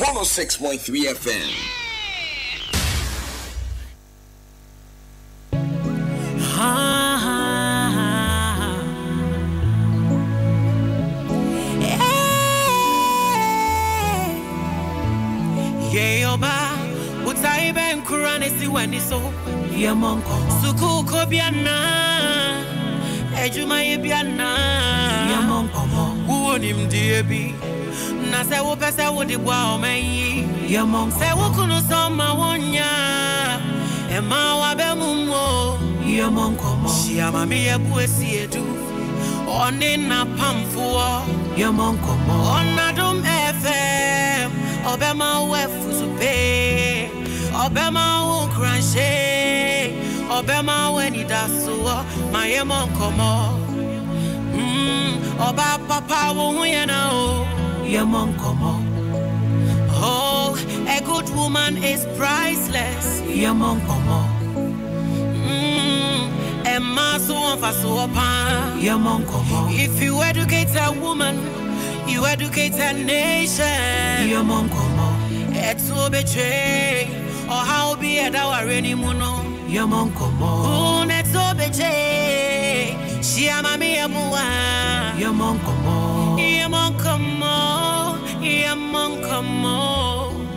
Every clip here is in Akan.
106.3 FM. Na sɛ wopɛ sɛ wode boa ɔman yi, sɛ wo kunu sɔ ma wonya ɛma wabɛ mu mo. Hyia ma meyɛ bu esi edu ɔne n'apamfoɔ ɔnadom FM ɔbɛma wo afuso pee, ɔbɛma wo nkuranhyɛ, ɔbɛma wo anidasoɔ. Ma yɛmmɔ nkɔmmɔ. Ɔba papa wo ho yɛ na o. Oh, a good woman is priceless. Emma so wɔmfa so wɔ paa. If you educate a woman, you educate a nation. Ɛto betwe ɔhaw bi ɛda ware ne mu no. Ɛto betwe hyia ma me yɛ mmoa. Yɛmmɔ nkɔmmɔ, yɛmmɔ nkɔmmɔ,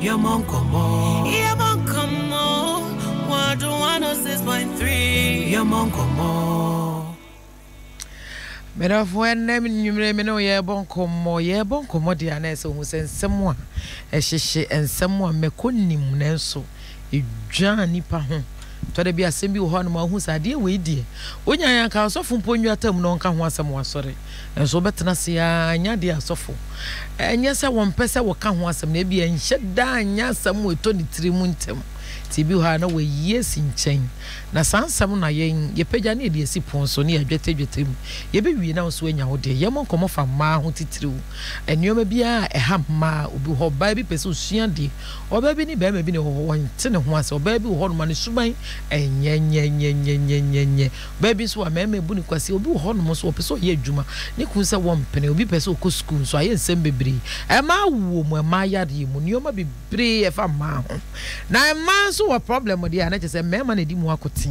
yɛmmɔ nkɔmmɔ. Wado 106.3. Medɔfo, ɛnnɛ nwummerɛ me ne wo yɛrebɔ nkɔmmɔ. Yɛrebɔ nkɔmmɔ deɛ a na ɛsɛ ohu sɛ nsɛm a ɛhyehye, nsɛm a mmɛkɔ nnim nanso ɛdwan nipa ho. Tɔ da bi asɛm bi wɔ hɔ a nom a wohu sɛ adeɛ wei deɛ wonya yɛ anka asɔfo mpo nwi atam na ɔnka ho asɛm wɔ asɔre. Nanso wobɛtena ase ara ɛnyɛ adeɛ a asɔfo ɛnyɛ sɛ wɔmpɛ sɛ wɔka ho asɛm na ebi ɛnhyɛ da nyɛ asɛm a ɛtɔ ne tiri mu ntɛm. Nti ebi wɔ hɔ a na wɔayi asi nkyɛn. Na saa nsɛm no na yɛn, yɛpagya na yɛde asi pon so na yɛadwɛtɛdwɛtɛ mu. Yɛbɛwie na wo nso woanya wo deɛ. Yɛmmɔ nkɔmmɔ fa mmaa ho titiriw. Nneɛma biara a ɛha mmaa. Obi wɔ hɔ, ɔbaa bi pɛ sɛ ɔsua adeɛ. Ɔbaa bi ne barima bi na ɛwɔ hɔ, wɔnte ne ho ase. Ɔbaa bi wɔ hɔnom a ne suban nyɛ nyɛ nyɛ nyɛ nyɛ nyɛ. Ɔbaa bi nso wɔ mmarima ɛbu no kwasea. Obi wɔ hɔnom nso ɔpɛ sɛ ɔyɛ adwuma, ne kunu sɛ wɔmpene. Obi pɛ sɛ ɔkɔ sukuu nso, ayɛ nsɛm bebree. Mmaa awoɔ mu, mmaa yareɛ mu, nneɛma bebree ɛfa mmaa ho. Na mmaa nso wɔ problem deɛ a na kyerɛ sɛ mmarima na ɛdi mu akoten.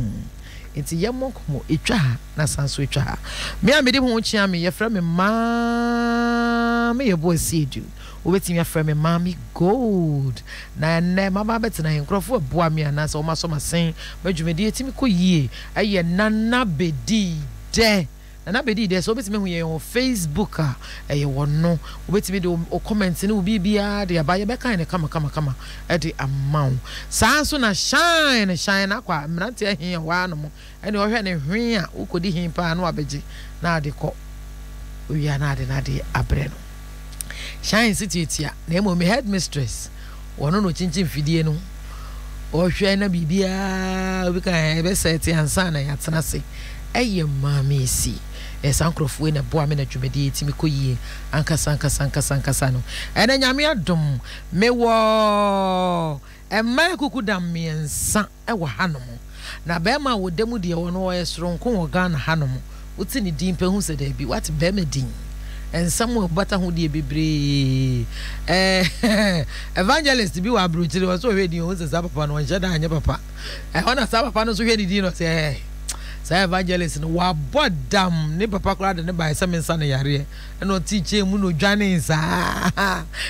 Nti yɛmmɔ nkɔmmɔ, ɛtwa ha na san so ɛtwa ha. Me a medi ho kyea me, yɛfrɛ me Maame Yeboah Asiedu. Wobɛtumi afrɛ me Maame Gold. Na ɛnnɛ maba abɛtena he, nkurɔfoɔ ɛboa me anaasɛ wɔn asɔ m'asen ma dwumadie tumi kɔ yie. Ɛyɛ Nana Bedi Dɛ. Nana Bedi Dɛ, sɛ wobɛtumi ahu yɛn wɔ Facebook a, ɛyɛ wɔ no. Wobɛtumi de wo comment ne wo biribiara de aba, yɛbɛkan no kama kama kama de ama wo. Saa nso na Shine, Shine Akwa, mmeranteɛ he a ɛwɔ hanom, ɛne ɔhwɛ ne hwen a wokɔdi he paa na wabɛgye na ade kɔ. Owia na ade n'adeɛ abrɛ no. Shine nso tuatua, na mmom me headmistress, wɔno na ɔkyinkyin fidie no. Ɔhwɛ na biribiara obi ka ɛbɛsɛte ansa na yɛatena ase. Ɛyɛ Maame Esi. Ɛyɛ saa nkurɔfoɔ yi na ɛboa me na dwumadie yi tumi kɔ yie ankasa ankasa ankasa ankasa no. Ɛnɛ Nyame adom, mewɔ mmaa akukudam mmiɛnsa wɔ hanom. Na barima a ɔda mu deɛ ɔno ɔyɛ soronko wɔ Ghana hanom. Wote ne din pɛ hu sɛ daabi, woate barima din. Nsɛm a ɛbata ho deɛ bebree. Ɛɛ evangelist bi wɔ aburokyire ɔsɛ ɔhwɛ din ɔhu sɛ saa papa no ɔnhyɛ da anyɛ papa. Ɛhɔ na saa papa no nso hwɛ ne din na ɔsɛ ɛɛ saa evangelist no wabɔ dam, ne papa koraa de ne bae sɛ mensa no yareɛ. Ɛna ɔte kyɛn mu na odwanee saa.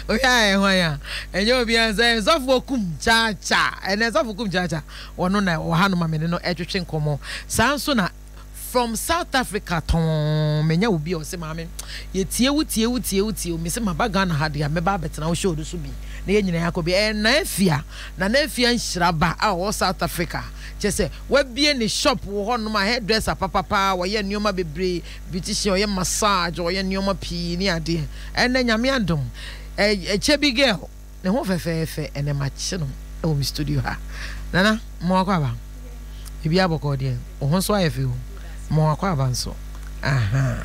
Wohwɛ a ɛhwan a? Ɛnyɛ obiara sɛ sɔfo kum kyaakya. Ɛnɛ sɔfo kum kyaakya. Ɔno na wɔ hanom a me ne no ɛtwetwe nkɔmmɔ. Saa nso na from South Africa tɔnn menya obi a ɔse maame yɛtie wo tie wo tie wo tie wo, mese maba Ghana ha deɛ a mɛba abɛtena wo show no so bi na yɛn nyinaa yɛakɔ bi. Ɛyɛ Nana Afia, Nana Afia Nhyiraba a ɔwɔ South Africa. Kyerɛ sɛ wabue ne shop wɔ hɔnom a hairdresser papapa, ɔyɛ nneɛma bebree, beautician, ɔyɛ massage, ɔyɛ nneɛma pii ne adeɛ. Ɛnnɛ Nyame adom, ɛ Chubby girl, ne ho fɛfɛɛfɛ, ɛnnɛ makye no wɔ me studio ha. Nana, ma wakɔ aba? Biribiara bɔkɔɔ deɛ? Wo ho nso ayɛ fɛ o. Ma wakɔ aba nso. Aha.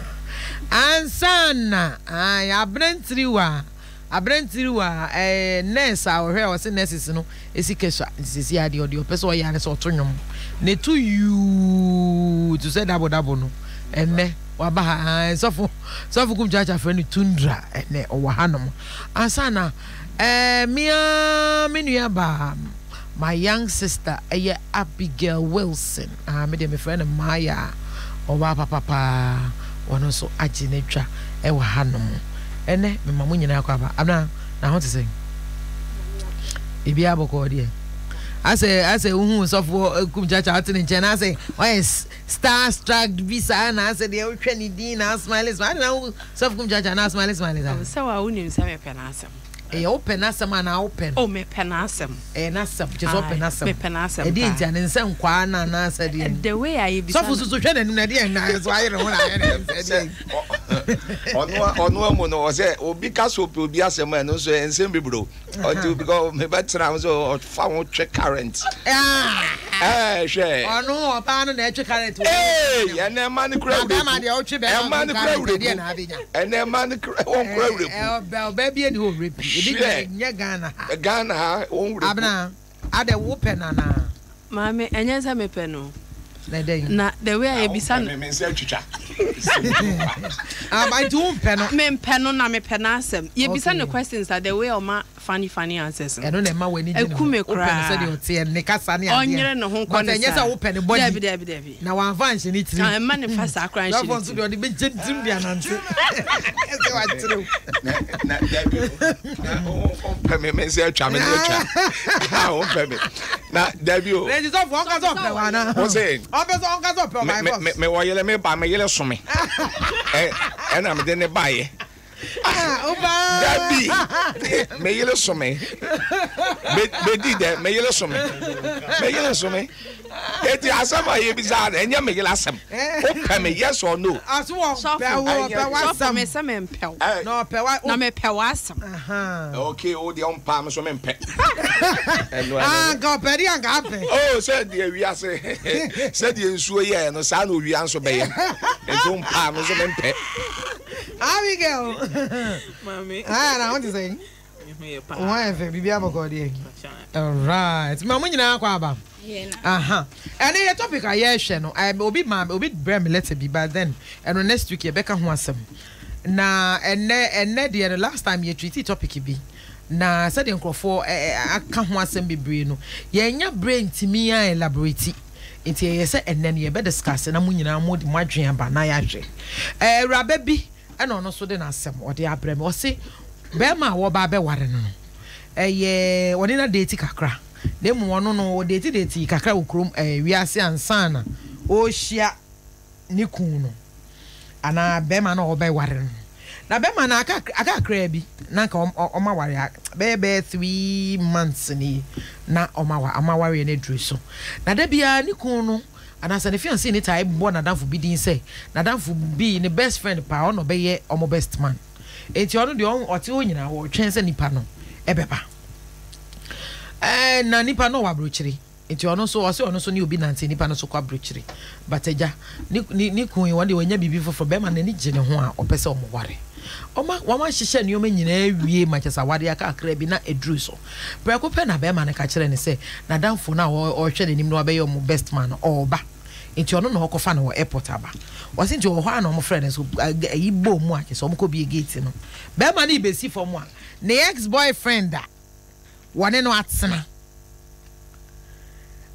Ansa na, ae, aberantiriwa, aberantiriwa, ɛɛ, nurse a ɔhwɛ a ɔse nurses no esi kɛsua, nti sɛsi ara deɛ ɔdeɛ ɔpɛ sɛ ɔyɛ ara ne sɛ ɔto nnwom. Na ɛtu yuu te sɛ dabo dabo no. Ɛnnɛ, waba ha, ae, sɔfo, sɔfo Kum Kyaakya frɛ no Tundra, ɛnnɛ ɔwɔ hanom. Ansa na. Ɛɛ me ara me nua baa, my young sister ɛyɛ Abigail Wilson, ah me deɛ mefrɛ no Maya, ɔbaa papa paa, ɔno nso agye n'adwa ɛwɔ hanom. Ɛnɛ mema mo nyinaa kɔ aba. Abena, na ho te sɛn? Biribiara bɔkɔɔ deɛ. Asɛ asɛ wohu sɔfoɔ kum kyakya wote ne nkyɛn na asɛ ɔyɛ star struck bi saa na asɛ deɛ wohwɛ ne din na asmile smile. Ade na wo Sɔfo kum kyakya anaa smiley smiley saa. Oh sɛ wa wonim sɛ mepɛ n'asɛm. Ɛyɛ wopɛ n'asɛm anaa wopɛ no. Oh mepɛ n'asɛm. Ɛyɛ n'asɛm kyerɛ sɛ wopɛ n'asɛm. Mepɛ n'asɛm paa. Ɛdeɛ nti a ne nsa nkwaa no anaa sɛ deɛ. The way a yɛbisa no. Sɔfo soso hwɛ n'anim na ɛdeɛ na so ayɛ ne ho na ayɛ ne sɛ deɛ. Ɔno ɔno amu no ɔsɛ obi ka so pɛ obi asɛm a ɛno nso nsɛm bebree o. Ɔnti because mebɛtena ho sɛ ɔfa ho twe current. Ɛɛ hwɛ. Ɔno ɔbaa no na ɛtwe current. Ee ɛnɛ ɛma no kura wureku. Bɛrima deɛ ɔtwe bɛrima no kura wureku. Ɛnɛ ɛma no kura wɔn kura wureku. Ɔbaa bi ɛni hɔ wureku. Ebi nyɛ Ghana ha. Ghana ha wɔn wureku. Abena. Adɛ wo pɛ no anaa? Maame, ɛnyɛ sɛ mepɛ no. Na ɛdɛn? Na the way a yɛbisa no. Me nsa atwitwa. Ah, nti wo mpɛ no? Mempɛ no na mepɛ n'asɛm. Yɛbisa no questions a the way a ɔma funny funny answers no. Ɛno na ɛma w'ani gye ne ho. Ɛku me Wopɛ no koraa. sɛdeɛ ɔteɛ, ne kasa ne adeɛ. Ɔnyere ne ho nkɔ But ne ɛnyɛ saa. sɛ wopɛ ne body. Dabi dabi dabi. Na wamfa anhyɛ ne tirim. Ah, mma ne fa saa koraa nhyɛ ne Lɔfo nso tirim. deɛ ɔde bɛhyɛ ne tirim de anante. Ɛsɛ wakyerɛ wo. Na na dabi o. Na ɔmpɛ me me nsa atwa me ne atwa. Ɔmpɛ me. Na dabi o. Na nti sɔfo ɔnka sɛ ɔpɛ wo anaa? Wo se. Ɔmpɛ sɛ ɔnka sɛ ɔpɛ wo by force. Me me wɔ yere me ba me yere so me. Ɛna me de ne ba yɛ. Ah, Dabi me yere so me. Bedi dɛ me yere so me. Me yere so me. Eti asɛm a yɛbisa no ɛnyɛ me yere asɛm. Wopɛ me yes or no? Aso wɔmpɛ wo, ɔpɛ w'asɛm. Sɔfo me sɛ mempɛ wo. Na ɔpɛ wa. Na mepɛ w'asɛm. Okay, wo deɛ wompaa me so mempɛ. Ah, nka ɔpɛ deɛ anka apɛ. Oh, sɛ deɛ wiase sɛdeɛ nsuo yɛɛ no saa na owia nso bɛyɛ. Nti wompaa me so mempɛ. Abigail. Maame. Ah, na ho te sɛn? Me ho yɛ paa. Wo ho ayɛ fɛ, biribiara bɔkɔɔ deɛ. Alright, ma mo nyinaa kɔ aba. Aha. Ɛnɛ yɛ topic a yɛrehwɛ no, obi ma obi brɛ me letter bi but then ɛno next week yɛbɛka ho asɛm. Na ɛnɛ ɛnɛ deɛ no last time yɛ treaty topic bi na sɛdeɛ nkurɔfoɔ aka ho asɛm bebree no yɛnya berɛ ntumi a elaborate. Nti ɛyɛ sɛ ɛnɛ no yɛbɛ discuss na mo nyinaa mo de mo adwene aba na yɛahwɛ. Awuraba bi ɛna ɔno nso de n'asɛm ɔde abrɛ me. Ɔse bɛrima a wɔba abɛware no no ɛyɛ ɔne no adeeti kakra na mmom ɔno no ɔdeeti deeti kakra wɔ kurom ɛɛ wiase ansa na ɔrehyia ne kun no anaa bɛrima no a ɔbɛware no no. Na bɛrima no aka aka kakraa bi na nka wɔn aware bɛyɛ bɛyɛ 3 months ni na wɔn awa wɔn awareɛ no aduru so. Na da biara ne kun no anaasɛ ne fiancé no taa bɔ n'adamfo bi din sɛ n'adamfo bi ne best friend paa ɔno na ɔbɛyɛ wɔn best man. Enti ɔno deɛ ɔte hɔ nyinaa ɔretwɛn sɛ nipa no ɛbɛba. Ɛɛ na nipa no ɔwɔ aburokyire. Nti ɔno nso ɔse ɔno nso ne obi nante nipa no so kɔ abrokyire but agya ne ne ne kun yi wɔn deɛ wanya biribi foforɔ bɛrima n'ani gye ne ho a ɔpɛ sɛ wɔn ware wɔn wɔn ahyehyɛ nneɛma nyinaa awie ma kyɛ sɛ awadeɛ aka akra bi na aduru so prɛko pɛ na bɛrima no ka kyerɛ ne sɛ n'adamfo no a ɔrehwɛ n'anim na wabɛyɛ wɔn best man no ɔreba nti ɔno na ɔkɔfa no wɔ airport aba wɔse nti ɔwɔ hɔ a na wɔn frɛ no so ayi bɔɔ mu a kyɛ sɛ wɔn kɔ bie gate no bɛrima no rebɛsi fam a ne ex boyfriend a wɔne no atena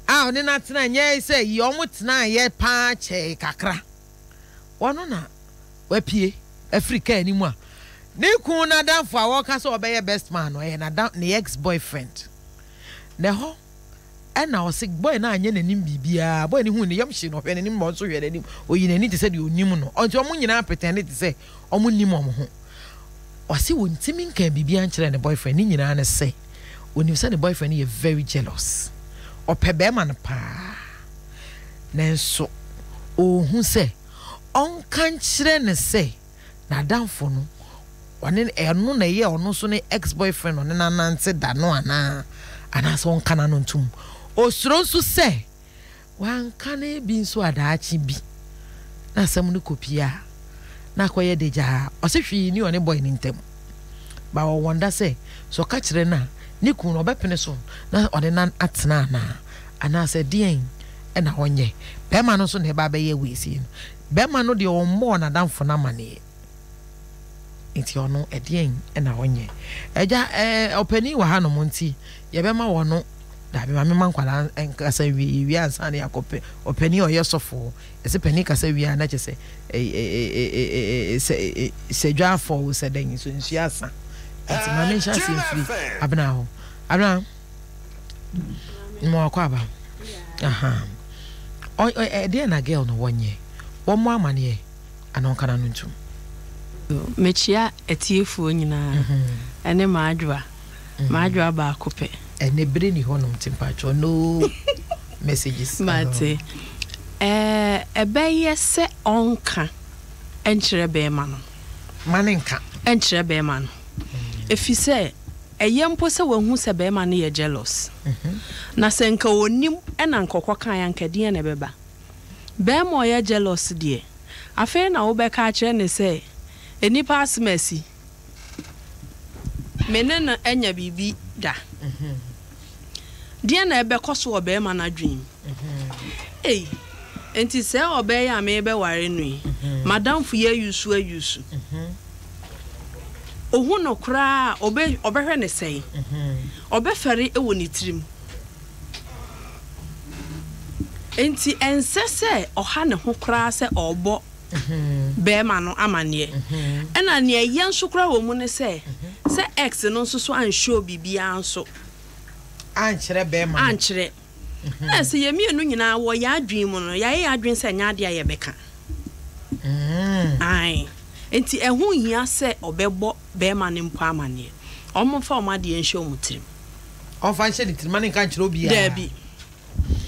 a ɔne no atena nyɛ sɛ yi wɔn tenaeɛ paa kyɛe kakra wɔno na wapue afiri kaa no mu a ne kun n'adamfo a wɔka sɛ ɔbɛyɛ best man no ɛyɛ n'adam ne ex boyfriend na ɛhɔ ɛna ɔse boy no anyɛ n'anim biribiara boy no hu ne yam hye no ɔhwɛ n'anim ma ɔnso hwɛ n'anim oyi n'ani te sɛ deɛ onim no ɔnti wɔn nyinaa pretend te sɛ wɔn nim wɔn ho Ɔse ɔntimi nkaa biribiara nkyerɛɛ ne boyfriend, ne nyinaa ne sɛ ɔnim sɛ ne boyfriend no yɛ very jealous, ɔpɛ bɛɛma no paa nanso ɔɔhu sɛ ɔnka nkyerɛ no sɛ n'adamfo no ɔne ɛno na ɛyɛ ɔno nso ne ex boyfriend ɔne no anante da no anaa anaasɛ ɔnka n'ano ntom. Ɔsuro nso sɛ Wanka no bi nso a daakye bi na asɛm no kɔpie a na akɔyɛ dagyaa. Ɔse hwee nni ɔne boy no ntam but ɔwɔnda sɛ sɛ ɔka kyerɛ no a ne kunu no ɔbɛpene so na ɔne no atena anaa anaasɛ deɛn na ɔnyɛ. Bɛrima no nso na ɛba abɛyɛ wei sei no. Bɛrima no deɛ ɔmmɔɔ n'adamfo no amaneɛ. Nti ɔno ɛdeɛn na ɔnyɛ? Agya ɛɛ ɔpanin wɔ hanom nti yɛbɛma wɔno daabi ma mema nkwadaa nkasa nwie yɛwie ansa na yɛakɔ pɛ ɔpanin a ɔyɛ sɔfo ɛsɛ panin kasa wie a na kyɛ sɛ sɛ sɛ dwa afɔ o sɛ dɛn nso nsuo asa nti ma menhyɛ aseɛ mfiri abena hɔ abena ma wakɔ aba aha ɛdeɛn na girl no wɔnyɛ wɔmmɔ amaneɛ Ana ɔnka n'ano ntom? Mekyea atiefoɔ nyinaa ɛne m'adwoa, m'adwoa baako pɛ. Ɛnɛ bere ni hɔnom nti mpakyɛw no messages. Mate. Ɛɛ ɛbɛyɛ sɛ ɔnka nkyerɛ bɛɛma no. Ma no nka. Nkyerɛ bɛɛma no. Efisɛ ɛyɛ mpo sɛ wahu sɛ bɛɛma no yɛ jealous. Na sɛ nka onim ɛna nka ɔkɔkaeɛ a nka ɛdeɛn na ɛbɛba? Barima a ɔyɛ jealous deɛ, afei na wobɛka akyerɛ no sɛ nnipa asem asi, me ne no anya biribi da. Deɛn na ɛbɛkɔ so wɔ barima no adwene mu? Ei, enti sɛɛ ɔbaa yi a merebɛware no yi, m'adamfo yi ayusu ayusu. Ɔhu no koraa a, ɔbɛhwɛ no sɛn? Ɔbɛfɛre wɔ ne tirim. Enti ɛnsɛ sɛ ɔha ne ho koraa sɛ ɔrebɔ barima no amanneɛ. Ɛnna nea ɛyɛ nso koraa wɔ mu ne sɛ, sɛ ex no nso so anshow biribiara nso. Ankyerɛ barima no. Ankyerɛ. Ɛna sɛ yɛn mmienu nyinaa wɔ yɛn adwene mu no, yɛayɛ yɛn adwene sɛ ɛnyɛ adeɛ a yɛbɛka. Ae. Enti ɛho nhia sɛ ɔbɛbɔ barima no mpo amanneɛ. Wɔmfa wɔn adeɛ nhyɛ wɔn tirim. Ɔmfa nhyɛ ne tirim ma no nka nkyerɛ obiara. Daabi.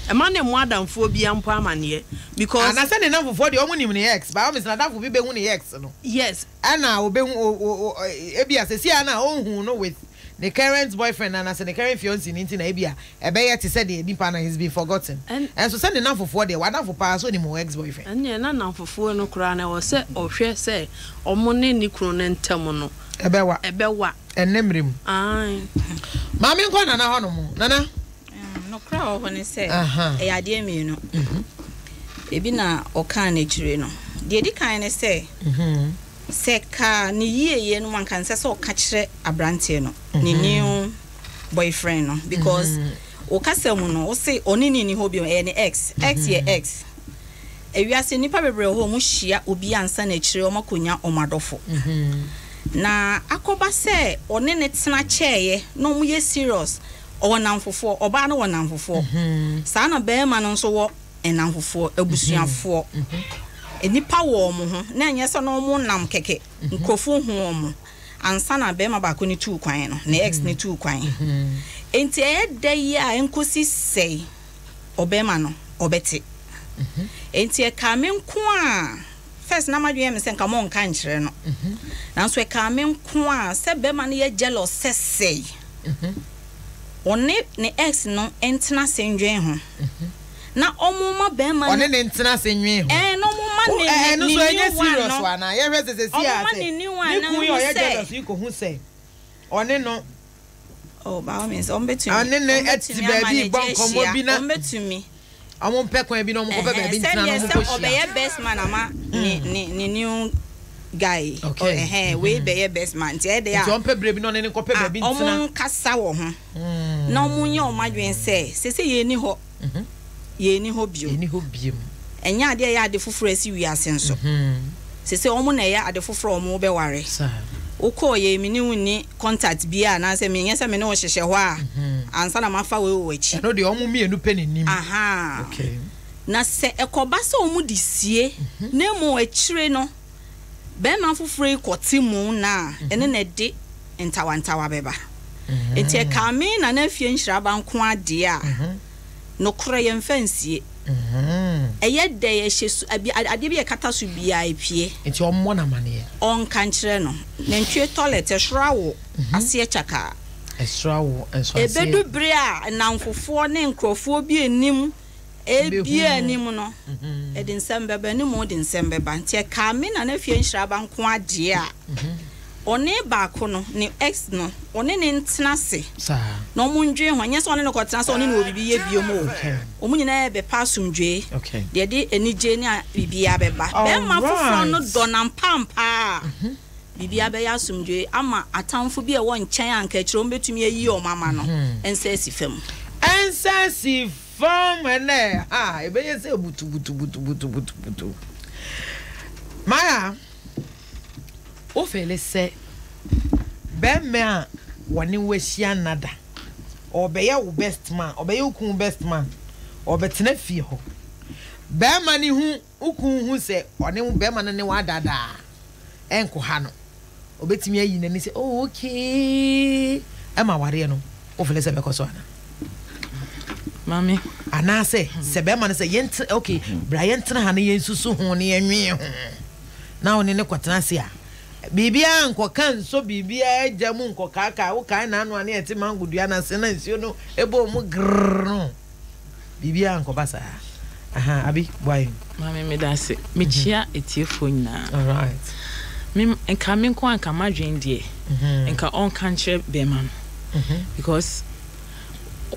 Mma no mmɔ adamfoɔ biara mpo amaneɛ because. Ana sɛ ne namfofoɔ deɛ ɔmo nim ne ex by all means nadamfo bi bɛhu ne ex no. Yes. Ɛna ɔbɛhu o o o ebia sɛsi ara no a ɔnhuu no with ne current boyfriend anasɛ ne current fiancee no nti na ebia ɛbɛyɛ te sɛ deɛ nipa no he's been forgotten. Ɛnso sɛ ne namfofoɔ deɛ wadamfo paa sɛ ɔnim wo ex boyfriend. Ɛnneɛ na namfofoɔ no koraa no ɛwɔ sɛ ɔhwɛ sɛ ɔmo ne ne kunu no ntam no. Ɛbɛwa. Ɛbɛwa. Ɛnnɛ mmerɛ mu. Ae. Maame nkɔ Nana hɔ nom. Nana. Nokorɛ a ɛwɔ hɔ ne sɛ, ɛyɛ adeɛ mmienu. Ebi na ɔkaa no akyire no. Deɛ ɛdi kan ne sɛ, sɛ ka ne yieyɛ no mu anka ɛnsɛ sɛ ɔka kyerɛ aberanteɛ no, ne new boyfriend no because wo kasa mu no, wo se ɔne no nni hɔ bio, ɛyɛ ne ex. Ex yɛ ex. Ewiase nnipa bebree wɔ hɔ a wɔhyia obi ansa na akyire wɔakɔnya wɔn adɔfo. Na akɔba sɛ ɔne no tena kyɛeɛ na wɔyɛ serious, ɔwɔ nnamfofoɔ, ɔbaa no wɔ nnamfofoɔ, saa na barima no nso wɔ nnamfofoɔ, abusuafoɔ. Nnipa wɔ wɔn ho, na ɛnyɛ sɛ na wɔnam kɛkɛ, nkurɔfoɔ hu wɔn ansa na barima baako no tuu kwan no, ne ex no tuu kwan. Enti ɛyɛ dɛ yi a ɛnkɔsi sɛe. ɔbarima no ɔbɛte. Enti ɛkaa me nko a, first na m'adwene yɛ me sɛ nka monka nkyerɛ no. Nanso ɛkaa me nko a sɛ barima no yɛ jealous sɛ sɛe. Ɔne ne ex no ntena ase ndwen ho. Na ɔmo ma barima no. Ɔne ne ntena ase nwen ho. Ɛɛ na ɔmo ma ne ne ne new one no. Ɛno nso ɛnyɛ serious anaa? Yɛhwɛ sɛ sɛsi a Ɔmo ma sɛ ne new one ne no kun yi hu a ɔyɛ sɛ. jealous yi kɔhu sɛ ɔne no. Oh, by all means, wɔn bɛtumi. Ɔne ne Wɔn ɛte bɛtumi ama baabi no bɔ agye nkɔmmɔ ahyia. bi na Wɔn bɛtumi. wɔn mpɛ kwan bi na wɔn kɔpɛ Ɛhɛn, baabi ntena na sɛdeɛ wɔn sɛ kɔ hyia. ɔbɛyɛ best man ama ne ne ne new guy. Okay. Ɔ ɛhɛn, wei bɛyɛ best man nti ɛyɛ dɛ a. Nti wɔn pɛ bere bi na ɔne ne kɔpɛ a baabi ntena. wɔn nkasa wɔ ho na wɔn nyɛ wɔn adwene sɛ sese yɛn ni hɔ. Yɛnni hɔ bio. Yɛnni hɔ bio. Ɛnyɛ adeɛ a ɛyɛ ade foforɔ a asi wiase nso. Seesei wɔn na ɛyɛ ade foforɔ a wɔrebɛware. Wokɔeɛ yi, me ne wo nni contact biara anaasɛ menyɛ sɛ me ne wo hyehyɛ hɔ a ansa na mafa wei wɔ w'akyi. Ɛno deɛ wɔn mmienu pɛ na ɛnim. Ahaa. Okay. Na sɛ ɛkɔba sɛ wɔde sie na mmom akyire no barima foforɔ yi kɔte mu no a, ɛno na ɛde ntawantawa bɛba. Enti ɛkaa me Nana Afie Nhyiraba nko ara deɛ a, nokorɛ yɛmfa nsie. Ɛyɛ dɛ ɛhyɛ su, abi, adeɛ bi a ɛkata so biara ɛpue. Enti ɔmmɔ no amaneɛ. Ɔnka nkyerɛ no. Nantwie tɔlɛt, ɛsoro awo, aseɛ kyakaa. Ɛsoro awo, nso aseɛ. Ɛbɛdu berɛ a nnamfofoɔ ne nkorɔfoɔ bi nnim Ebia anim no, ɛde nsɛm bɛba, anim de nsɛm bɛba. Nti ɛkaa me Nana Afia Nhyiraba nko ara deɛ a, ɔne baako no, ne ex no, ɔne no ntena ase na wɔn ndwen ho. Ɛnyɛ sɛ ɔne no kɔtena sɛ ɔne no wɔ biribi yɛ biom o. Wɔn nyinaa rebɛpɛ asomdwoe, deɛ ɛde anigye ne biribiara bɛba. Barima foforɔ no dɔ no ampaampa a. biribiara bɛyɛ asomdwoe ama atamfo bi a ɛwɔ nkyɛn a anka akyire wɔbɛtumi ayi wɔn ama no nsa asi fam. Nsa asi fam ɛnɛ ha ɛbɛyɛ sɛ butubutubutubutubutu. Maya, wo feele sɛ bɛrima a wɔne wo ahyia nna da, ɔrebɛyɛ wo best man, ɔbɛyɛ wo kunu best man, ɔrebɛtena fie hɔ. Bɛrima no hu Wo kunu hu sɛ ɔne wo barima no ne wo adaadaa a, ɛnkɔha no. Ɔbɛtumi ayi n'ani sɛ, oh, okay, ɛma awareɛ no, wofele sɛ ɛbɛkɔ so anaa? Maame. Anaasɛ sɛ bɛrima no sɛ yɛntena, okay, bra yɛntena ha na yɛnsusu ho na yɛnwee ho, na wo ne no kɔtena ase a, biribiara nkɔka nsɔ biribiara gya mu nkɔkaakaa, wokae n'ano a na yɛte mango dua no ase na nsuo no bɔ mu grrr no. Biribiara ankɔba saa. Ahaa, Abi, boa yɛn. Maame meda ase. Mekyia atiefoɔ nyinaa. Alright. Me nka me nko a nka m'adwene deɛ nka ɔnka nkyerɛ bɛrima no because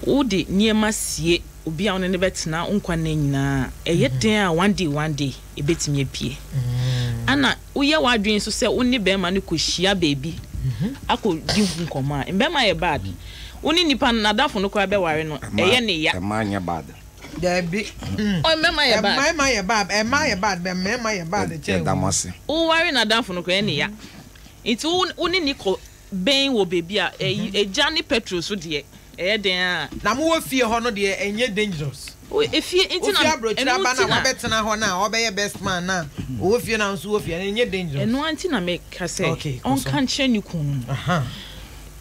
wode nneɛma sie obi a wo ne no bɛtena wo nkwa nna nyinaa a ɛyɛ den a one day one day ɛbɛtumi apue. Ɛna woyɛ w'adwene nso sɛ wo ne bɛrima no kɔhyia baabi akɔdi ho nkɔmmɔ a, mmarima yɛ bad. Wo ne nipa no, n'adamfo no koraa bɛware no, ɛyɛ ne ya. Mmaa nyɛ bad. Dabi. Oh, mmarima yɛ bad. Mmarima yɛ bad. Mmaa yɛ bad, but mmarima yɛ bad kyɛn Yɛda mo ase. Woware n'adamfo no koraa, ɛyɛ ne ya. Nti wo ne no kɔ bɛn wɔ baabi a, egya ne petrol so deɛ, ɛyɛ dɛn a. Na mowɔ fie hɔ no deɛ, ɛnyɛ dangerous. O, efie nti na, Wofi aburokyire ɛno aba nti na na. wabɛtena hɔ na ɔbɛyɛ best man na ɔwɔ fie na wo nso wɔ fie no, ɛnyɛ dangerous. Ɛno ara nti na meka sɛ Okay, kɔ so. ɔnka nkyerɛ ne kunu no. Aha.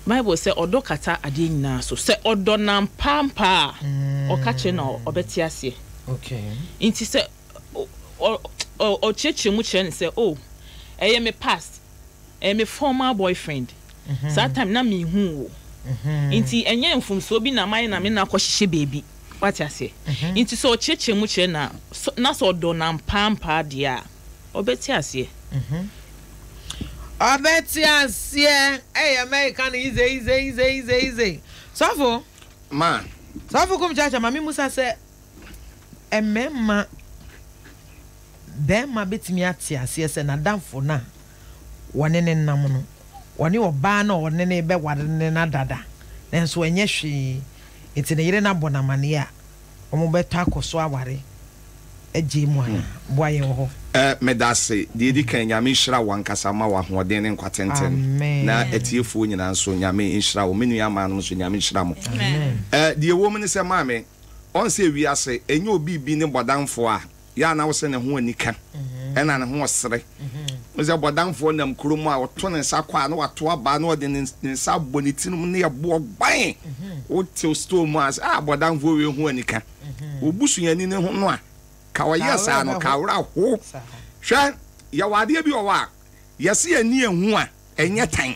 Bible sɛ ɔdɔ kata adeɛ nyinaa so. Sɛ ɔdɔ no ampaampa a, ɔka kyerɛ no a, ɔbɛte aseɛ. Okay. Nti sɛ ɔkyerɛkyerɛ mu kyerɛ no sɛ, oh, ɛyɛ me past, ɛyɛ me former boyfriend, saa time na menhuu wo, nti ɛnyɛ mfomsoɔ bi na mayɛ na me ne no akɔhyehyɛ baabi. Woate aseɛ? Nti sɛ ɔkyerɛkyerɛ mu kyerɛ no a, na sɛ ɔdɔ no ampaampa deɛ a, ɔbɛte aseɛ. Ɔbɛte aseɛ. Ɛyɛ America no yize yize yize yize yize. Sɔfo. Ma. Sɔfo kum kyaakyaa ma me musa sɛ mmarima barima bɛtumi ate aseɛ sɛ n'adamfo no a wɔne no nam no wɔne ɔbaa no a ɔne no rebɛware no no adada nanso ɛnyɛ hwee nti ne yere no abɔ no amaneɛ a wɔbɛtɔ akɔ so aware agyei mu anaa? Boa yɛn wɔ hɔ. Eh, medase. Deɛ edi kan, Nyame nhyira wo ankasa ma wo ahoɔden ne nkwa tenten. Amen. Na atiefoɔ nyinaa nso, Nyame nhyira wo. Me nua maa nom nso, Nyame nhyira mo. Amen. Eh, deɛ ɛwɔ mu ne sɛ, maame, ɔn sɛ wiase, ɛnyɛ obi bi ne bɔdamfoɔ a, yɛ a na wo sɛ ne ho anika, ɛna ne ho ɔsere. Wo sɛ bɔdamfoɔ nam kuro mu a, ɔto ne nsa kɔ a, na wato abaa, na ɔde ne nsa abɔ ne tirim ne ɛboɔ gban. Wote store mu a, sɛ, ah, bɔdamfoɔ wei ho anika. Wo busuani no ho no a, ka ɔyɛɛ saa no, ka werɛ how. Hwɛ, yɛwɔ adeɛ bi wɔ hɔ a, yɛse yɛn ani nhu a, ɛnyɛ tan.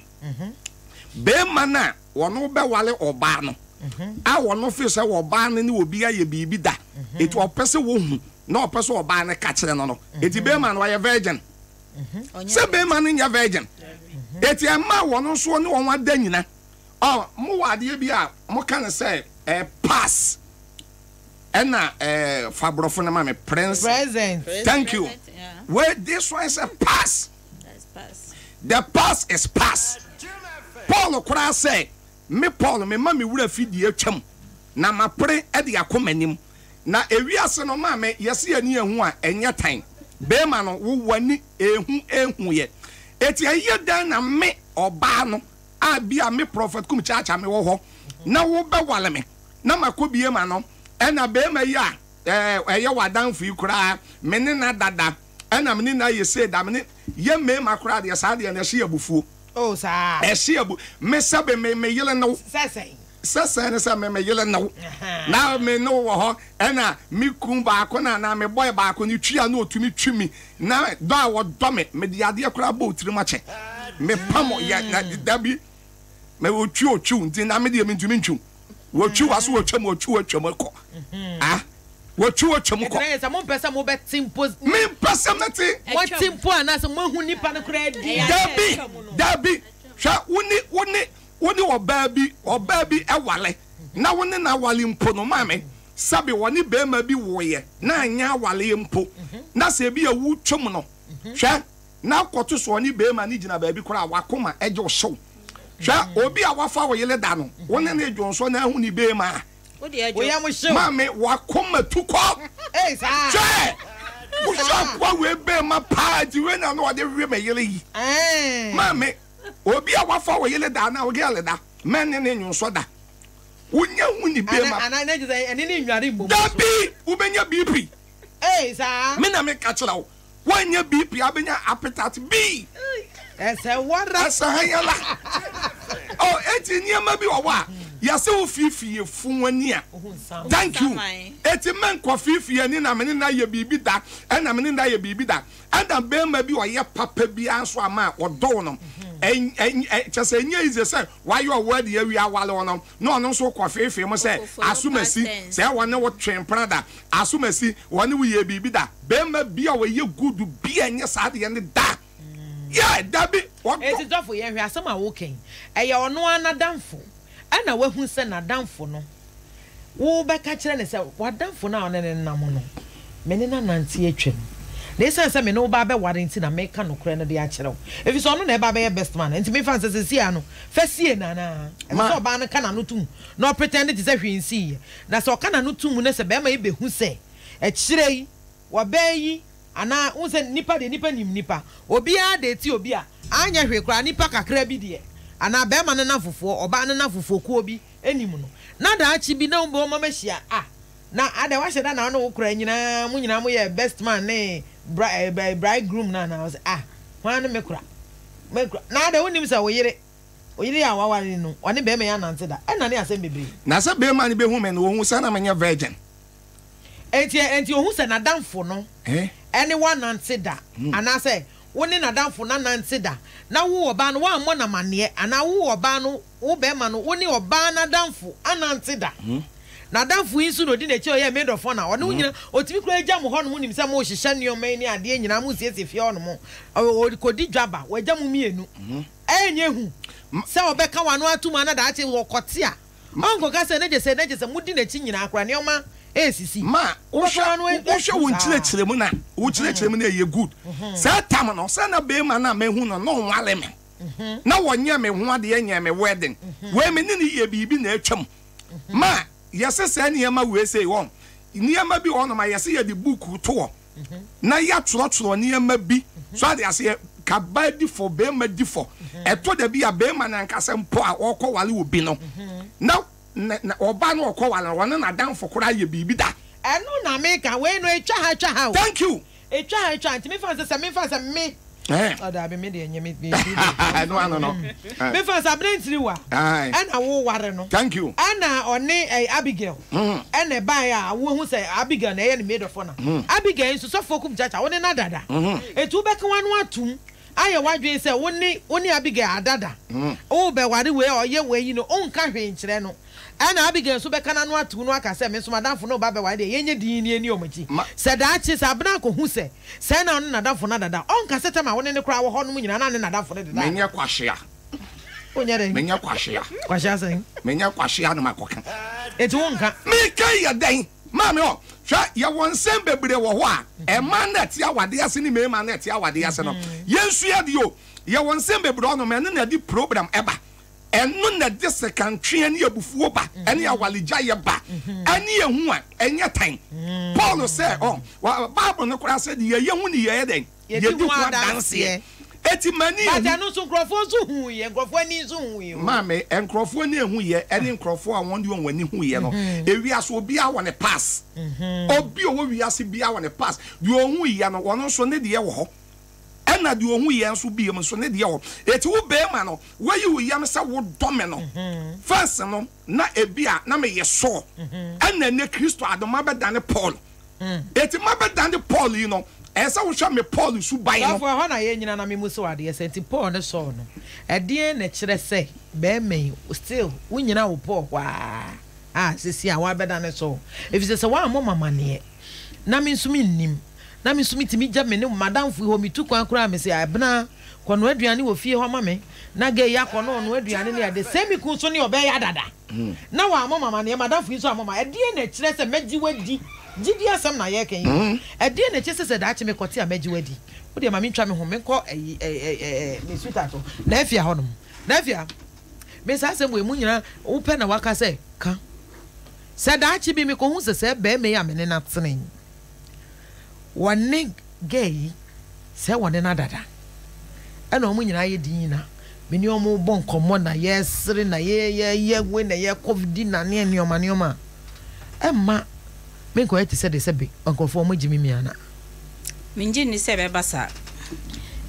Barima no a ɔno bɛware ɔbaa no, a ɔno feel sɛ ɔbaa no ne obi ayɛ biribi da, enti ɔpɛ sɛ ɔhu na ɔpɛ sɛ ɔbaa no ka kyerɛ no no, enti barima no ɔyɛ virgin. Sɛ barima no nyɛ virgin, enti ɛma wɔn nso ne wɔn ada nyina. Ɔ, mowɔ adeɛ bi a moka no sɛ ɛɛ pass ɛna ɛɛ fa borɔfo no ma me prince. Present. Thank you. Wei this one is a pass. The pass is pass. Paul koraa sɛ me Paul me ma me wura fi deɛ atwam na mapere de akɔ m'anim. Na ewiase no maame yɛse yɛni ehu a ɛnyɛ tan. Beema no wo w'ani ehu ehu yɛ. Eti ɛyɛ dɛn na me ɔbaa no a bi a me Prophet Kum Kyaakya me wɔ hɔ na wo bɛ wale me na ma kɔ bie ma no ɛna bɛɛma yi a ɛɛ ɛyɛ w'adanfo yi koraa me ne na dada ɛna me ne na ayɛ sei da me ne yɛ mɛɛma koraa deɛ saa deɛ no ɛhye yɛ abufuo. Oh saa. Ɛhye abu me sɛbe me me yere ne wo. Sɛ sɛn. Sɛ sɛn ne sɛ me me yere ne wo na me ne wo wɔ hɔ ɛna me kun baako no anaa me boy baako no twi a na ɔtumi twi me na dɔ a ɔdɔ me mede adeɛ koraa bɔ wo tirim akyɛ me pam yɛ na dabi me ɔtwi ɔtwiw nti na me deɛ mentumi ntwiw wɔtwi wa so wɔtwam wɔtwi wɔtwam kɔ ah wɔtwi wɔtwam kɔ. Ɛtena yɛ sɛ mompɛ sɛ mobɛte mpo. Mempɛ sɛ mɛte. Mote mpo anaasɛ moahu nipa no koraa di. Dabi dabi hwɛ wo ne wo ne Wo ne ɔbaa bi, ɔbaa bi ware, na wo ne no aware mpo no, maame, sɛbe ɔne barima bi woeɛ na anyɛ awareɛ mpo, na sɛ ebia wotwam no, hwɛ, Na kɔto so ɔne beema no gyina baabi koraa a, w'akoma gye wo hyew. Hwɛ, obi a wafa wo yere da no, wo ne no redwonsɔ na ahu ne beema a, Wo yam hyew. Maame, w'akoma tu kɔ. Hwɛ! Wohwɛ akoa wei beema paa nti wei na na ɔde we me yere yi. Maame, obi a wafa wo yere da anaa wo girl da, mɛne no nnwonsɔ da. Wonya hu ne beema. Dabi! Wobɛnya BP. Me na meka kyerɛ wo. Woannya BP a wobɛnya appetite B. Ɛsɛ wara. Ɛsɛ hanyala. Oh, eti nneɛma bi wɔ hɔ a yɛsɛ wo fiifii yɛ fun ani a. Thank you. Eti menkɔ fiifii ani na me ne no ayɛ biribi da, ɛna me ne no ayɛ biribi da. Ɛna bɛrima bi ɔyɛ papa biara nso ama a ɔdɔ wo no. Kyɛ sɛ ɛnyɛ easy sɛ wayɛ ɔwɔ adi awie awale wo no na ɔno nso kɔ fiifii mo sɛ asomasi sɛ wɔne wo twe mpena da. Asomasi, wɔne wo yɛɛ biribi da? Barima bi a ɔyɛ good bi a ɛnyɛ saa adeɛ no da. Yeah, dabi, ɔdɔ. Enti dɔfo yɛnhwɛ asɛm a woka yi, ɛyɛ ɔno ara n'adamfo ɛna wahu sɛ n'adamfo no, wobɛka kyerɛ no sɛ w'adamfo no a ɔne no nam no, me ne no anante atwam, na esiane sɛ me ne wo ba abɛware nti na meka nokorɛ no de akyerɛ wo, efisɛ ɔno na ɛba abɛyɛ best man, enti memfa no sɛ seesei ara no, fa sie no anaa? Ɛsɛ sɛ ɔbaa no ka n'ano tom na ɔpretɛnde te sɛ hwee nsiiɛ. Na sɛ ɔka n'ano to mu na sɛ barima yi bɛhu sɛ akyire yi wɔbaa yi anaa, wohu sɛ nnipa deɛ nnipa nim nnipa, obiara deeti obi a, anyɛ hwee koraa nnipa kakra bi deɛ, anaa barima no nnamfofoɔ, ɔbaa no nnamfofoɔ kuo bi nim no, na daakye bi na wɔn ahyia a, na adɛn wahyɛ da na wo ne wo kora nyinaa, mo nyinaa moyɛ best man ne bridegroom no anaa? Ɔsɛ ah, hwan ne me kora? Me kora, na adɛn wonnim sɛ wo yere Wo yere a waware no no, ɔne barima yi anante da. Ɛnna ne asɛm bebree. Na sɛ barima no behu me no, ohu sɛ na menyɛ virgin. Enti, enti ohu sɛ n'adamfo no ne wo anante da, anaasɛ wo ne n'adamfo no anante da, na wo ɔbaa no woammɔ no amanneɛ, anaa wo ɔbaa no, wo barima no, wo ne ɔbaa no adamfo anante da. N'adamfo yi nso na odi n'akyi a ɔyɛ maid of honor. Ɔne wo nyina, otumi koraa gya mo hɔnom, nim sɛ morehyehyɛ nneɛma yi ne adeɛ nyinaa, moresiesie fie hɔnom. Ɔkɔdi dwa ba, wagya mo mmienu. Ɛnyɛ hu sɛ ɔbɛka w'ano atom ana daakye wɔkɔte a, ɔnkɔka sɛ na gyesɛ na gyesɛ modi n'akyi nyinaa koraa nneɛma resisi. Ma Wobɛka w'ano wohwɛ wohwɛ atom wo saa. nkyerɛkyerɛmu no a wo kyerɛkyerɛmu no ɛyɛ good. Saa tam no sɛ na bɛɛma no a mahu no na ɔnware me na wɔnyɛ me ho adeɛ nyɛɛ me wedding wei me ne no yɛ biribi na atwam ma yɛse saa nneɛma wei sei wɔn nneɛma bi wɔ hɔnom a yɛse yɛde book to hɔ na yɛatwerɛtwerɛ nneɛma bi so ade aseɛ ka baa di fɔ bɛrima di fɔ ɛtɔ da bi a bɛrima no ankasa mpo a ɔkɔ wale obi no na na ɔbaa no ɔkɔ wale no ɔne n'adamfo koraa yɛ biribi da. Ɛno na meka wei no etwa ha twa ha o. Thank you. Etwa ha etwa ha nti mefa no sɛ sɛ mefa no sɛ me. Ɛɛ. Oh daabi me deɛ nyɛ me me. Ɛno ano no. Mefa no sɛ aberantiriwa. Aye. Ɛna wo ware no. Thank you. Ɛna ɔne ɛɛ Abigail. Ɛna ɛbaeɛ a wohu sɛ Abigail na ɛyɛ ne maid of honor. Abigail nso sɔfoɔ kum kyakya wo ne no adada. Enti wobɛka w'ano atom ayɛ w'adwene sɛ wo ne wo ne Abigail adada. Worebɛware wei a ɔyɛ wei yi no wonka hwee nkyerɛ no. Ɛnna Abigail nso bɛka n'ano atom no aka sɛ, Me nso m'adamfo no reba abɛware deɛ, yɛnyɛ dinn na yɛnni wɔn akyi. Sɛ daakye, sɛ Abner kɔhu sɛ sɛɛ na ɔne n'adamfo no adada a, ɔrenka sɛ Tamar a wo ne no koraa wɔ hɔ nom nyinaa na ne n'adamfo no deda anaa? Menyɛ kwasea. Wonyɛ dɛn? Menyɛ kwasea. Kwasea sɛn? Menyɛ kwasea na makɔka. Enti wonka? Meka yi yɛ dɛn? Maame ɔ, hwɛ, yɛwɔ nsɛm bebree wɔ hɔ a, mmaa no a ɛte awadeɛ ase ne mmarima no a ɛte awadeɛ ase no, yɛnsua adeɛ o. Yɛwɔ nsɛm bebree wɔ hɔnom, ɛno na ɛde program ba. Ɛno na ɛde sekantweɛ ne abufuo ba, ɛne awaregyaeɛ ba, ɛne ehu a ɛnyɛ tan. Paul sɛ, ɔ, Bible no koraa sɛ deɛ yɛhu ne yɛyɛ dɛn? Yɛdi ho adanseɛ. Eti m'ani But ehu. ɛno nso nkurɔfoɔ nso huiɛ, nkurɔfoɔ ani nso huiɛ o. Maame, nkurɔfoɔ ani ehuiɛ ɛne nkurɔfoɔ a wɔn de wɔn ani huiɛ no, ewiase obiara wɔ ne pass. Obi a ɔwɔ wiase biara wɔ ne pass. Deɛ ɔhuiɛ no, ɔno nso ne deɛ wɔ hɔ. Ɛna deɛ ɔhu yɛ nso biom nso ne deɛ wɔ. Eti wo beema no wayi wo yam sɛ wo dɔ me no first no na ebi a na me yɛ Saul ɛna ɛnɛ Kristo adom mabɛdane Paul. Eti mabɛdane Paul yi no ɛyɛ sɛ wo hwɛ me Paul suban no. Sɔfo ɛhɔ na yɛn nyina na me mu so adeɛ sɛ nti Paul ne Saul no ɛdeɛn na ɛkyerɛ sɛ bɛɛma yi still wo nyina wo Paul hɔ aa a sɛsi a wabɛdane Saul efisɛ sɛ woammɔ me amaneɛ na me nso me nnim na me nso metumi gya me ne m'adamfo yi hɔ, metu kwan koraa a mese Abena kɔnoa aduane wɔ fie hɔ ma me, na gay yi akɔ na ɔnoa aduane ne ade, sɛ me kunu nso ne ɔbɛyɛ adada na wammɔ me amaneɛ, m'adamfo yi nso ammɔ me, ɛdeɛn na ɛkyerɛ sɛ mɛgye wo adi? Gyidie asɛm na yɛreka yi o, ɛdeɛn na ɛkyerɛ sɛ sɛ daakye mekɔte a mɛgye wo adi? Wo deɛ ma mentwa me ho menkɔ ɛyi ɛ ɛ ɛ me sweetheart hɔ. Naafia hɔ nom. Naafia, me saa asɛm wei mo nyinaa wo pɛ na waka sɛ ka. Sɛ daakye bi mekɔhu sɛ saa barima yi a me ne no atena yi, wɔne girl yi sɛ wɔne no adada ɛna wɔn nyinaa yɛ din na me ne wɔn rebɔ nkɔmmɔ na yɛresere na yɛyɛ wei na yɛkɔ dinner ne nneɛma nneɛma a, ɛmma menkɔyɛ te sɛ deɛ sɛ be nkurɔfoɔ wɔn agye me mi ana? Mengye nni sɛ ɛbɛba saa.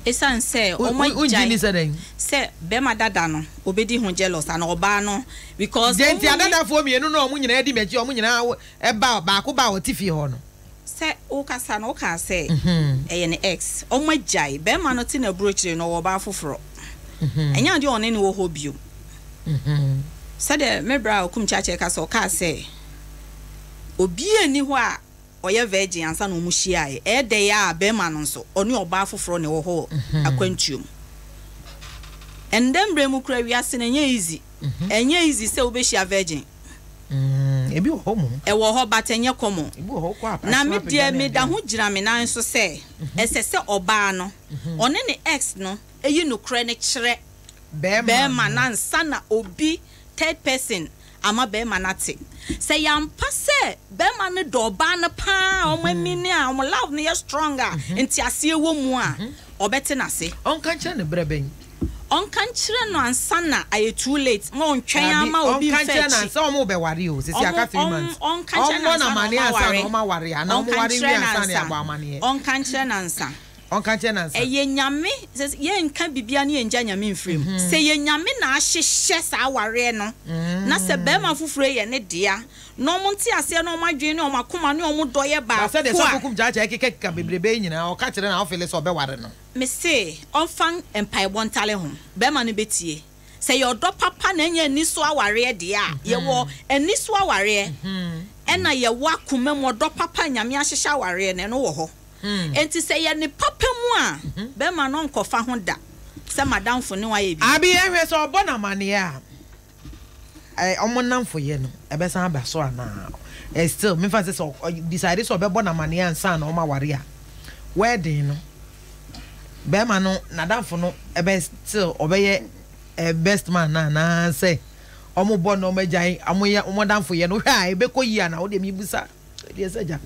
Esiane sɛ wɔn agyae. Wongye nni sɛ dɛn? Sɛ bɛrima dada no obedi ho jealous anaa ɔbaa no because. Deɛ nti adadafoɔ mmienu no a wɔn nyinaa di m'akyi a wɔn nyinaa ba baako ba a ɔte fie hɔ no. Sɛ wokasa no wokaa sɛ ɛyɛ ne ex. Wɔn agyae. Bɛrima no te n'aburokyire no ɔwɔ ɔbaa foforɔ. Ɛnyɛ adeɛ a ɔne no wɔ hɔ bio. Sɛdeɛ me bra Okum Kyakyɛ ka sɛ ɔkaa sɛ obiara nni hɔ a ɔyɛ virgin ansa na wɔn hyiaeɛ. Ɛyɛ dɛ a barima no nso, ɔne ɔbaa foforɔ na ɛwɔ hɔ wɔ akwantuo mu. Ɛndɛ mmerɛ mu koraa wiase no ɛnyɛ easy. Ɛnyɛ easy sɛ wobɛhyia virgin. Ebi wɔ hɔ mmom. Ɛwɔ hɔ but ɛnyɛ common. Ebi wɔ hɔ wokɔ a Na me deɛ meda ho gyina me nan so sɛ ɛsɛ sɛ ɔbaa no ɔne ne ex no yi nokorɛ no kyerɛ bɛɛma no ansa na obi, third person, ama bɛɛma no ate. Sɛ ɛyɛ ampa sɛ bɛɛma no dɔ ɔbaa no paa a wɔn amini a wɔn love no yɛ strong a nteaseɛ wɔ mu a, ɔbɛte no ase. Ɔnka nkyerɛ no berɛ bɛn? Ɔnka nkyerɛ no ansa na ayɛ too late, ma ɔntwɛn ara Daabi, ma obi ɔnka mfa nkyerɛ no akyi. ansa wɔn rebɛware o, seesei aka 3 months. Ɔnka nkyerɛ no Ɔmmɔ no ansa na amaneɛ wɔn ansa na aware. wɔn aware anaa wɔn Ɔnka ware wie nkyerɛ no ansa na ansa. yɛabɔ amaneɛ? Ɔnka nkyerɛ no ansa. Ɔnka nkyerɛ no ansa. Ɛyɛ Nyame, sɛ yɛnka biribiara ne yɛngya Nyame mfiri mu. Sɛ ɛyɛ Nyame na ahyehyɛ saa awareɛ no, na sɛ barima foforɔ yi yɛ ne dea, na wɔn nteaseɛ ne wɔn adwene ne wɔn akoma ne wɔn dɔ yɛ Ba baako sɛdeɛ a. Sɔfo Kum Kyaakyaa ɛkekakeka bebrebe yi nyinaa, ɔka kyerɛ no a ɔfele sɛ ɔbɛware no. Mese ɔmfa mpaebɔ ntale ho, barima no bɛtie. Sɛ ɛyɛ ɔdɔ papa na ɛnyɛ aniso awareɛ deɛ a, yɛwɔ aniso awareɛ, ɛna yɛwɔ akoma mu ɔdɔ papa a Nyame ahyehyɛ awareɛ no, ɛno wɔ hɔ. Enti sɛ ɛyɛ ne papa mu a, bɛrima no ɔnkɔfa ho da sɛ m'adamfo ne wo ayɛ biribi. Abi, yɛnhwɛ, sɛ ɔbɔ no amaneɛ a, ɛ, wɔn nnamfoyɛ no, ɛbɛsan aba so anaa? Ɛ, still, memfa no sɛ sɛ ɔ, decide sɛ ɔbɛbɔ no amaneɛ ansa na wɔaware a, wedding no, bɛrima no, n'adamfo no bɛ, still, ɔbɛyɛ, ɛ, best man no anaasɛ wɔbɔ na wɔagyae, wɔyɛ wɔn adamfoyɛ no, wohwɛ a, ɛbɛkɔ yie anaa? Wo deɛ mebisa. Ɛdeɛ sɛ gya.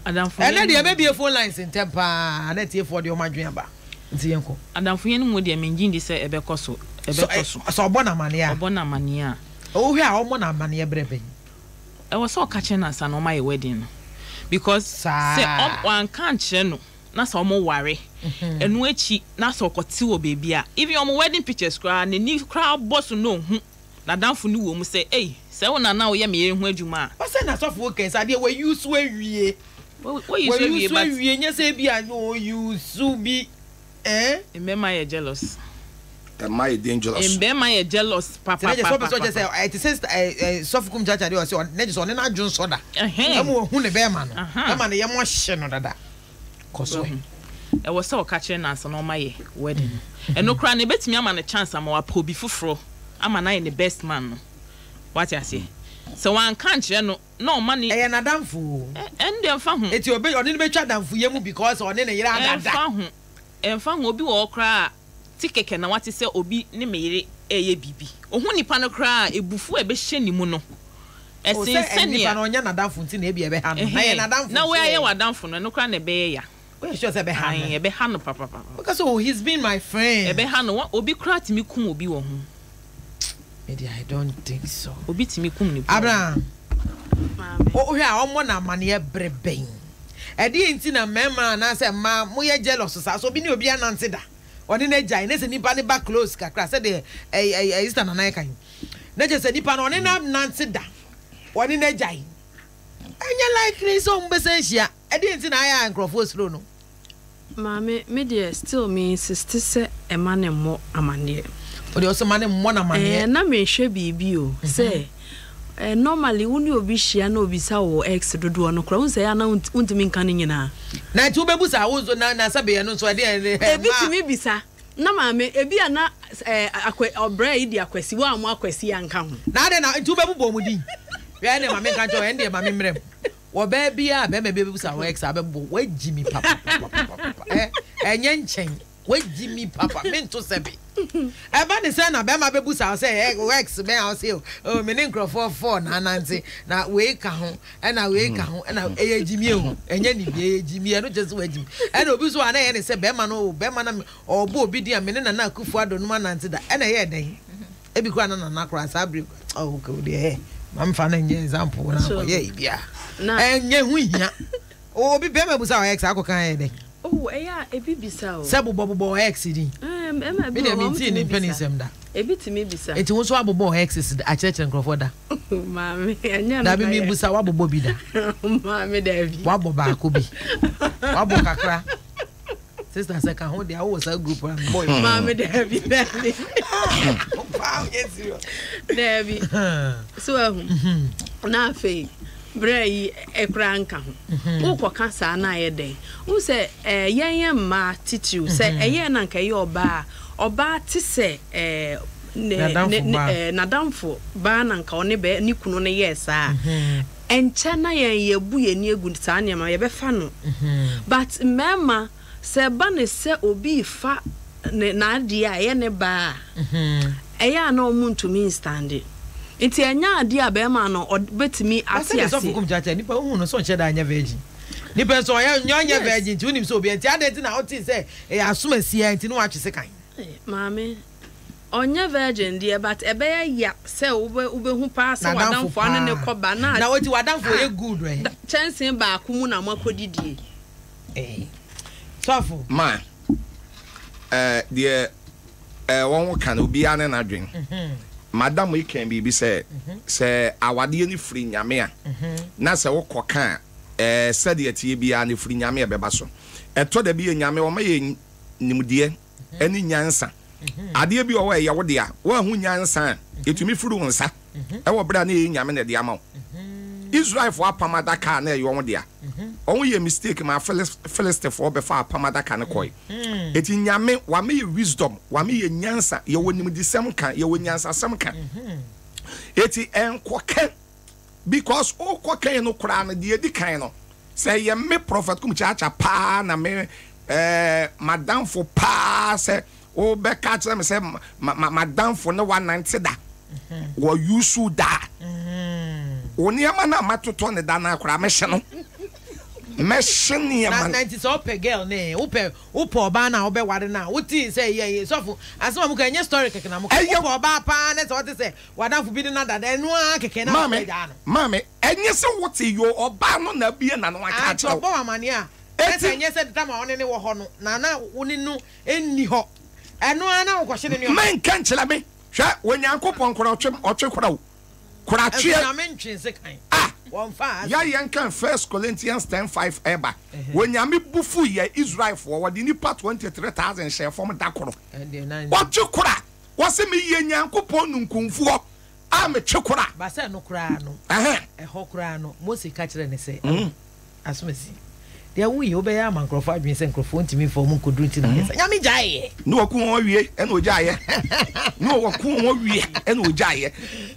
Adamfoyɛ Ɛnɛ deɛ ɛbɛbie phone lines ntɛm paa na atiefoɔ deɛ wɔn adwene aba nti yɛn kɔ. Adamfoyɛ no mu deɛ mengye ndi sɛ ɛbɛkɔ so ɛbɛkɔ so. Sɛ ɔbɔ no amaneɛ a. Ɔbɔ no amaneɛ a. Wohwɛ a ɔmmɔ no amaneɛ berɛ bɛn? Ɛwɔ sɛ ɔka kyerɛ no ansa na wɔayɛ wedding no because sɛ wanka ankyerɛ no na sɛ wɔn ware ɛno akyi na sɛ ɔkɔte wɔ baabi a even wɔn wedding pictures koraa n'ani koraa bɔ so na ɔhu N'adamfo no wom sɛ, Ei, sɛ wo na na woyɛ me yere ho adwuma a. Ɔsɛ na sɔfo kɛn sɛ adeɛ wa use awie. Wa use awie but. Wa use awie nyɛ sɛ ebi a o use bi eh. Mbɛma yɛ jealous. Ɛma yɛ dangerous. Mbɛma yɛ jealous Sɛ ne kyɛ sɛ ɔpɛ sɛ ɔkyɛ papapapapa. sɛ ɛte sɛ ɛ sɔfo kum kyaakyaa deɛ ɔsɛ ne kyɛ sɛ ɔne no adwo nsɔ da. Ɛhɛn. Ɛma wahu ne bɛɛma no. Aha. Ɛma ne yam ahye no dada. Kɔ so ɛ. Ɛwɔ sɛ ɔka kyerɛ no ansa na ɔma yɛ wedding no. Ɛno koraa no ɛbɛtumi ama no chance ama wapɛ obi foforɔ ama no ayɛ ne best man no. Wate aseɛ? Sɛ wanka ankyerɛ no na ɔma ne. Ɛyɛ n'adamfo o. Ɛno deɛ ɛmfa ho. Eti ɔbɛ ɔne no bɛtwa adamfoyɛ mu because ɔne ne yere adada. Ɛmfa ho. Ɛmfa ho. Obi wɔ hɔ koraa a, te kɛkɛ na wate sɛ obi ne me yere reyɛ biribi. Ohu nipa no koraa a, abufuo a ɛbɛhyɛ ne mu no, Oh, ɛsen sɛ sɛnea. nipa no ɔnyɛ n'adamfo nti na ebia ɛbɛha no. Na ɛyɛ Ɛhɛn, n'adamfo na nso wei ayɛ ɛ? w'adamfo no, ɛno koraa na ɛbɛyɛ ya. Woyɛ sure sɛ ɛbɛha no? Ae, ɛbɛha no papapapa. Woka sɛ, oh, he's been my friend. Ɛbɛha no. Obi koraa tumi kum obi wɔ ho. Me deɛ, I don't think so. Obi tumi kum nipa wɔ ho. Abraham, Maame. wohwɛ a wɔmmɔ no amaneɛ bere bɛn? Ɛdeɛn nti na mmarima anaasɛ mmaa moyɛ jealous saa? So obi ne obi anante da? Ɔne no agyae, na sɛ nipa no ba close kakra sɛdeɛ ɛyi ɛyi ɛyi Sister Nana ɛka yi, na kyerɛ sɛ nipa no ɔne no anante da, ɔne no agyae. Ɛnyɛ likely sɛ wɔn bɛsan ahyia. Ɛdeɛn nti na ayɛ a nkurɔfoɔ suro no? Maame, me deɛ still me insist sɛ ɛma no mmɔ amaneɛ. Wo deɛ wose ma no mmɔ no amaneɛ. Ɛɛ na mehwɛ biribi o, sɛ eh, normally wo ne obi hyia na obisa wo ex dodoɔ no koraa, wohu sɛ ɛyɛ a na wontumi nka ne nyinaa. Na nti wobɛbu saa wo nso na na sɛbe ɛno nso ɛdeɛn ne Ebi mmaa. tumi bisa, na maame, ebi a na eh, akwa, ɔbra yi de akwasi, woammɔ akwasi anka ho. Na adɛn na nti wobɛbobɔ wɔn din? Hwɛ ɛnneɛ ma menka nkyerɛ wo, ɛndeɛ ma memmrɛ mu. Wɔ baa biaa a bɛɛma bi bɛbisa wo ex a bɛbɔ wagyi me papapapapapa eh. Ɛnyɛ nkyɛn. Wagyi mi papa. Mento sɛbe. Ɛba ne sɛn na bɛrima bɛbusa wo sɛ wo ex bɛn a wose oh me ne nkurɔfoɔ four na anante na wei ka ho ɛna wei ka ho ɛna ɛyɛ gyimie o ɛnyɛ ne bi ɛyɛ gyimie ɛno kyerɛ sɛ wagyim ɛna obi nso a na ɛyɛ ne sɛ bɛrima no o bɛrima na ɔbɔ obi din a me ne Nana Akufo Addo nom anante da ɛna ɛyɛ dɛn ebi koraa na Nana koraa saa bere oh okay deɛ ɛ mamfa no nyɛ example na akɔyɛ ebia ɛnyɛ ho hia. Obi bɛrima busa wo ex akɔka ayɛ dɛn? Oh ɛyɛ a ebi bisa o. Sɛ bobɔ bobɔ wo ex din. Ɛɛ mmarima bi wɔ hɔ Me deɛ wɔn mentee ne tumi bisa. mpanisɛm da. Ebi tumi bisa. Nti wo nso woabobɔ wo exes akyerɛkyerɛ nkurɔfoɔ da? Maame ɛnyɛ no Dabi na yɛ. mebusa woabobɔ bi da? Maame dabi. Woabɔ baako bi? Woabɔ kakra? Sister sɛ ka ho deɛ wowɔ saa group a mebɔ yi. Maame dabi dabi. Paa woyɛ serious. Dabi. So ahu. Na afei berɛ yi koraa nka ho. Wokɔka saa na ayɛ dɛn? Wohu sɛ yɛn yɛ mmaa titiriw sɛ ɛyɛɛ na nka ɛyɛ ɔbaa a, ɔbaa te sɛ n'adamfo baa na nka ɔne bɛ ne kunu no yɛɛ saa a, ɛnkyɛ na yɛn yɛbu yɛn ani agu saa nneɛma yɛbɛfa no. But mmarima Sɛ ɛba no sɛ obi refa ne n'adeɛ a ɛyɛ ne ba a, ɛyɛ a na wɔn ntumi nstande. Nti ɛnyɛ adeɛ a bɛrima no ɔbɛtumi But ate sɛdeɛ sɔfo aseɛ. kum kyakya nipa wohu no sɛ ɔnhyɛ da nyɛ virgin nipa nso ɔyɛ nyɛ ɔnyɛ Yes. virgin nti wonim sɛ obi nti adɛn nti na wotee sɛ ɛyɛ asom asia nti na watwe sekan. Maame, ɔnyɛ virgin deɛ but ɛbɛyɛ ya sɛ wobɛ wobɛhu paa sɛ N'adamfo w'adamfo ane ne paa. kɔ ba na Na ɔti w'adamfo ah ɔyɛ good ɛ. da kyɛnsee baako mu na moakɔdidie. Ee. Sɔfo. Ma, eh, deɛ eh, wɔn ka no, obiara ne n'adwen. Madam yi kan biribi sɛ, sɛ awadeɛ no firi Nyame a, na sɛ wokɔ ka a, eh, sɛdeɛ ɛteɛ biara no, ɛfiri Nyame a ɛbɛba so. Ɛtɔ da bi a Nyame ɔma yɛn nimdeɛ ne nyansa. Adeɛ bi wɔ hɔ a ɛyɛ wo dea, woanhu nyansa a, ɛtumi firi wo nsa. Ɛwɔ berɛ a na ɛyɛ Nyame na ɛde ama wo. Israelfoɔ apam adaka a na ɛyɛ wɔn dea. Wɔn yɛ mistake maa Philistifoɔ bɛfaa apam adaka no kɔe. Eti Nyame wame yɛ wisdom, wame yɛ nyansa, yɛwɔ nimdesɛm ka, yɛwɔ nyansasɛm ka. Eti ɛnkɔka because wokɔ kan no koraa no deɛ edi kan no sɛ ɛyɛ me Prophet Kum Kyaakya paa na me ɛɛ madamfo paa sɛ Wobɛka akyerɛ me sɛ m'adamfo ne wo anante da, wɔ use da a, wo nneɛma no a matotɔ ne da no ara koraa mɛhye no. Mɛhye nneɛma no. Na nti sɛ wopɛ girl no ɛ, wopɛ wopɛ ɔbaa no a wobɛware no a, wotee sɛ yɛ sɔfo asɛm a moka ɛnyɛ story kɛkɛ na moka. Wopɛ ɔbaa paa na sɛ wote sɛ w'adamfo bi ne no ada da, ɛno ara kɛkɛ na Maame, wagyaa no. maame, ɛnyɛ sɛ wote yoo, ɔbaa no na abue n'ano aka Nti akyerɛ wo. ɔbɔ wo amaneɛ a, na sɛ ɛnyɛ sɛ tam a wo ne no wɔ hɔ no na na wo ne no Nni hɔ. Ɛno ara na wokɔhye ne nneɛma. Menka nkyerɛ me. Hwɛ, Onyankopɔn kora ɔtwe, ɔtwe kora o. Kora Nso tweɛ. Nyame ntwe sekan. Ah! Wɔmfa ase. Ya yɛnkan First Corinthians ten five ɛba. Onyame bo fuu yɛ Israelfoɔ, wɔde nnipa 23,000 hyɛɛ fam da koro. Ɛndeɛ na nni. Ɔtwe kora. Wɔse meyɛ Nyankopɔn nunkumfoɔ a metwe kora. Ba sɛ ɛno koraa no, Ɛhɛn. ɛhɔ koraa no, Mose ka kyerɛɛ no sɛ, Asomasi, deɛ wo yɛ, wobɛyɛ ama nkurɔfoɔ adwene sɛ nkurɔfoɔ ntumi mfa wɔn nkɔduru nti na ayɛ saa. Nyame gyaeɛ. Ne wɔku wɔn awie ɛna ɔgyaeɛ. Ne wɔku wɔn awie ɛna ɔgyaeɛ.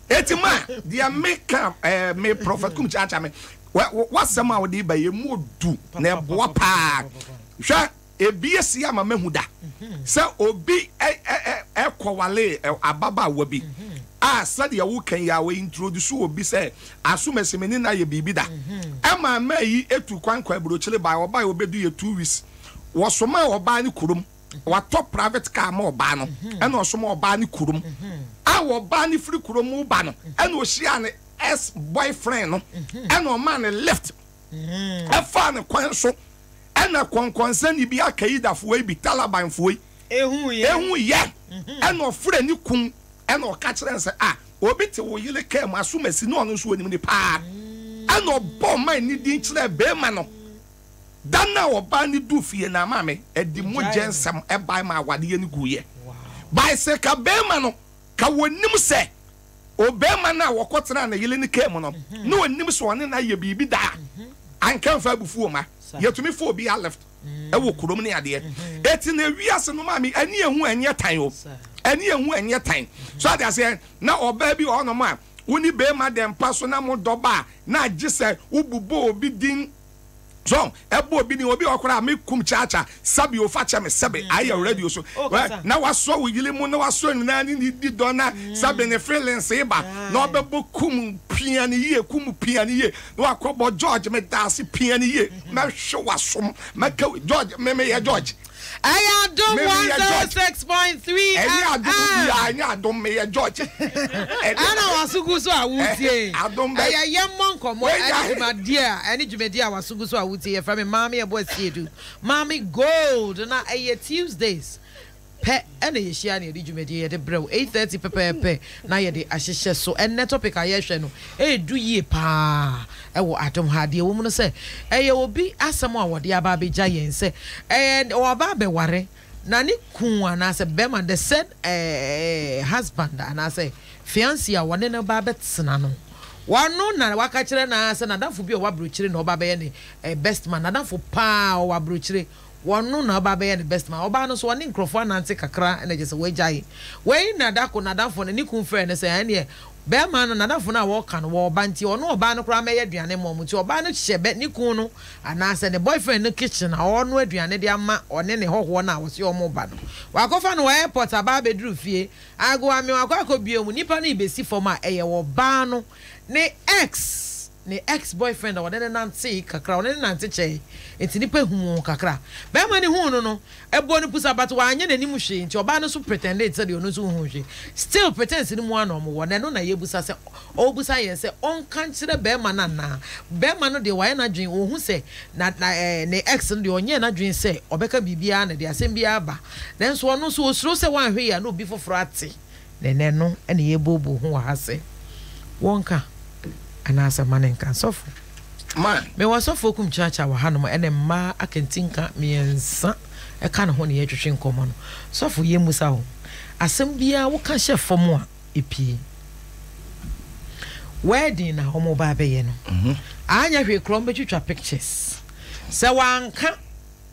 Eti ma deɛ meka ɛɛ me Prophet Kum Kyaakya me w'asɛm a wode ba yɛ mu odu na ɛboa paa. Hwɛ. Ebi asi ama mahu da sɛ obi kɔwaree ababaawa bi a sɛdeɛ woka yi a wɔ introduce obi sɛ asomasi me ne no ayɛ biribi da. Ɛma mmaa yi tu kwan kɔ aburokyire bae, ɔbae ɔbɛdu yɛ 2 weeks. Wɔsomaa ɔbaa no kurom, watɔ private car ma ɔbaa no, ɛna ɔsoma ɔbaa no kurom. A ɔbaa no firi kurom reba no, ɛna ɔhyiaa ne ex boyfriend no, ɛna ɔmaa no lift ɛfaa ne kwan so. Ɛna kɔnkɔnsani bi Al-Qaeda-foɔ yi bi, Taliban-foɔ yi, ehu yɛ, ɛna ɔfrɛ ne kun, ɛna ɔka kyerɛ no sɛ, ah, obi te wo yere kaa mu, asomasi, na ɔno nso onim no paa. Ɛna ɔbɔɔ man ne din kyerɛɛ beema no. Da no a ɔbaa no duu fie no, maame, ɛde mogya nsɛm ɛbae ma awadeɛ no guiɛ. By sɛ ka beema no, ka wɔnim sɛ Obarima no a ɔkɔtenaa ne yere no kaa mu no, na ɔnim sɛ ɔne no ayɛ biribi da a, anka mfa abufuo mma. Yɛtumi fa obiara left wɔ kurom ne adeɛ. Eti na wiase no maame, ani ehu ɛnyɛ tan o. Ani ehu ɛnyɛ tan. So ate aseɛ, na ɔbaa bi wɔ hɔnom a, wo ne barima da mpa so na mo dɔ ba a, na agye sɛ wobobɔ obi din. So ɛbɔ obi ni obi wɔ koraa me kum kyaakya sabi o fa kyɛ me sɛbe ayɛ wɔ radio so na wasɔ wo yere mu na wasɔ nyinaa ne ne di dɔ na sɛbe ne feelings ba na ɔbɛbɔ kum pia ne yie kum pia ne yie na wakɔ bɔ George me daase pia ne yie mɛhwe wasom mɛka George me meyɛ George. Ɛyɛ adom 106.3 Ɛnyɛ adom FM. biara, ɛnyɛ adom, meyɛ George. Ɛna waso gu so a wotie. Adom bɛ. Ɛyɛ yɛmmɔ nkɔmmɔ ɛne dwumadie a ɛne dwumadie a waso gu so a wotie. Yɛfrɛ me Maame Ɛbo Asiedu, Maame Gold. Na ɛyɛ Tuesdays pɛ ɛna yɛhyia na yɛde dwumadie yɛde brɛ wo 8:30 pɛpɛɛpɛ na yɛde ahyehyɛ so. Ɛnnɛ topic a yɛrehwɛ no ɛɛdu yie paa. Wɔ adom ha. Deɛ ɛwɔ mu no sɛ, ɛyɛ obi asɛm a wɔde aba abɛgya yɛn sɛ ɛyɛ ɔba abɛware na ne kun anaasɛ bɛrima, the said husband anaasɛ fiancé a wɔne no ba abɛtena no, wɔno na waka kyerɛ no ara sɛ n'adamfo bi a ɔwɔ aburokyire na ɔba abɛyɛ ne best man, n'adamfo paa a ɔwɔ aburokyire. Wɔno na ɔba abɛyɛ ne best man. Ɔbaa no nso ɔne nkurɔfoɔ anante kakra na kyerɛ sɛ wagyae. Wei na da ko n'adamfo no ne kun frɛɛ no sɛ ɛneɛ bɛɛma no n'adamfo no a wɔka no wɔɔba nti ɔno ɔbaa no koraa mɛyɛ aduane mma wɔn nti ɔbaa no hyɛ bɛ ne kun no anaasɛ ne boyfriend no kitchen a ɔɔnoa aduane de ama ɔne ne hɔhoɔ no a wɔse wɔn ba no. Wakɔfa no wɔ airport aba abɛduru fie agoa me wakɔ akɔbue mu nipa no rebɛsi fam a ɛyɛ ɔbaa no ne ex. Ne ex boyfriend a ɔne no nantee kakra, ɔne no nante kyɛe nti nipa hu wɔn kakra. Bɛrima no huu no no, ɛbɔɔ no pusa but wanyɛ n'anim hwee nti ɔbaa no nso pretendee te sɛ deɛ ɔno nso nhuu hwee. Still pretence no mu ara na wɔwɔ na ɛno na yɛbusa sɛ ɔrebisa yɛn sɛ ɔnka nkyerɛ bɛrima no anaa. Bɛrima no deɛ wayɛ n'adwene, ɔhu sɛ na na ɛɛ ne ex no deɛ ɔnyɛɛ n'adwene sɛ ɔbɛka biribiara na ɛde asɛm biara aba. Nanso ɔno nso ɔsuro sɛ wanhwɛ yie a na obi foforɔ ate. Na ɛnnɛ no na yɛrebooboo ho wɔ ha sɛ wɔnka anaasɛ mma no nka. Sɔfo, mewɔ Sɔfo Okum Kyeakyea wɔ hanom ɛne mmaa akantinka mmiɛnsa ɛka ne ho na yɛretwetwe nkɔmmɔ no. Sɔfo, yɛmmisa wo, asɛm biara woka hyɛ fam a, ɛpue. Wedding na wɔreba abɛyɛ no, anyɛ hwee koraa wɔbɛtwitwa pictures. Sɛ wanka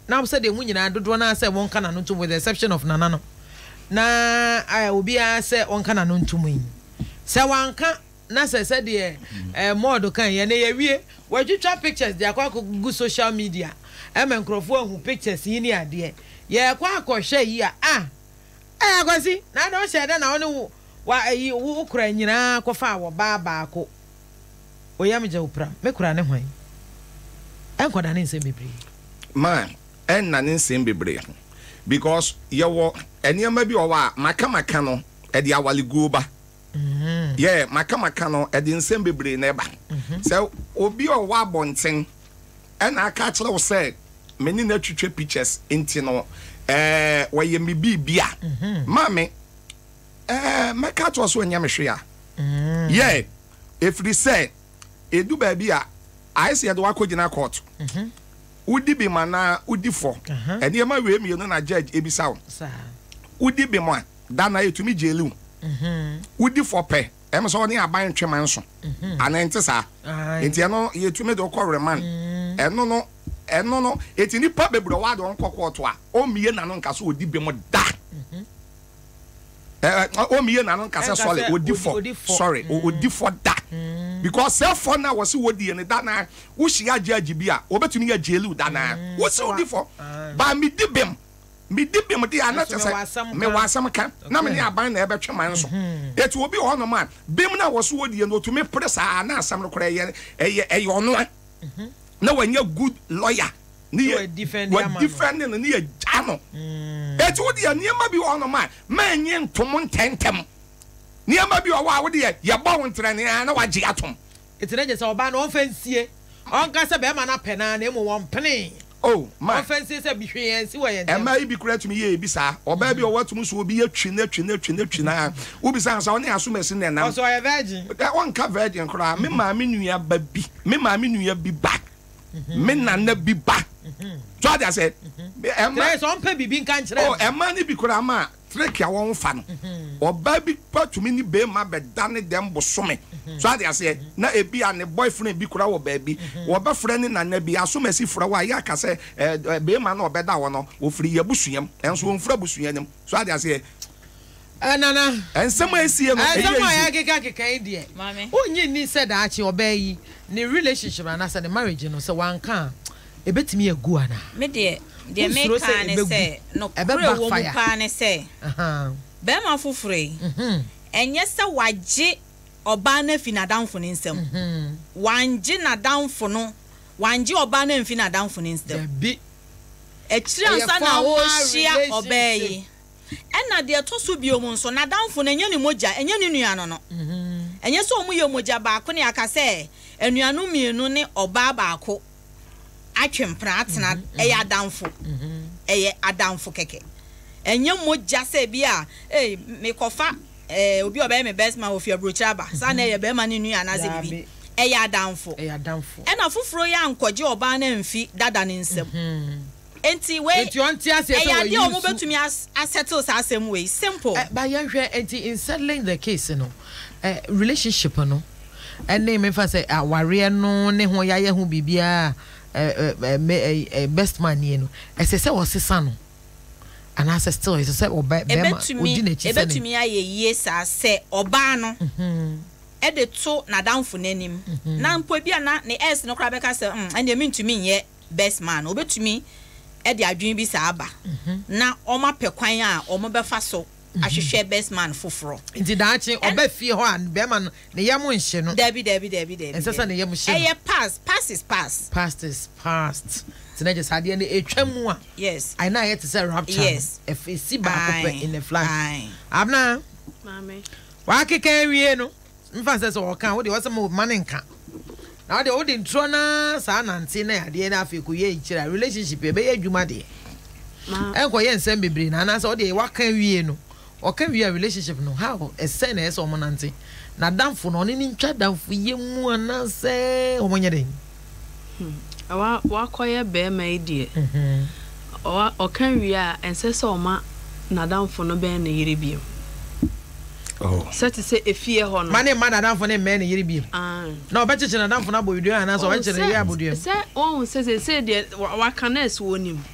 na sɛdeɛ mo nyinaa dodoɔ no ara sɛ wɔnka n'ano ntom with the exception of Nana no, na obiara sɛ ɔnka n'ano ntom yi. Sɛ wanka na sɛ sɛdeɛ eh, Maud kan yɛ na yɛwie, watwitwa pictures de akɔ akɔgu social media ɛma nkurɔfoɔ ahu pictures yi ne adeɛ. Yɛkɔ akɔhwɛ yi a, ah, eh, Akwasi, na adɛ wohyɛ dɛ na wo ne wo wa ayi wo kora nyinaa kɔfaa wɔ baa baako. Oyam gye wo pram, me kora ne hwan? Ɛnkɔdane nsɛm bebree. Man, ɛnna ne nsɛm bebree ho because yɛwɔ nneɛma bi wɔ hɔ a maka maka no ɛde awaleguo ba yɛ maka maka no ɛde nsɛm bebree na ɛba sɛ obi a ɔwɔ abɔnten ɛna aka akyerɛ wo sɛ me ne no atwitwa pictures nti no ɛɛ wɔyɛ me biribi a maame ɛɛ mɛka akyerɛ wo sɛ ɔnyɛ me hwee a yɛ ɛfiri sɛ ɛdu baabi a ayɛ sɛ yɛde wakɔgyina court Wodi bem anaa wodi fɔ? Nneɛma wei mmienu na judge ebisa wo. Wodi bem a, da no ara yɛtumi jaili wo. Wodi fɔ pɛ, ɛm sɛ ɔne aban ntwe manso. Anaa ɛnte saa? Nti ɛno yɛtumi de wo kɔ remand. Ɛno no, ɛno no, eti nnipa bebree wɔ hɔ a de wɔn kɔ kɔɔto a, ɔmmie n'ano nka sɛ ɔdi bem da. Ɔmmie n'ano nka sɛ sɔre ɔdi fɔ sɔre ɔdi fɔ da because sɛ fɔ no a wɔse wɔdie no da na wohyia judge bi a wɔbɛtumi yɛ jail da na wose ɔdi fɔ ba medi bem medi bem de a na kyɛ sɛ mewɔ asɛm ka na me ne aban na ɛbɛtwe man so ɛti obi wɔ hɔnom a bem no a wɔse wɔdie no ɔtumi pere saa na asɛm no koraa ɛyɛ ɛyɛ ɛyɛ ɔno a na wanya good lawyer ne yɛ wadifɛnde no ne yɛ gya no eti wo deɛ nneɛma bi wɔ hɔnom a mɛnye ntom ntɛntɛm nneɛma bi wɔ hɔ a wo deɛ yɛbɔ wo ntrɛnee a na wagye atom. Eti na gye sɛ ɔbaa no ɔnfa nsie ɔnka sɛ bɛrima no apɛ no ara na mmom ɔmpenee Oh my. Ɔnfa nsie sɛ bi hwee ansi wɔ yɛn ntam. Mmaa yi bi koraa tumi yɛ ebi saa. Ɔbaa bi wɔ hɔ atumi so obi atwi no atwi no atwi no atwi no ara. Wobisa no sɛ ɔne asomasi na ɛnam. Ɔsɛ ɔyɛ virgin. Ɔnka virgin koraa. Me maame nua ba bi, me maame nua bi ba. me nana bi ba so adi ase ɛma kyerɛ sɛ ɔmpɛ biribi nka nkyerɛ oh ɛma ne bi koraa ma trek a wɔn fa no ɔbaa bi pa tumi ne bɛrima bɛda ne dɛm bosome so adi aseɛ na ebi a ne boyfriend bi koraa wɔ baabi wɔbɛfrɛ ne nana bi asomasi frɛ wɔ a yɛ aka sɛ ɛɛ bɛrima no ɔbɛda hɔ no ofiri yɛ abusua mu ɛnso wɔnfiri abusua no mu so adi aseɛ. Nana, Nsɛm a esie no, ɛyɛ nsɛm a easy. yɛkeka keka yi deɛ, Maame. wonnye nni sɛ daakye ɔbaa yi ne relationship anaasɛ ne marriage no sɛ wanka a, Ɛbɛtumi agu anaa? Me deɛ, deɛ Wonsuro meka sɛ ara ne ɛbɛgu? sɛ, Ɛbɛ nokorɛ wɔ mu backfire? paa ne sɛ, barima foforɔ yi, ɛnyɛ sɛ wagye ɔbaa no afi n'adamfo no nsam. Wangye n'adamfo no, wangye ɔbaa no amfi n'adamfo no nsam. Dabi. Akyiri Ɛyɛ ansa na formal ɔrehyia ɔbaa relationship. yi. Ɛna deɛ ɛtɔ so bio nso, n'adamfo no, ɛnyɛ ne mogya, ɛnyɛ ne nua no no. Ɛnyɛ sɛ wɔyɛ mogya baako ne aka sɛ anuanom mmienu ne ɔbaa baako atwe mpena atena, ɛyɛ adamfo. Ɛyɛ adamfo kɛkɛ. Ɛnyɛ mogya sɛ bi a, ei, mekɔfa eh, obi a ɔbɛyɛ me best man ofi aburokyire aba, saa na ɛyɛ bɛrima ne nua anaasɛ biribi. Daabi. Ɛyɛ adamfo. Ɛyɛ adamfo. Ɛna foforɔ yi ankɔgye ɔbaa no amfi dada no nsam. Enti wei, Enti ɔnte aseɛ sɛ ɛyɛ adeɛ a wayi su. wɔbɛtumi as asɛtle saa asɛm wei. Simple. Eh, but yɛnhwɛ, enti in settling the case no, eh, relationship no, ɛne memfa sɛ awareɛ no ne ho yɛayɛ ho biribiara a, eh, eh, me, eh, eh, best man nie no, ɛsɛ sɛ ɔsesa no anaasɛ still ɛsɛ sɛ ɔbɛ, bɛrima Ɛbɛtumi, ɔdi n'akyi sɛ ne. ɛbɛtumi ayɛ yie saa sɛ ɔbaa no de to n'adamfo no anim, na mpo ebia na ne ex no koraa bɛka sɛ, mm, ɛnneɛ mentumi nyɛ best man no, wɔbɛtumi de adwene bi saa aba na wɔapɛ kwan a wɔbɛfa so ahwehwɛ best man foforɔ. Nti daakye ɔba fie hɔ a bɛrima no ne yam nhye no? Dabi dabi dabi dabi. Ɛnsɛ sɛ ne yam hye no. Ɛyɛ past, past is past. Past is past. Nti na kyerɛ sɛ adeɛ no ɛtwa mu a. Yes. Ayɛ na ayɛ te sɛ rapture no. Yes. Ɛsi baako pɛ in a flash. Aye. Abena. Maame. Wakeka awie no. Mfa nsɛ sɛ ɔka a, wo deɛ ɔsɛ mo ma no nka. Na wo deɛ wode ntorɔ no ara saa nante na adeɛ no afei kɔyɛ akyire a relationship ɛbɛyɛ adwuma deɛ. Ɛnkɔyɛ nsɛm bebree na anaasɛ wo deɛ waka awie no, ɔka wie a relationship no how ɛsɛn na ɛyɛ sɛ wɔn nante. N'adamfo no ɔne no ntwa adamfo yɛ mu anaasɛ wɔn nyɛ dɛn? Hmm. Wa wakɔyɛ bɛrima yi deɛ, ɔwa ɔka wie a ɛnsɛ sɛ ɔma n'adamfo no bɛn ne yere bio. Oh. Sɛ te sɛ efie hɔ no. Ma ne mma n'adamfo no mmɛn ne yere bio. Aane. Na ɔbɛkyekyere n'adamfo no abodua anaasɛ Oh, ɔbɛkyekyere ne sɛ yere abodua mu. sɛ wahu sɛ seesei deɛ wa waka nurse wɔ nim.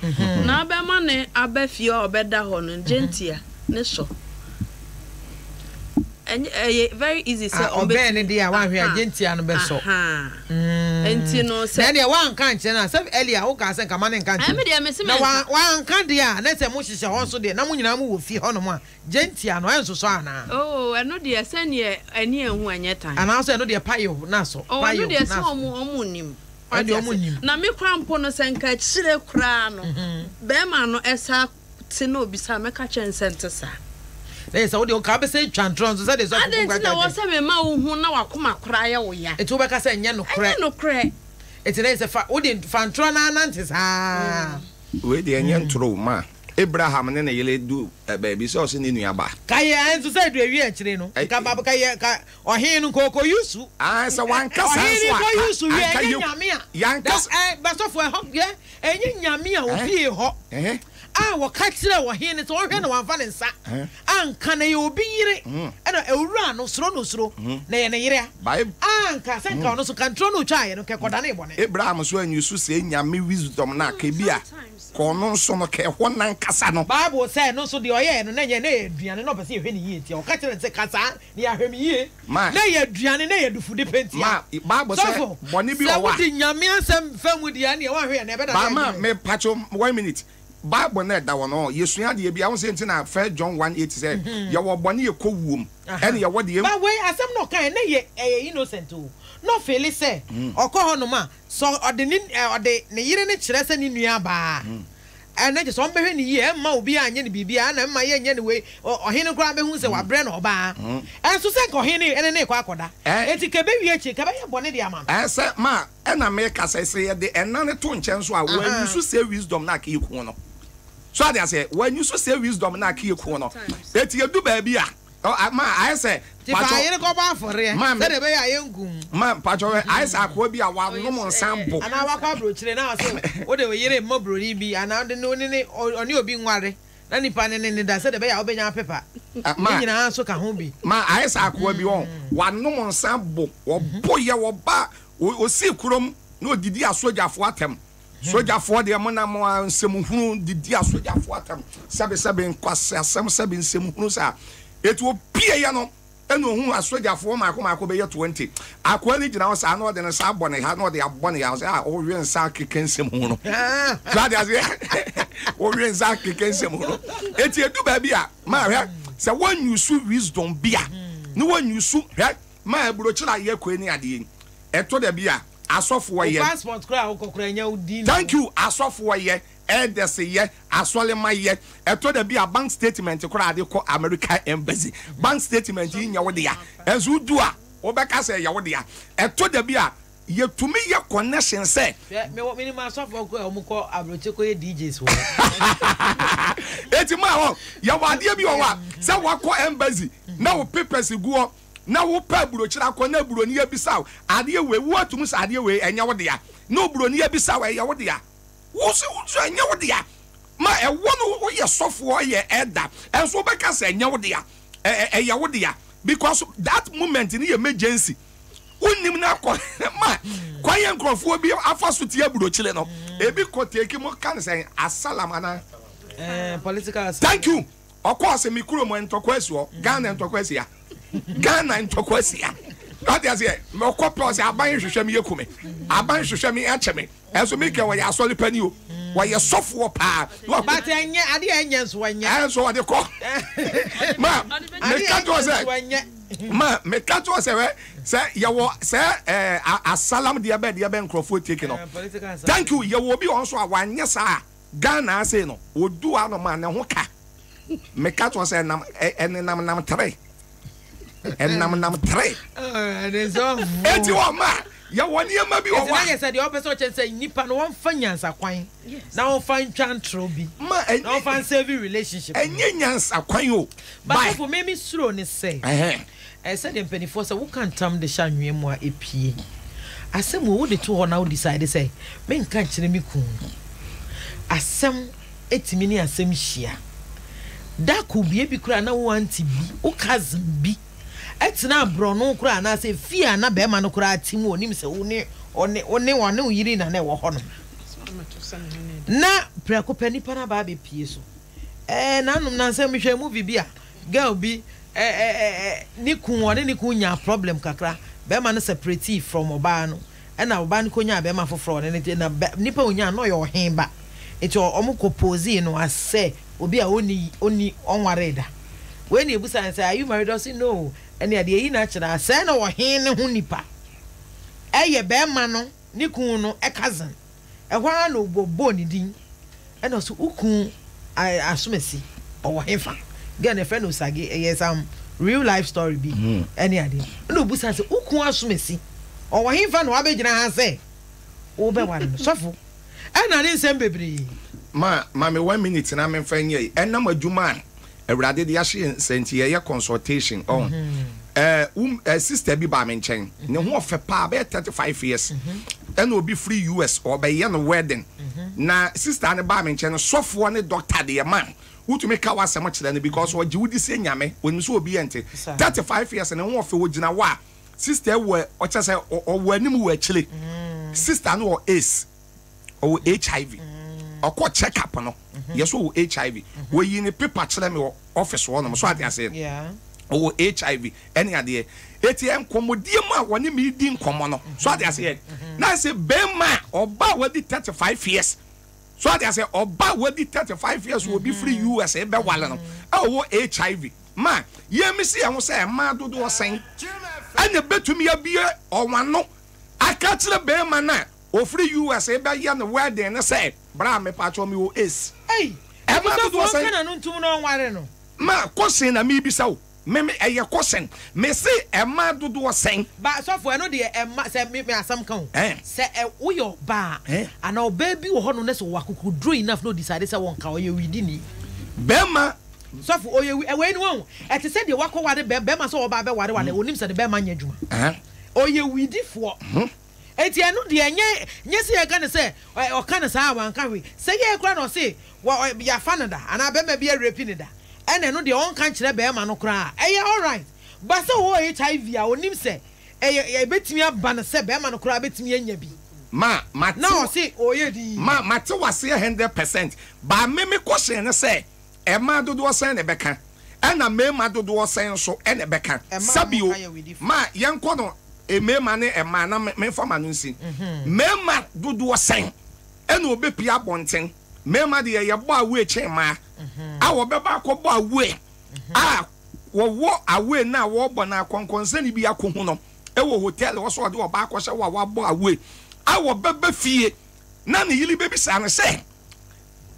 Na abɛma no aba fie a ɔbɛda hɔ no, gyentia ne sɔ. Ɛnyɛ ɛyɛ very easy sɛ Ah, ɔbɛn no ɔbɛtumi. deɛ a wanhwɛ a Aha, gyentia no bɛsɔ. aha. Nti no Na sɛ. ɛneɛ woanka ankyerɛ no a, sɛ earlier wokaa sɛ nka ma no nka Ɛɛ nkyerɛ me no. deɛ mese Na menka. wanka deɛ a, na sɛ mohyehyɛ hɔ nso deɛ, na mo nyinaa mowɔ fie hɔnom a, Gyentia no, ɛnsosɔ anaa? Oh, ɛno deɛ sɛdeɛ ani anhu ɛnyɛ tan. Anaasɛ ɛno deɛ payew na asɔ, Oh, ɛno payew deɛ na sɛ asɔ. ɔmo ɔmo nnim. Ɛno Wate deɛ ɔmo ase? nnim. Na me koraa mpo no sɛ nka akyire koraa no, bɛɛma no ɛsa te na obisa a, mɛka kyerɛ no sɛ nte saa. Na yɛ sɛ wo deɛ woka wobɛsɛ twa ntorɔ nso sɛdeɛ sɔfo Adɛn kum nti na ka ɛwɔ kyerɛ. sɛ mema wo hu na w'akoma koraa yɛ wo ya? Nti wobɛka sɛ ɛnyɛ nokorɛ. Ɛnyɛ nokorɛ. Nti na yɛ sɛ fa wode fa ntorɔ no ara nante saa. Wei deɛ ɛnyɛ ntorɔ o, ma Abraham ne ne yere du baabi sɛ ɔse ne nua ba. Ka yɛ nso sɛ edu ewie akyire no, nka ba ka yɛ ka ɔhen no nka ɔkɔ yusu. Ae sɛ wanka saa Ɔhen nso no a, kɔ ka yusu wie anka ɛnyɛ yɛ nyame a. yanka Da s. ɛ basɔfo ɛhɔ yɛ ɛnyɛ nyame a Ɛhɛ opie hɔ ɛhɛ. a wɔka kyerɛɛ ɔhen no sɛ ɔnhwɛ na wamfa ne nsa Ɛhɛ. anka na ɛyɛ obi yere ɛna owura no suro na osuro na ɛyɛ ne yere a Bae anka sɛ nka ɔno nso ka nturo no otwaeɛ no nka ɛkɔdanee bɔne. Abraham nso anyusu sɛ nyame wisdom no a ka ebi a ka ɔno nso no ka ɛhɔ nankasa no. Bible sɛ ɛno nso deɛ ɔyɛɛ no na ɛnyɛ na ɛyɛ aduane na ɔpɛ sɛ yɛhwɛ no yie nti ɔka kyerɛɛ no sɛ ka saa na yɛahwɛ me yie Ma na ɛyɛ aduane na ɛyɛ adufude pɛ ntia. Ma Bible sɛ Sɔfo bɔne bi sɛ wɔ hɔ a. wode Nyame asɛm fa mu deɛ ɛneɛ woanhwɛ yɛ na ɛbɛdane Ba ma adwene. me pakyɛw one minute Bible no a ɛda hɔ no yɛsua adeɛ bi a wohu sɛ nti na First John 1 8 sɛ yɛwɔ bɔne yɛkɔ wuom ɛne yɛwɔ deɛ. Ba wei asɛm na ɔkaeɛ na ɛyɛ ɛyɛ innocent o na ɔfeeli sɛ ɔkɔ hɔ nom a sɛ ɔde ne ɔde ne yere no kyerɛ sɛ ne nua baa a ɛna kyerɛ sɛ ɔmbɛhwɛ no yie ɛmma obiara nyɛ no biribiara ɛna ɛmma yɛnyɛ no wei ɔhene no koraa bɛhu sɛ wabrɛ no ɔbaa ɛnso sɛ nka ɔhene ɛne ne rekɔ akɔda enti ka ɛbɛwie akyire ka ɛbɛyɛ bɔne de ama no. Ɛsɛ ma Ɛna meka sɛ, sɛ yɛde ɛna no to nkyɛn nso a, wɔanyusu sɛ wisdom no aka yɛku no. So ate aseɛ? Wɔanyusu sɛ wisdom no aka yɛku no. Eti yɛdu baabi a, ma ayɛ sɛ, Nti fa patwɔ, yere kɔbɔ afɔreɛ ma me, sɛdeɛ ɛbɛyɛ a yɛnku. ma patwɔ, ayɛ sɛ akoa bi a wanom nsa bo. Anaa wakɔ aburokyire na ɔse wode wo yere rema buroni bi anaa wode ne ne ɔne obi nware na nipa ne ne ne da sɛdeɛ ɛbɛyɛ a wobɛnya apepa. Ne Ma, nyinaa nso ka ho bi. ma ayɛ sɛ akoa bi, wɔn, wanom nsa bo, wɔbo yɛ, wɔba Ɔsii kurom na ɔdidi asogyafoɔ atɛm. Sogyafoɔ deɛ mo na mo a nsɛm hunu didi asogyafoɔ atɛm. Sɛbe sɛbe nkwaseasɛm sɛbe nsɛm hunu saa. Eti ɔpieeɛ no, Ɛna ohuu asogyafoɔ mmaako mmaako bɛyɛ 20. Akoa no gyina hɔ saa na ɔde ne nsa abɔ ne ha na ɔde abɔ ne ha. Ɔsɛ a wowe nsa akeka nsɛm ho no. So ate aseɛ? Wowe nsa akeka nsɛm ho no. Eti edu baabi a ma hwɛ sɛ wɔnyusu wisdom bi a ne wɔnyusu hwɛ ma aburokyerɛ a yɛkɔ ni adeɛ yi. Ɛtɔ da bi a asɔfoɔ yɛ. Wo passport koraa a wokɔ koraa ɛnyɛ wo din. Thank you asɔfoɔ yɛ. Elders yɛ, asɔremma yɛ, ɛtɔ da bi a bank statement koraa de kɔ American embassy, bank statement yi nyɛ wo dea, ɛnso wodu a wobɛka sɛ ɛyɛ wo dea. Ɛtɔ da bi a yɛtumi yɛ connection sɛ. Hwɛ, mewɔ, menim asɔfoɔ koraa a wɔkɔ abrokye kɔyɛ DJs wɔ hɔ. Enti maa hɔ, yɛwɔ adeɛ bi wɔ hɔ a, sɛ woakɔ embassy na wo papers gu hɔ na wopɛ aburokyire akɔ na buroni abisa wo adeɛ wei, woatumi sɛ adeɛ wei ɛnyɛ wo dea, na oburoni abisa wo ɛyɛ wo dea. Wo se wo nso ɛnyɛ wo dea. Ma ɛwɔ no woyɛ sɔfoɔ yɛ elder ɛnso wobɛka sɛ ɛnyɛ wo dea ɛyɛ wo dea because that moment no yɛ emergency wonim no akɔ ma kwan yɛ nkurɔfoɔ bi afa so tie aburokyire no ebi kɔ take mo ka no sɛ asalam anaa eh, political asylum. Thank you ɔkɔɔ sɛ me kurom ntɔkwa asi hɔ Ghana ntɔkwa asi ha Ghana ntɔkwa asi ha ɔte aseɛ ɔkɔ pɛ ɔsɛ aban hwehwɛ me yɛ kume aban hwehwɛ me akyɛ me Ɛnso Michael ɔyɛ asɔre pani o, ɔyɛ sɔfoɔ paa. But ɛnyɛ adeɛ a ɛnyɛ nso ɛnyɛ. Ɛnso ɔde kɔ. Ma meka kyerɛ sɛ ma meka kyerɛ sɛ wɛ sɛ yɛwɔ sɛ ɛɛ asalam deɛ bɛ deɛ bɛ nkurɔfoɔ take no. Thank you yɛwɔ obi wɔn so a wanyɛ saa Ghana ase no odu ano ma ne ho ka. Meka kyerɛ sɛ ɛnam ɛnenam nam tere. Ɛnam nam tere. Eti wɔn ma yɛwɔ nneɛma bi wɔ hɔ a. Eti na yɛ sɛ deɛ ɔpɛ sɛ ɔkyɛ sɛ nipa no wɔnfa nyansa kwan na wɔnfa ntwa ntorɔ bi na wɔnfa nsave relationship. Ɛnyɛ nyansa kwan o. But sɔfo me me suro ne sɛ ɛɛ sɛdeɛ mpaninfoɔ sɛ woka ntam de hyɛ anwea mu a epie. Asɛm wɔ wode to hɔ na wo decide sɛ menka nkyerɛ me kun no. Asɛm etumi ne asɛm hyia. Da kor bi ebi koraa na wo aunty bi, wo cousin bi tsenaa borɔno koraa anaasɛ fie a na bɛrima no koraa tse mu, onim sɛ wo ne ɔne wo ne ɔne wo yere na na ɛwɔ hɔnom. Na prɛko pɛ nipa no aba abɛpie so. Ɛɛ nanom nansa mehwɛ movie bi a girl bi ɛ ɛ ɛ ne kun ɔne ne kun nyaa problem kakra, bɛrima no separatee from ɔbaa no. Ɛna ɔbaa no kɔnyaa bɛɛma foforɔ ɔne no te na bɛ nipa a ɔnyaa no na ɔyɛ ɔhen ba nti ɔmo kɔ posee no as sɛ obi a ɔnni ɔnni ɔnwaree da wei na yɛbusaa no sɛ are you married ɔse no ɛnea deɛ ɛyi no akyerɛ a sɛɛ na ɔhen no ho nipa ɛyɛ bɛɛma no ne kun no cousin. Ɛhɔ ara na wɔbɔɔ ne din, ɛna ɔse, Wo kun Asomasi, ɔwɔ hefa? Girl no yɛfrɛ no Osage, ɛyɛ some real life story bi ɛne adeɛ. Ɛna ɔbusa sɛ, Wo kun Asomasi, ɔwɔ hefa na wabɛgyina ha sɛ wobɛware no? Sɔfo, ɛna ne nsɛm bebree. Ma ma me one minute na memfa nyɛ yi. Ɛnam adwuma a Awurade de ahyɛ yɛn nsa nti yɛyɛ consultation ɔn. Ɛɛ wo ɛɛ sister bi baa me nkyɛn. Ne ho ɔfɛ paa bɛyɛ 35 years. Ɛna obi firi US ɔbɛyɛ no wedding. Na sister no baa me nkyɛn no sɔfoɔ ne doctor deɛ man wotumi ka w'asɛm kyerɛ no because ɔgye wo di sɛ nyame onim sɛ obi ɛnte. 35 years ne ho ɔfɛ ogyina hɔ a sister wɔ ɔkyɛ sɛ ɔwɔ anim wɔ akyire. Sister no wɔ AIDS. ɔwɔ HIV ɔkɔ check up no yɛ so ɔwɔ HIV wɔyi ne paper kyerɛ me wɔ office hɔ nom so ate aseɛ ɔwɔ HIV ɛne adeɛ eti nkɔmɔdie mu a wɔne me di nkɔmɔ no so ate aseɛ na sɛ bɛrima a ɔba a wadi 35 years so ate aseɛ ɔba a wadi 35 years obi firi US bɛwale no a ɔwɔ HIV ma yɛn mi si yɛn ho sɛ mmaa dodoɔ sɛn ɛna ebetumi abie ɔwano aka kyerɛ bɛrima no a Ofiri US rebɛyɛ no wedding no sɛ bra mepakyɛw mewɔ AIDS. Ei! Ɛma dodoɔ Ɔsɔfoɔ sɛn? nka n'ano ntom na ɔnware no. Ma question na mebisa wo. Me me ɛyɛ question. Mese ɛma dodoɔ sɛn? Ba sɔfo ɛno deɛ ɛma sɛ me me asɛm ka o. Ɛn. Sɛ ɛ woyɛ ɔbaa Ɛn. anaa ɔbaa bi wɔ hɔnom na sɛ ɔwɔ akokoduro enough na ɔdecide sɛ ɔnka ɔyɛ widini. Bɛɛma. Sɔfo ɔyɛ wi ɛwei no wahu ɛte sɛ deɛ wakɔ ware bɛ bɛɛma sɛ ɔba abɛware wo anaa ɔnim sɛ ne bɛɛma nyɛ adwuma. Ɛn. Ɔyɛ widifoɔ. Enti ɛno deɛ ɛnyɛ nyɛ sɛ yɛka no sɛ ɔka no saa a wanka hwee. Sɛ yɛɛ koraa na ɔse wɔ yɛafa no da anaa bɛrima bi arepi no da ɛna ɛno deɛ ɔnka nkyerɛ bɛrima no koraa a ɛyɛ alright. But sɛ ɔwɔ HIV a ɔnim sɛ ɛyɛ ɛbɛtumi aba no sɛ bɛrima no koraa bɛtumi anya bi Ma mate na ɔse ɔyɛ dinn. Ma mate waseɛ 100% but me me question ne sɛ ɛmaa dodoɔ sɛn na ɛbɛka? Ɛna mmarima dodoɔ sɛn nso na ɛbɛka? Sɛbio, ma yɛnkɔ no mmarima ne mmaa na memfa m'ano nsi. Mmarima dodoɔ sɛn na wɔbɛpue abɔnten? Mmarima deɛ yɛbɔ away kyɛn mmaa a wɔbɛba akɔbɔ away a wɔwɔ away no a wɔrebɔ no akɔnkɔnsani bi akɔhu no wɔ hotel hɔ sɛ ɔde ɔbaa akɔhyɛ hɔ a wabɔ away a wɔbɛba fie na ne yere bɛbisa no sɛ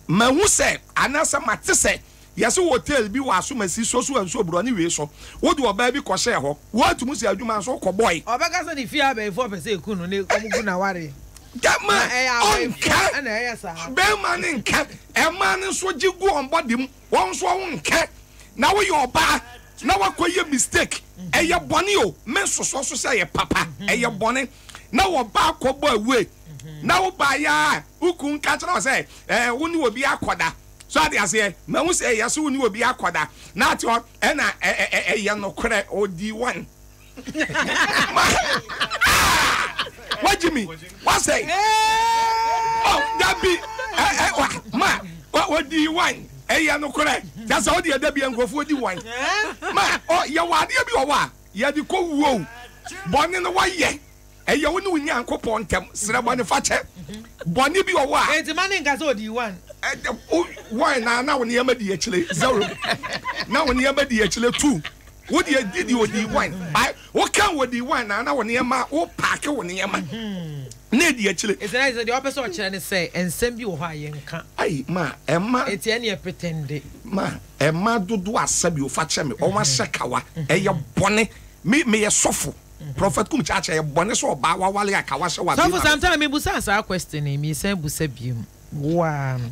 mahu sɛ anaasɛ mate sɛ Yɛse hotel bi wɔ Asomasi so so ansuo brɔne wei so wode ɔbaa bi kɔhyɛɛ hɔ woatumi si adwuma nso wokɔ bɔe. Ɔbɛka sɛ ne fie abayifoɔ pɛ sɛ ɛku no na wɔn gu no awareɛ. Dɛma Na ɛyɛ ɔnka abayifoɔ na ɛyɛ saa. bɛɛma no nka ɛmaa no nso gye gu wɔn body mu wɔn nso wɔn nka na woyɛ ɔbaa na wakɔ yɛ mistake ɛyɛ bɔne o me nsosɔ so sɛ ɛyɛ papa ɛyɛ bɔne na wɔbaa kɔ bɔ away na wo baa yɛ a wo kun ka kyerɛ wo sɛ ɛɛ wo ne obi akɔda So ate aseɛ? Mahu sɛ ɛyɛ so wo ne obi akɔda na ate hɔ ɛna ɛyɛ nokorɛ ɔdi one ma ah wagye mi wasɛe oh dabi ɛ ɛ ma ɔdi one ɛyɛ nokorɛ kyɛ sɛ ɔde ɛda bi nkurɔfoɔ di one ma ɔ yɛwɔ adeɛ bi wɔ hɔ a yɛde kɔ wuo bɔne no wayɛ Ɛyɛ wo ne wo Nyankopɔn ntam. Srɛ bɔnefakyɛ. Bɔne bi wɔ hɔ a. Enti ma ne nka sɛ ɔdii one. One na na wo nneɛma di akyire zero. Na wo nneɛma di akyire two. Wo deɛ di deɛ ɔdii one. By wo ka ɔdii one na na wo nneɛma wo paake wo nneɛma na ɛdi akyire. Enti na kyerɛ sɛ deɛ ɔpɛ sɛ ɔkyerɛ ne sɛ nsɛm bi wɔ hɔ a yɛnka. Ai ma ɛma. Enti ɛneɛ pretende. Ma ɛma dodoɔ a sɛbi o fa kyɛ me wɔn ahyɛ kawa ɛyɛ bɔne me meyɛ sɔfo. Prophet kum kyaakyaa yɛ bɔne sɛ ɔbaa wawale a ka wahyɛ wɔ Sɔfo abema no. Santana me busaa saa question yi me san busa biom wo aa no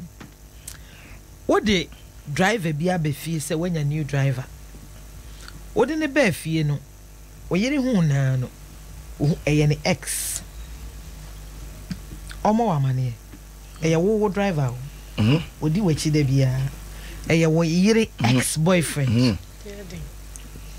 wo de driver bi aba fie sɛ wanya new driver wo de no baa fie no wo yere huu no aa no ohu ɛyɛ ne ex ɔmɔ wo amaneɛ ɛyɛ wo wo driver o odi wakyi da biara ɛyɛ wo yere ex boyfriend.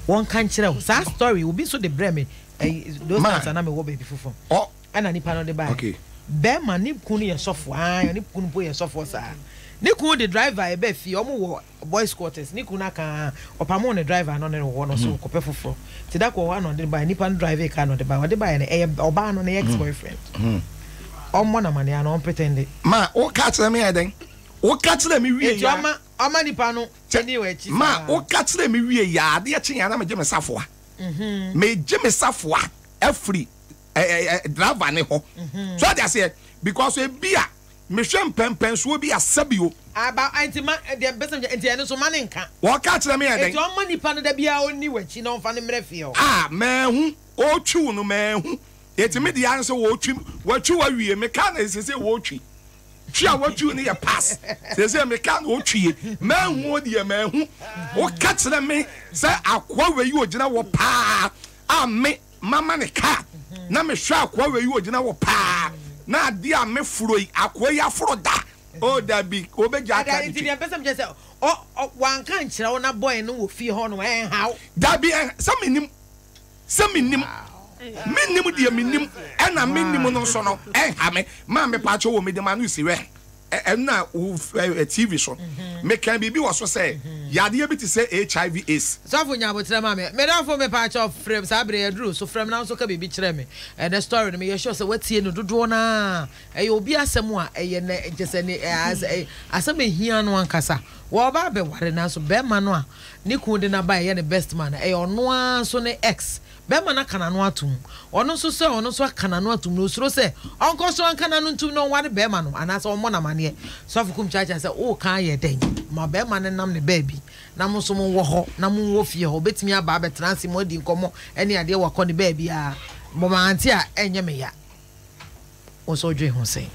Wɔnka nkyerɛ wo saa story obi nso de brɛ me ɛyi those times a na mewɔ baabi foforɔ ɛna nipa no de baeɛ Okay. bɛrima ne kunu yɛ sɔfo aa ne kunu mpo yɛ sɔfoɔ saa ne kunu de driver ɛbɛ fie ɔmo wɔ boys quarters ne kunu aka ɔpamo ne driver no ne wɔ no so kɔpɛ foforɔ ti da kɔ hɔ ana ɔde baeɛ nipa no drive car na ɔde baeɛ ɔde baeɛ no ɛyɛ ɔbaa no ne ex boyfriend ɔmmɔ no amaneɛ ana ɔmpretende. Ma woka kyerɛ me yɛ dɛn? Woka kyerɛ me wie Eti ya. ɔma ɔma nipa no Kyɛ, Ɛni wɔ akyi ma saa. woka kyerɛɛ me wiei a, adeɛ kyeeɛ a na megye me safoa. Megye me safoa afiri ɛ, ɛ, ɛ, driver no hɔ. So ate aseɛ? Because ebi a mehwɛ mpɛnpɛnsoɔ bi a sɛbio. Aba, nti ma, deɛ mpɛ sɛ mekyɛ, nti ɛno nso ma no nka. Wɔka kyerɛ me yɛ dɛn? Nti ɔmma nipa no da biara ɔnni w'akyi na ɔmfa no mmrɛ fie hɔ. A, manhu. Ɔretwi wo no, manhu. Enti me deɛ ara ne sɛ wɔretwi, wɔatwi wo awie. Me car na seesei wɔretwi. Twi a watwiw no yɛ pass. Seesei me car na otwie. Manhu o deɛ manhu. Woka kyerɛ me sɛ akoa wei ogyina hɔ paa a me mama ne car na mehwɛ akoa wei ogyina hɔ paa na adeɛ a me foro yi akoa yi aforo da. Oh dabi obegyaa car no Nti twi. deɛ mpɛ sɛ mekyerɛ sɛ ɔ ɔ wanka ankyerɛ wo na boy no wɔ fie hɔ nom ɛnha wo. Dabi ɛnha sɛ menim. Sɛ mennim, mennim deɛ mennim, ɛna mennim no nso no, ɛnha me. Maa mepaakyɛw o, mede m'ano si wɛ, ɛna wo TV so. Mekaa biribi wɔ so sɛ, yadeɛ bi te sɛ HIV AIDS. Sɔfo nya aboterɛ ma me. Me dɔfo mepaakyɛw frɛ saa bere yi aduru so frɛ me na wo nso ka biribi kyerɛ me. Ɛnɛ story no meyɛ sure sɛ woatie no dodoɔ no ara. Ɛyɛ obi asɛm a ɛyɛ nɛ kyɛ sɛ ne asɛm ɛhia no ankasa. Wɔreba abɛware nanso bɛrima no a Ne kunu de no aba a ɛyɛ ne best man no, ɛyɛ ɔno ara nso ne ex. Barima no aka n'ano atom. Ɔno nso sɛ ɔno nso aka n'ano atom no, ɔsuro sɛ ɔnkɔ so nka n'ano ntom na ɔnware barima no anaasɛ ɔmmɔ no amaneɛ. Sɔfo Kum Kyaakyaa sɛ, Woreka ayɛ dɛn? Ma barima no nnam ne baabi na mo nso monwɔ hɔ na monwɔ fie hɔ. Ɔbɛtumi aba abɛtena ase, moadi nkɔmmɔ ne adeɛ, wakɔ ne baabi a. Bɔ m'ante a, ɛnyɛ me ya. Wo nso wodwen ho sɛn?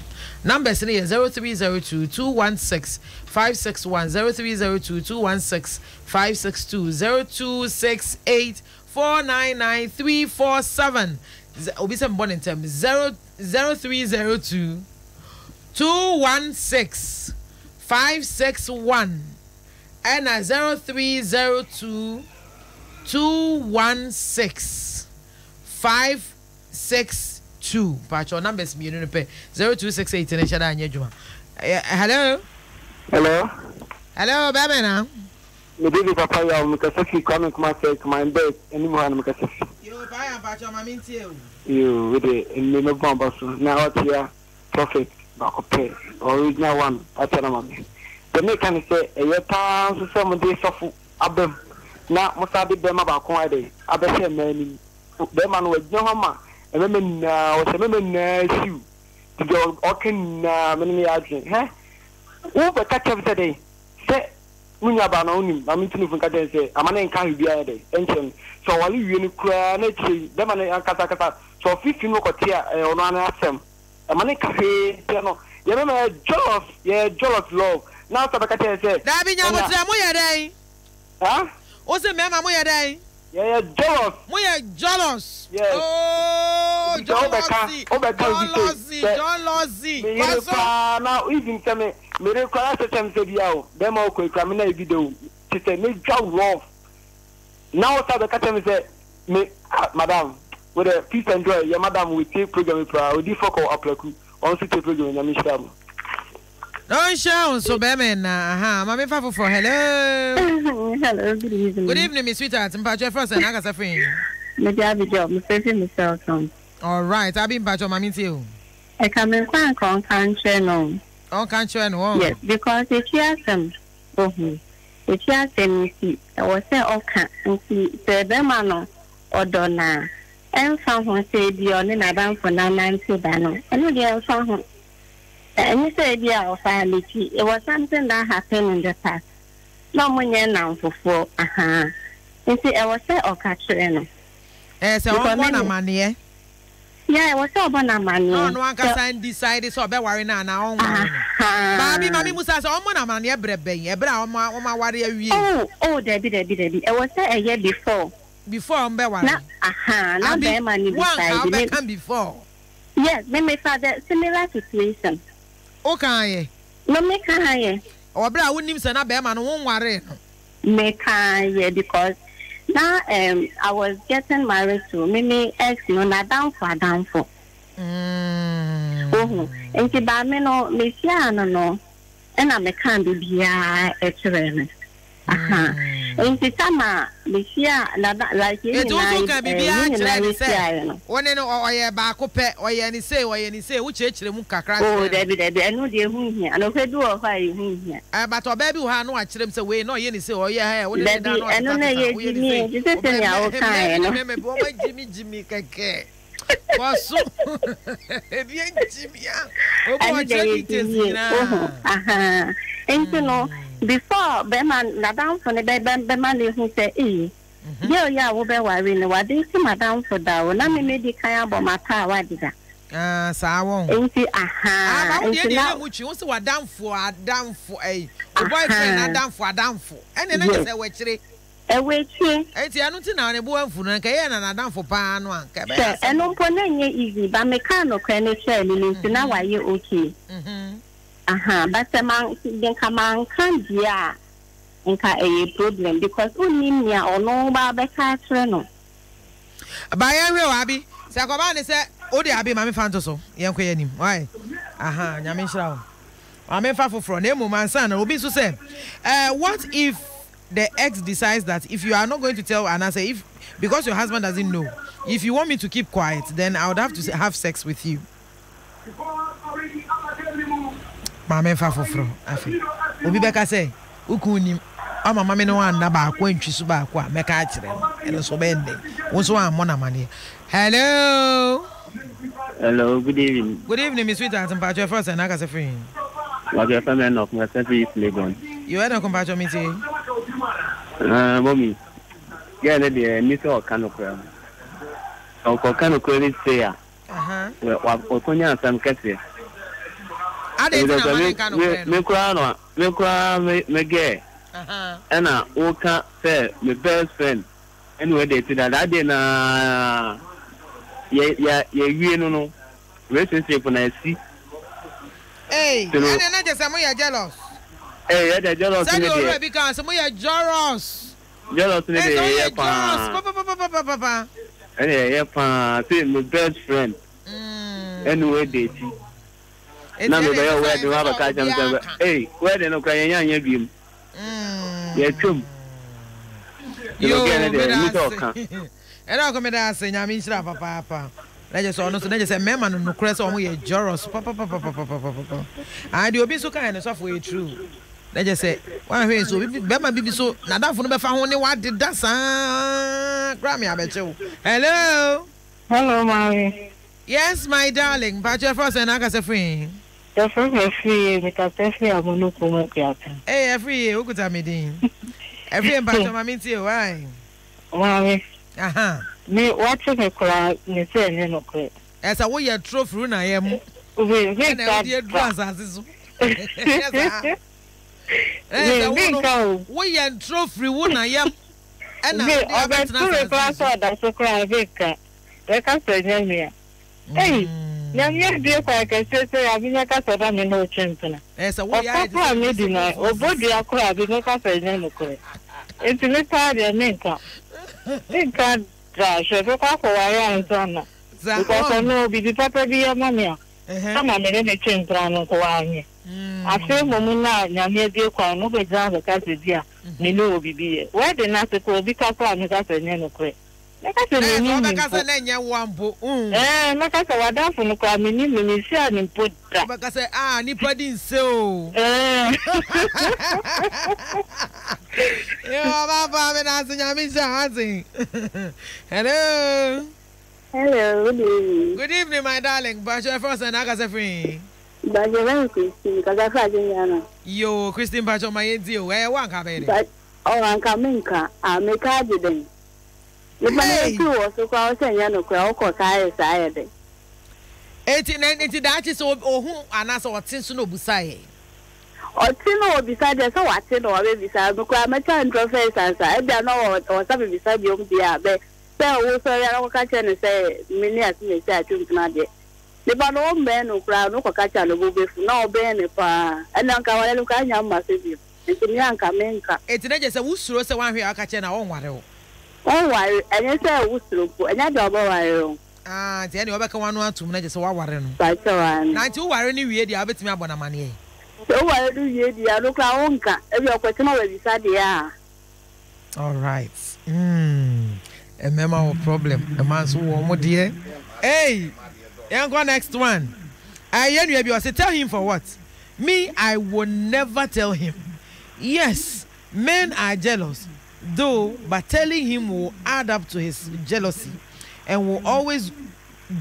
Numbers no yɛ 0302 216 561, 0302 216 562, 0268 499 347. Obi sɛ mebɔ ne ntɛm. 0 0302 216 561 ɛna 0302 216 5 62 mpakyɛw numbers mienu no pɛ 0268 no nhyɛ da nyɛ adwuma hello Hello. Hello bɛmɛ na. Me baby papa yaw me kasa fi Kwame Nkrumah Circle my bed anim hɔ a na me kasa fi. Yoo paa ya mpakyɛw ma me ntie o. Yoo wo deɛ nnɛ mɛbɔ maba so na wakyea prophet baako pɛ original one wakyɛ no ama me. Deɛ meka ne sɛ ɛyɛ paa nso sɛ mode sɔfo aba mu na mosan de bɛɛma baako ayɛ dɛn abɛhyɛ mmaa anim. Bɛɛma no wagyina hɔ ama mmarima nyinaa ɔhyɛ mmarima nyinaa siw nti deɛ ɔka nyinaa me ne no yɛ adwene. Hɛ wo bɛka kyerɛ me sɛ dɛn sɛ Wo nuabaa no, wonim, Maame Ntinufo nka kyerɛ no sɛ ama no nka hwee biara nyɛ dɛn nkyerɛ no. Sɛ ɔware wie no koraa na akyire yi bɛrima no ankasa ankasa, sɛ ɔfe fi no kɔte a, ɛyɛ ɔno ara n'asɛm. Ɛma no nka hwee nkyerɛ no. Yɛn mmarima yɛyɛ jealous, yɛyɛ jealous love. Na ansa bɛka kyerɛ no sɛ, Daabi, ɛna. Nyaboterɛ, moyɛ dɛn? Huh? Wo se mmarima moyɛ dɛn? Yɛyɛ jealous. Moyɛ jealous. Yes. Oh, Nti sɛ wobɛka, jealousy, wobɛka bi sei jealousy, sɛ jealousy. me yere Kɔ so. paa na even sɛ me me yere koraa na sɛ kyɛm sɛ bia o bɛrima ɔkɔ ekura me na ebi da o te sɛ me dwa rough na wo sa bɛka kyerɛ me sɛ me ah madam wo dɛ peace and joy yɛ madam we tie program yi paa odi fɔkɔ aplaku ɔno nso tie program yi nyame nhyira mo. Na ɔnhyira wo nso bɛrima ɛna aha ma memfa foforɔ hello. Hello, good evening. Good evening, me sweetheart. Mpacho ɛfrɛ sɛ na akasa firi he? Mede Abigail, mefrɛ fi me cell phone. All right, Abi mpacho ma mentie o. Ɛka me nkwa anka ɔnka nkyerɛ no o. Ɔnka nkyerɛ no ɔn. Yes, because ekyi asɛm ohu. Ekyi asɛm nti ɛwɔ sɛ ɔka nti sɛ bɛrima no ɔdɔ no a ɛnfa ho sɛ ebia ɔne n'adamfo no anante da no ɛno deɛ ɛnfa ho. Ɛnyɛ sɛ ebia ɔfaa n'akyi, it was something that happened in the past, na ɔmo nyɛ nnamfofoɔ, ahaa, nti ɛwɔ sɛ ɔka kyerɛ no. Ɛyɛ sɛ Because ɔmmɔ me no ne, amaneɛ. yeah, ɛwɔ sɛ ɔbɔ no Na amaneɛ ɔno sɛ, ankasa ndecide sɛ ɔbɛware no anaa ɔnware no. Baabi, ma ahaa. memmusa sɛ, ɔmmɔ no amaneɛ berɛ bɛn? Ɛberɛ a wɔn wɔn aware awie? Oh, oh, dabi, dabi, dabi, ɛwɔ sɛ ɛyɛ before. Before wɔn Na, bɛware? ahaa, na Abi, bɛɛma no wo anka decide, me, wobɛka before? Yes, me me fa the similar situation. Wo kaa yɛ? No me kaa yɛ. Wɔ bere a wo nim sɛ na bɛɛma no wo nwaree no. Me kaa yɛ because na um I was getting married to me me ex no n'adamfo adamfo. Wohu, nti ba me no me hyiaa no no ɛna me kaa biribiara kyerɛɛ no. Aha nti sama mehyia nana like yɛn Enti wo nyinaa nso wokaa eh, biribiara yɛn nyinaa kyerɛɛ no sɛ yɛhyiaeɛ no. wo ne no ɔyɛ baako pɛ, ɔyɛ ne sei, ɔyɛ ne sei, wokyerɛkyerɛ mu kakra Oh kyerɛɛ no. dabi dabi ɛno deɛ ɛho nhia nokorɛ bi wɔ hɔ a ɛho nhia. Eh, but ɔbaa bi wɔ hɔ a na wakyerɛ mu sɛ wei na ɔyɛ ne sei, ɔyɛ eh, wo ne no da Dabi na ɛno na ɔtetateta, ɛyɛ woyɛ ne sei, gyimie te sɛ ɔbɛ sɛnea mɛ, mmaa wokaeɛ bi ne no. mmarima bi wɔn agyimigyimi kɛkɛ. Kɔ so, ebi agyimi a, obi Ɛno deɛ ɔkyerɛ ɛyɛ details gyimie wohu nyinaa. ahaa nti no before bɛrima n'adamfo no bɛ bɛ bɛma no ehu sɛ ee girl yi a wobɛware no wade nti m'adamfo da o na me medi kan abɔ m'apaawa deda. Ah, saa wɔn. Nti Ah, ahaa ba wo deɛ nti deɛ na na mu twi, wo se w'adamfo adamfo ɛyi, wo boyfriend ahaa adamfo adamfo, ɛnna na kyerɛ yes sɛ ɛwɔ akyire. Ɛwɔ akyire. Enti ɛno nti na ne bo amfu no, anka ɛyɛɛ na n'adamfo paa no a, anka ɛbɛyɛ Hwɛ, asɛm ɛno o. mpo na ɛnyɛ easy but mekaa nokorɛ no kyerɛɛ no no nti na wayɛ okay. Ahaa, but sɛ man, nka manka deɛ a, nka ɛyɛ problem because wonnim nea ɔno ba bɛka akyerɛ no. Ba yɛnhwɛ o, Abi, sɛ ɛkɔba ne sɛ wode Abi ma memfa nto so, yɛnkɔ yɛn anim, wai? Ahaa, Nyame nhyira wo. Ma memfa foforɔ, na mmom ansa na obi nso sɛ, eh, what if the ex decides that if you are not going to tell anaasɛ if because your husband doesn't know if you want me to keep quiet then I would have to have sex with you. Maame nfa foforɔ afei obi bɛka sɛ wo kun nim ama mame ne wanna baako antwi so baako a mɛka akyerɛ no ɛno nso ɔbɛyɛ ndɛn wo nso wammɔ no amaneɛ hello Hello, good evening. Good evening, me sweetheart. Mpacho ɛfrɛ sɛ na akasa firi he? Mpacho ɛfrɛ me Enoch, mekasa firi East Legon. Yo Enoch mpacho me tie. Ah, mommy, girl no deɛ ɛni sɛ ɔka nokorɛ no. Sɛ ɔkɔka nokorɛ no sei a, wakɔnya asɛm kɛseɛ. Adɛn nti na ma ne nka nokorɛ no? Me koraa no, me koraa me girl, ɛna woka sɛ me best friend Ɛna wei deɛ ti dada adeɛ na yɛ yɛ yɛwie no no relationship na asi. Ei Ti no. ɛne na kyɛ sɛ mo yɛ jealous. Ei ɛdeɛ jealous ne Sɛdeɛ deɛ. owura bi kaa sɛ mo yɛ jealous. Jealous ne deɛ Ɛsɛ yɛyɛ woyɛ paa. jealous papapapapapa. Ɛne yɛyɛ paa sɛ me best friend ɛne wei deɛ ti. Eti Na ɛne mebɛyɛ ɛsɛ sɛ wedding ɛsɛ sɛ wabɛka akyerɛ me sɛ obiara ka. ei wedding no koraa yɛnyɛ anyɛ biom yɛtwam. Nti no Yoo gɛɛ no deɛ meda ɛni sɛ ase ɔka. Ɛna ɔkɔ meda ase Nyame nhyira papaapa na kyerɛ sɛ ɔno nso na kyerɛ sɛ mmarima no nokorɛ sɛ wɔn yɛ jealous papapapapapapa ah deɛ obi nso kaeɛ no sɔfo ɛyɛ true na kyerɛ sɛ wanhwɛ yɛ nso obi bɛrima bi bi so n'adamfo no bɛfa ho ne wadeda saa koraa me abɛkye wo hello. Hello maame. Yes my darling mpakyɛ ɛfrɛ sɛn na akasa firi he. Yɛfrɛ me Afriyie, mekasa firi Amonokrom Akuapem. Ei Afriyie wokuta me din. Afriyie mpakyɛ ma mentie o ae. Maame, Aha. me wate me koraa me sɛ ɛnyɛ nokorɛ. Ɛsɛ woyɛ toro firi wo na yam Me me ɛna nka wode aduru da. asase so. Ɛnyɛ saa. Me Ɛsɛ me wo no nka o. woyɛ ntoro firi wo na yam ɛna Me wode abɛtena ɔbɛto me asase koraa yi sɛ so. ɔda so koraa me nka. Bɛka sɛ ɛnyɛ me a. Ei! Nyame abue kwan kɛseɛ sei a menyɛ ka sɛ na me ne wo twe mpena. Ɔka koraa me di na ɔbɔ dua koraa bi mɛka sɛ ɛnyɛ nokorɛ. Nti me paa deɛ menka. Menka da hwɛ mɛkɔ akɔware ansa na because ɔno biribi papa bi yɛ ma me a kama me ne no twe mpena no nko wanyɛ. Afei mmom no a Nyame abue kwan no wobɛgyina abɛka sɛ bi a me ne wo biribi yɛ. Wedding no ase koraa obi ka koraa mɛka sɛ ɛnyɛ nokorɛ. Mɛka sɛ Na mennim sɛ no wobɛka mpo. sɛ na ɛnyɛ wo a mpo, mm. Ɛɛ, mɛka sɛ w'adamfo no koraa, mennim no, menhyiaa no mpo da. Wobɛka sɛ, Ah, nnipa di nse o. Ɛɛ. Yo, ɔbaafoɔ meda ase, Nyame nhyira wo ase. Hello. Hello, good evening. Good evening, my darling. Mpacho, ɛfrɛ wo sɛn na akasa firi he? Mpacho, yɛfrɛ me Christine, mekasa firi Akyem-Ghana. Yo, Christine mpacho, ma yɛntie o. Ɛyɛ wo anka abɛyɛ dɛn? Mpa, oh, anka menka. Ah, meka agye dɛn? Nipa no Hey! bɛtu wɔ so koraa wo sɛ nyɛ nokorɛ a wokɔ saa yɛ saa yɛ dɛn? Enti na enti daakye sɛ ohu anaasɛ ɔte nso na obisa ɛ? Ɔte na obisa deɛ sɛ wate na wabɛbisa me koraa mɛtwa ntorɔ first ansa ebia na ɔwɔ sɛ mebisa biom deɛ a bɛ sɛ wo sɔre ara kɔka kyerɛ no sɛ me ne Asimesi atwe mpena deɛ nipa no wommɛn no koraa no wokɔka kyerɛ no bo bɛfu na ɔbɛn no paa ɛnna nka awareɛ no koraa nnya mma so bio. Nti me anka menka. Enti na kyerɛ sɛ wo suro sɛ woanhwɛ a woka kyerɛ no a ɔnware wo. Ɔnware, ɛnyɛ sɛ wo suro mpo, ɛnyɛ adeɛ a ɔbɛware wo. Ah, nti ɛneɛ ɔbɛka w'ano atom na kyerɛ sɛ woaware no. Pakyɛw aane. Na nti wo ware no wie deɛ a wobɛtumi abɔ no amaneɛ? Sɛ wo ware no wie deɛ a, ɔno koraa wonka, ebia ɔkɔkyɛ na wabisa deɛ a. Alright mm mmarima wɔ problem mmaa nso wɔ wɔn deɛ ei yɛnkɔ next one ɛɛ yɛn nua bi ɔse tell him for what Me I will never tell him yes men are jealous though but telling him will add up to his jealousy and will always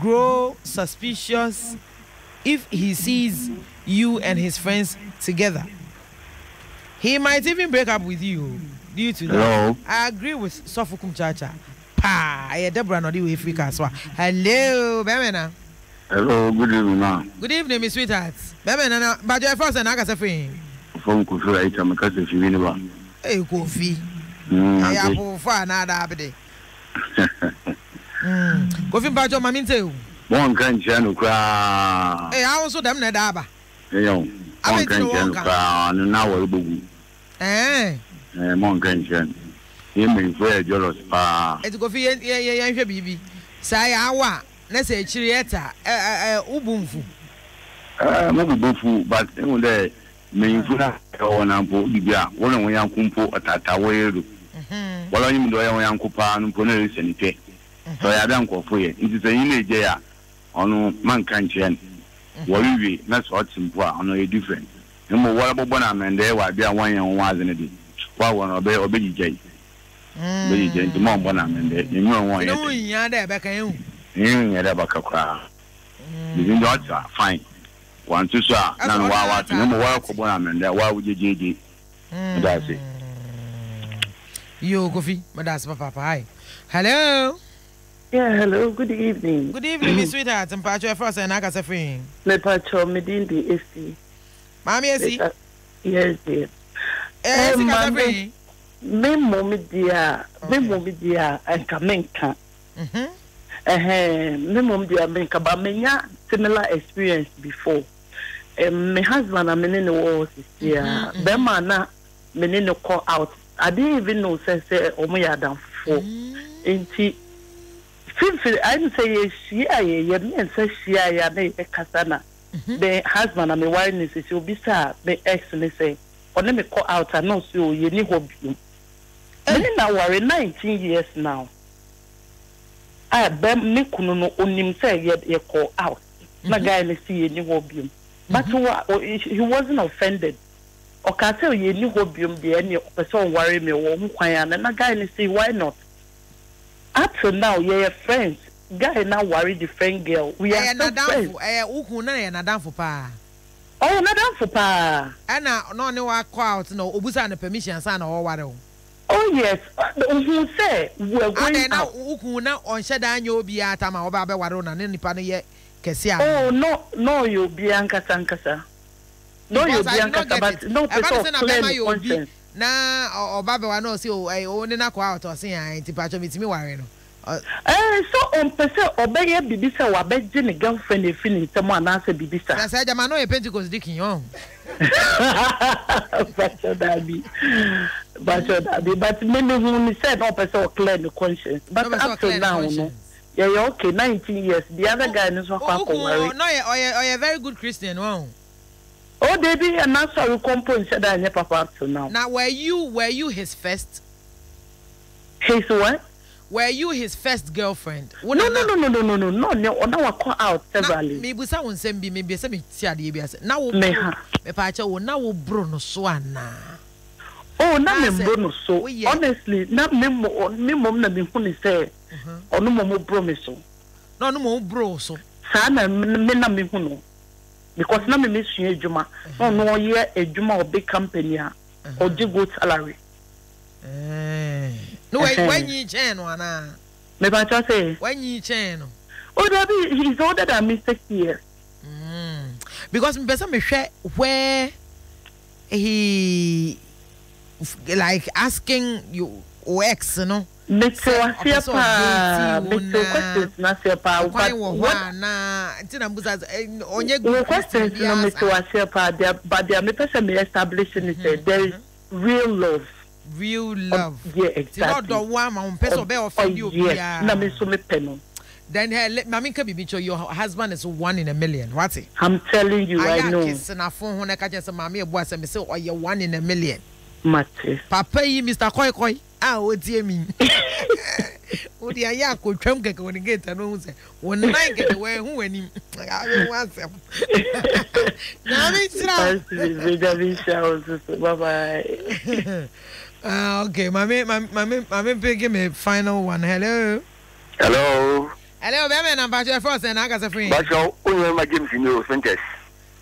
grow suspicious if he sees you and his friends together he might even break up with you due to that Hello. I agree with Sɔfo Kumchacha paa ɛyɛ Deborah na ɔde wei firi car so a hello bɛrima na. Hello, good evening ma. Good evening me sweetheart. Bɛrima na na mpakyɛ ɛfrɛ wo sɛn na akasa firi he? From Kofi right me kasa fi Winneba. Hey Kofi. Mm, Ɛyɛ ante. apofofo a na ada abede. Mm. Kofi mpakyɛ ma me nte o. Wɔn nka nkyerɛ no koraa. Hey awo nso dɛm na ɛda aba. Ɛyɛ o. Wɔn Abɛn nka ti na nkyerɛ wɔn no ka. koraa no na wɔrebɔ gu. Ɛɛ. Ɛɛ mo nka nkyerɛ no. Yɛn mpanyinfoɔ yɛ jealous paa. Eti Kofi yɛn yɛn yɛn hwɛ biribi. Saa yɛ awo a na sɛ akyiri yɛ ta ɛ ɛ ɛ wo bo nfu. Ɛɛ mo bo bɛfu but ehu dɛ mpanyinfo no a ɛwɔ hɔ no mpo odu bi a wo ne wo yanko mpo ɔtaataa wo yer do. Woara onyim dɛ ɔyɛ wo yanko paa no mpo na eresɛ ne pɛ. Sɛ ɔyɛ ade a nkorɔfo yɛ ntsi sɛ enye no egyae a ɔno mannka nnkyerɛ no. Wɔrewie na sɛ ɔtse mpo a ɔno ɔyɛ different. Mbom woara bɔbɔ no amandɛɛ wɔ aber a wɔnnyɛ wo ho adze no de, wɔawɔ no ɔbɛ ɔbɛgyigyae. Ɔbɛgyigyae ntsi mma ɔmmbɔ no amandɛɛ. Nyame ɔnwɔ Nti ɔnnyɛ no ho dɛn. nhia dɛ ɛbɛka ehu. Ho nnhia dɛ ɛbɛka koraa. Medze ndɛ ɔtse a fine, wɔanntse so a Ɛsɛ na no ɔno waa ara wɔatse na taa mbom woara ate. kɔbɔ no amandɛɛ a woara wo gyegyeegye. Meda ase. Yoo Kofi, meda ase papaapa. Hi. Hello. Yeah, hello, good evening. Good evening, me sweetheart. Mpacho ɛfrɛ sɛn na akasa firi he? Mepacho, me din de Esi. Maame Esi. Yes, dear. Eh, Esi kasa firi he? Me mmom deɛ a, me mmom deɛ a, nka menka. Ɛhɛn, me mmom deɛ a menka, but menya similar experience before. Me husband a me ne no wɔ hɔ sisi a, bɛrima a na me ne no kɔ out, I didn't even know sɛ sɛ wɔn yɛ adamfofoɔ. Nti, fimfiri, ayɛ ne sɛ yɛhyia yɛ, yɛ mmiɛnsa hyia yɛ a na yɛkasa na me husband a meware no sisi, obisaa me ex no sɛ ɔne me kɔ out a na ɔse o yɛnni hɔ biom. Me ne no aware 19 years now a bɛ me kunu no onim sɛ yɛ yɛkɔ out na guy no se yɛnni hɔ biom but wa he wasn't offended ɔkaa sɛ yɛnni hɔ biom deɛ ɛneɛ ɔpɛ sɛ ɔware me ɔwɔ ho kwan ana na guy no se why not up till now yɛyɛ friends guy no aware different girl we are Ɛyɛ still friends. n'adamfo, ɛyɛ wo kunu na ɛyɛ n'adamfo paa. Ɔyɛ n'adamfo paa. Ɛna na ɔne wo akɔ out na obusaa no permission ansa na ɔreware wo. Oh yes, ohuu sɛ we are going Adɛn na out. wo kunu na ɔnhyɛ da nyɛ obiara tam a ɔba abɛware wo na ne nipa no yɛ kɛse anaa? Oh no, na ɔyɛ obiara ankasa ankasa. Na ɔyɛ Because obiara I do not ankasa get but it. na ɔpɛ Ɛba sɛ no sɛ na ɔclear bɛrima ne yɛ obi conscience. na ɔba bɛware na ɔse oh ɛy wo ne no akɔ out ɔse ae nti pakyɛw metumi ware no. Ɔ. Ɛɛ sɛ ɔmpɛ sɛ ɔbɛyɛ biribi sɛ wabɛgye ne girlfriend afi ne nsam anaasɛ biribi saa. Sɛ sɛ gyama na ɔyɛ Pentecost deacon ɔn. Mpakyɛw daabi, mpakyɛw daabi but me me hu ne sɛ na ɔpɛ sɛ ɔclear ne conscience Na but ɔpɛ sɛ up till ɔclear ne now no conscience. yɛyɛ okay 19 years the other Wo guy no nso akɔ wo kun akɔware. na ɔyɛ ɔyɛ ɔyɛ very good Christian ɔn. Oh dabi n'asɔre kɔ mpo nhyɛ da nyɛ papa up till now. Na were you were you his first? His what? Were you his first girlfriend? Wo No na no na. no no no no no no ne ɔna wakɔ out Na severally. mebisa wo nsɛm bi mebɛ sɛ mete adeɛ bi ase na wo Me boro ha. mepaakyɛw o na wo boro no so anaa? Oh na me Anaasɛ mboro no so woyɛ. honestly na me mo me mmom na me hu ne sɛ ɔno mmom boro me so. Na ɔno mmom boro wo so. Saa na me na me hu no because na me me sua adwuma na ɔno ɔyɛ adwuma wɔ big company a ɔgye good salary. No wanyi kyɛn no anaa? Mepakyɛw sɛ? Wanyi kyɛn no. Oh dabi, he is older than me 6 years. Because mepɛ sɛ mehwɛ where he like asking you wo ex no. Mete waseɛ paa, mete wo questions no aseɛ paa, but what nti na mbusa ɔnyɛ wo good Christian questions no biara mete saa. waseɛ paa, but deɛ mepɛ sɛ me establish ne sɛ there is real love. Real love. Yeah, Nti na exactly. ɔdɔ wo ama wo mpɛ sɛ ɔbɛ offend Oh yes, na me obiara. nso mepɛ no. Then her, maame nka biribi nkyerɛ your husband is one in a million wate. I'm telling you, I Ayɛ know. akese n'afon ho na ɛka kyerɛ sɛ maame ebu asɛm sɛ ɔyɛ one in a million. Mate. Papa yi Mr. Koi Koi a ɔtie mi. Wode ayɛ akotwam kɛkɛ wɔ ne gate ano hu sɛ wo nan kɛkɛ wɔahu w'anim. Abɛhu asɛm. Nyame nhyira wo. Nyame nhyira wo nso so. Bye bye. Ah, okay, mame, mame, mame, mame, pick me final one. Hello. Hello. Hello, bɛrima na mpakyɛ ɛfrɛ ɔsɛn na akasa firi. Mpakyɛ wo nua ma James ni o Spintex.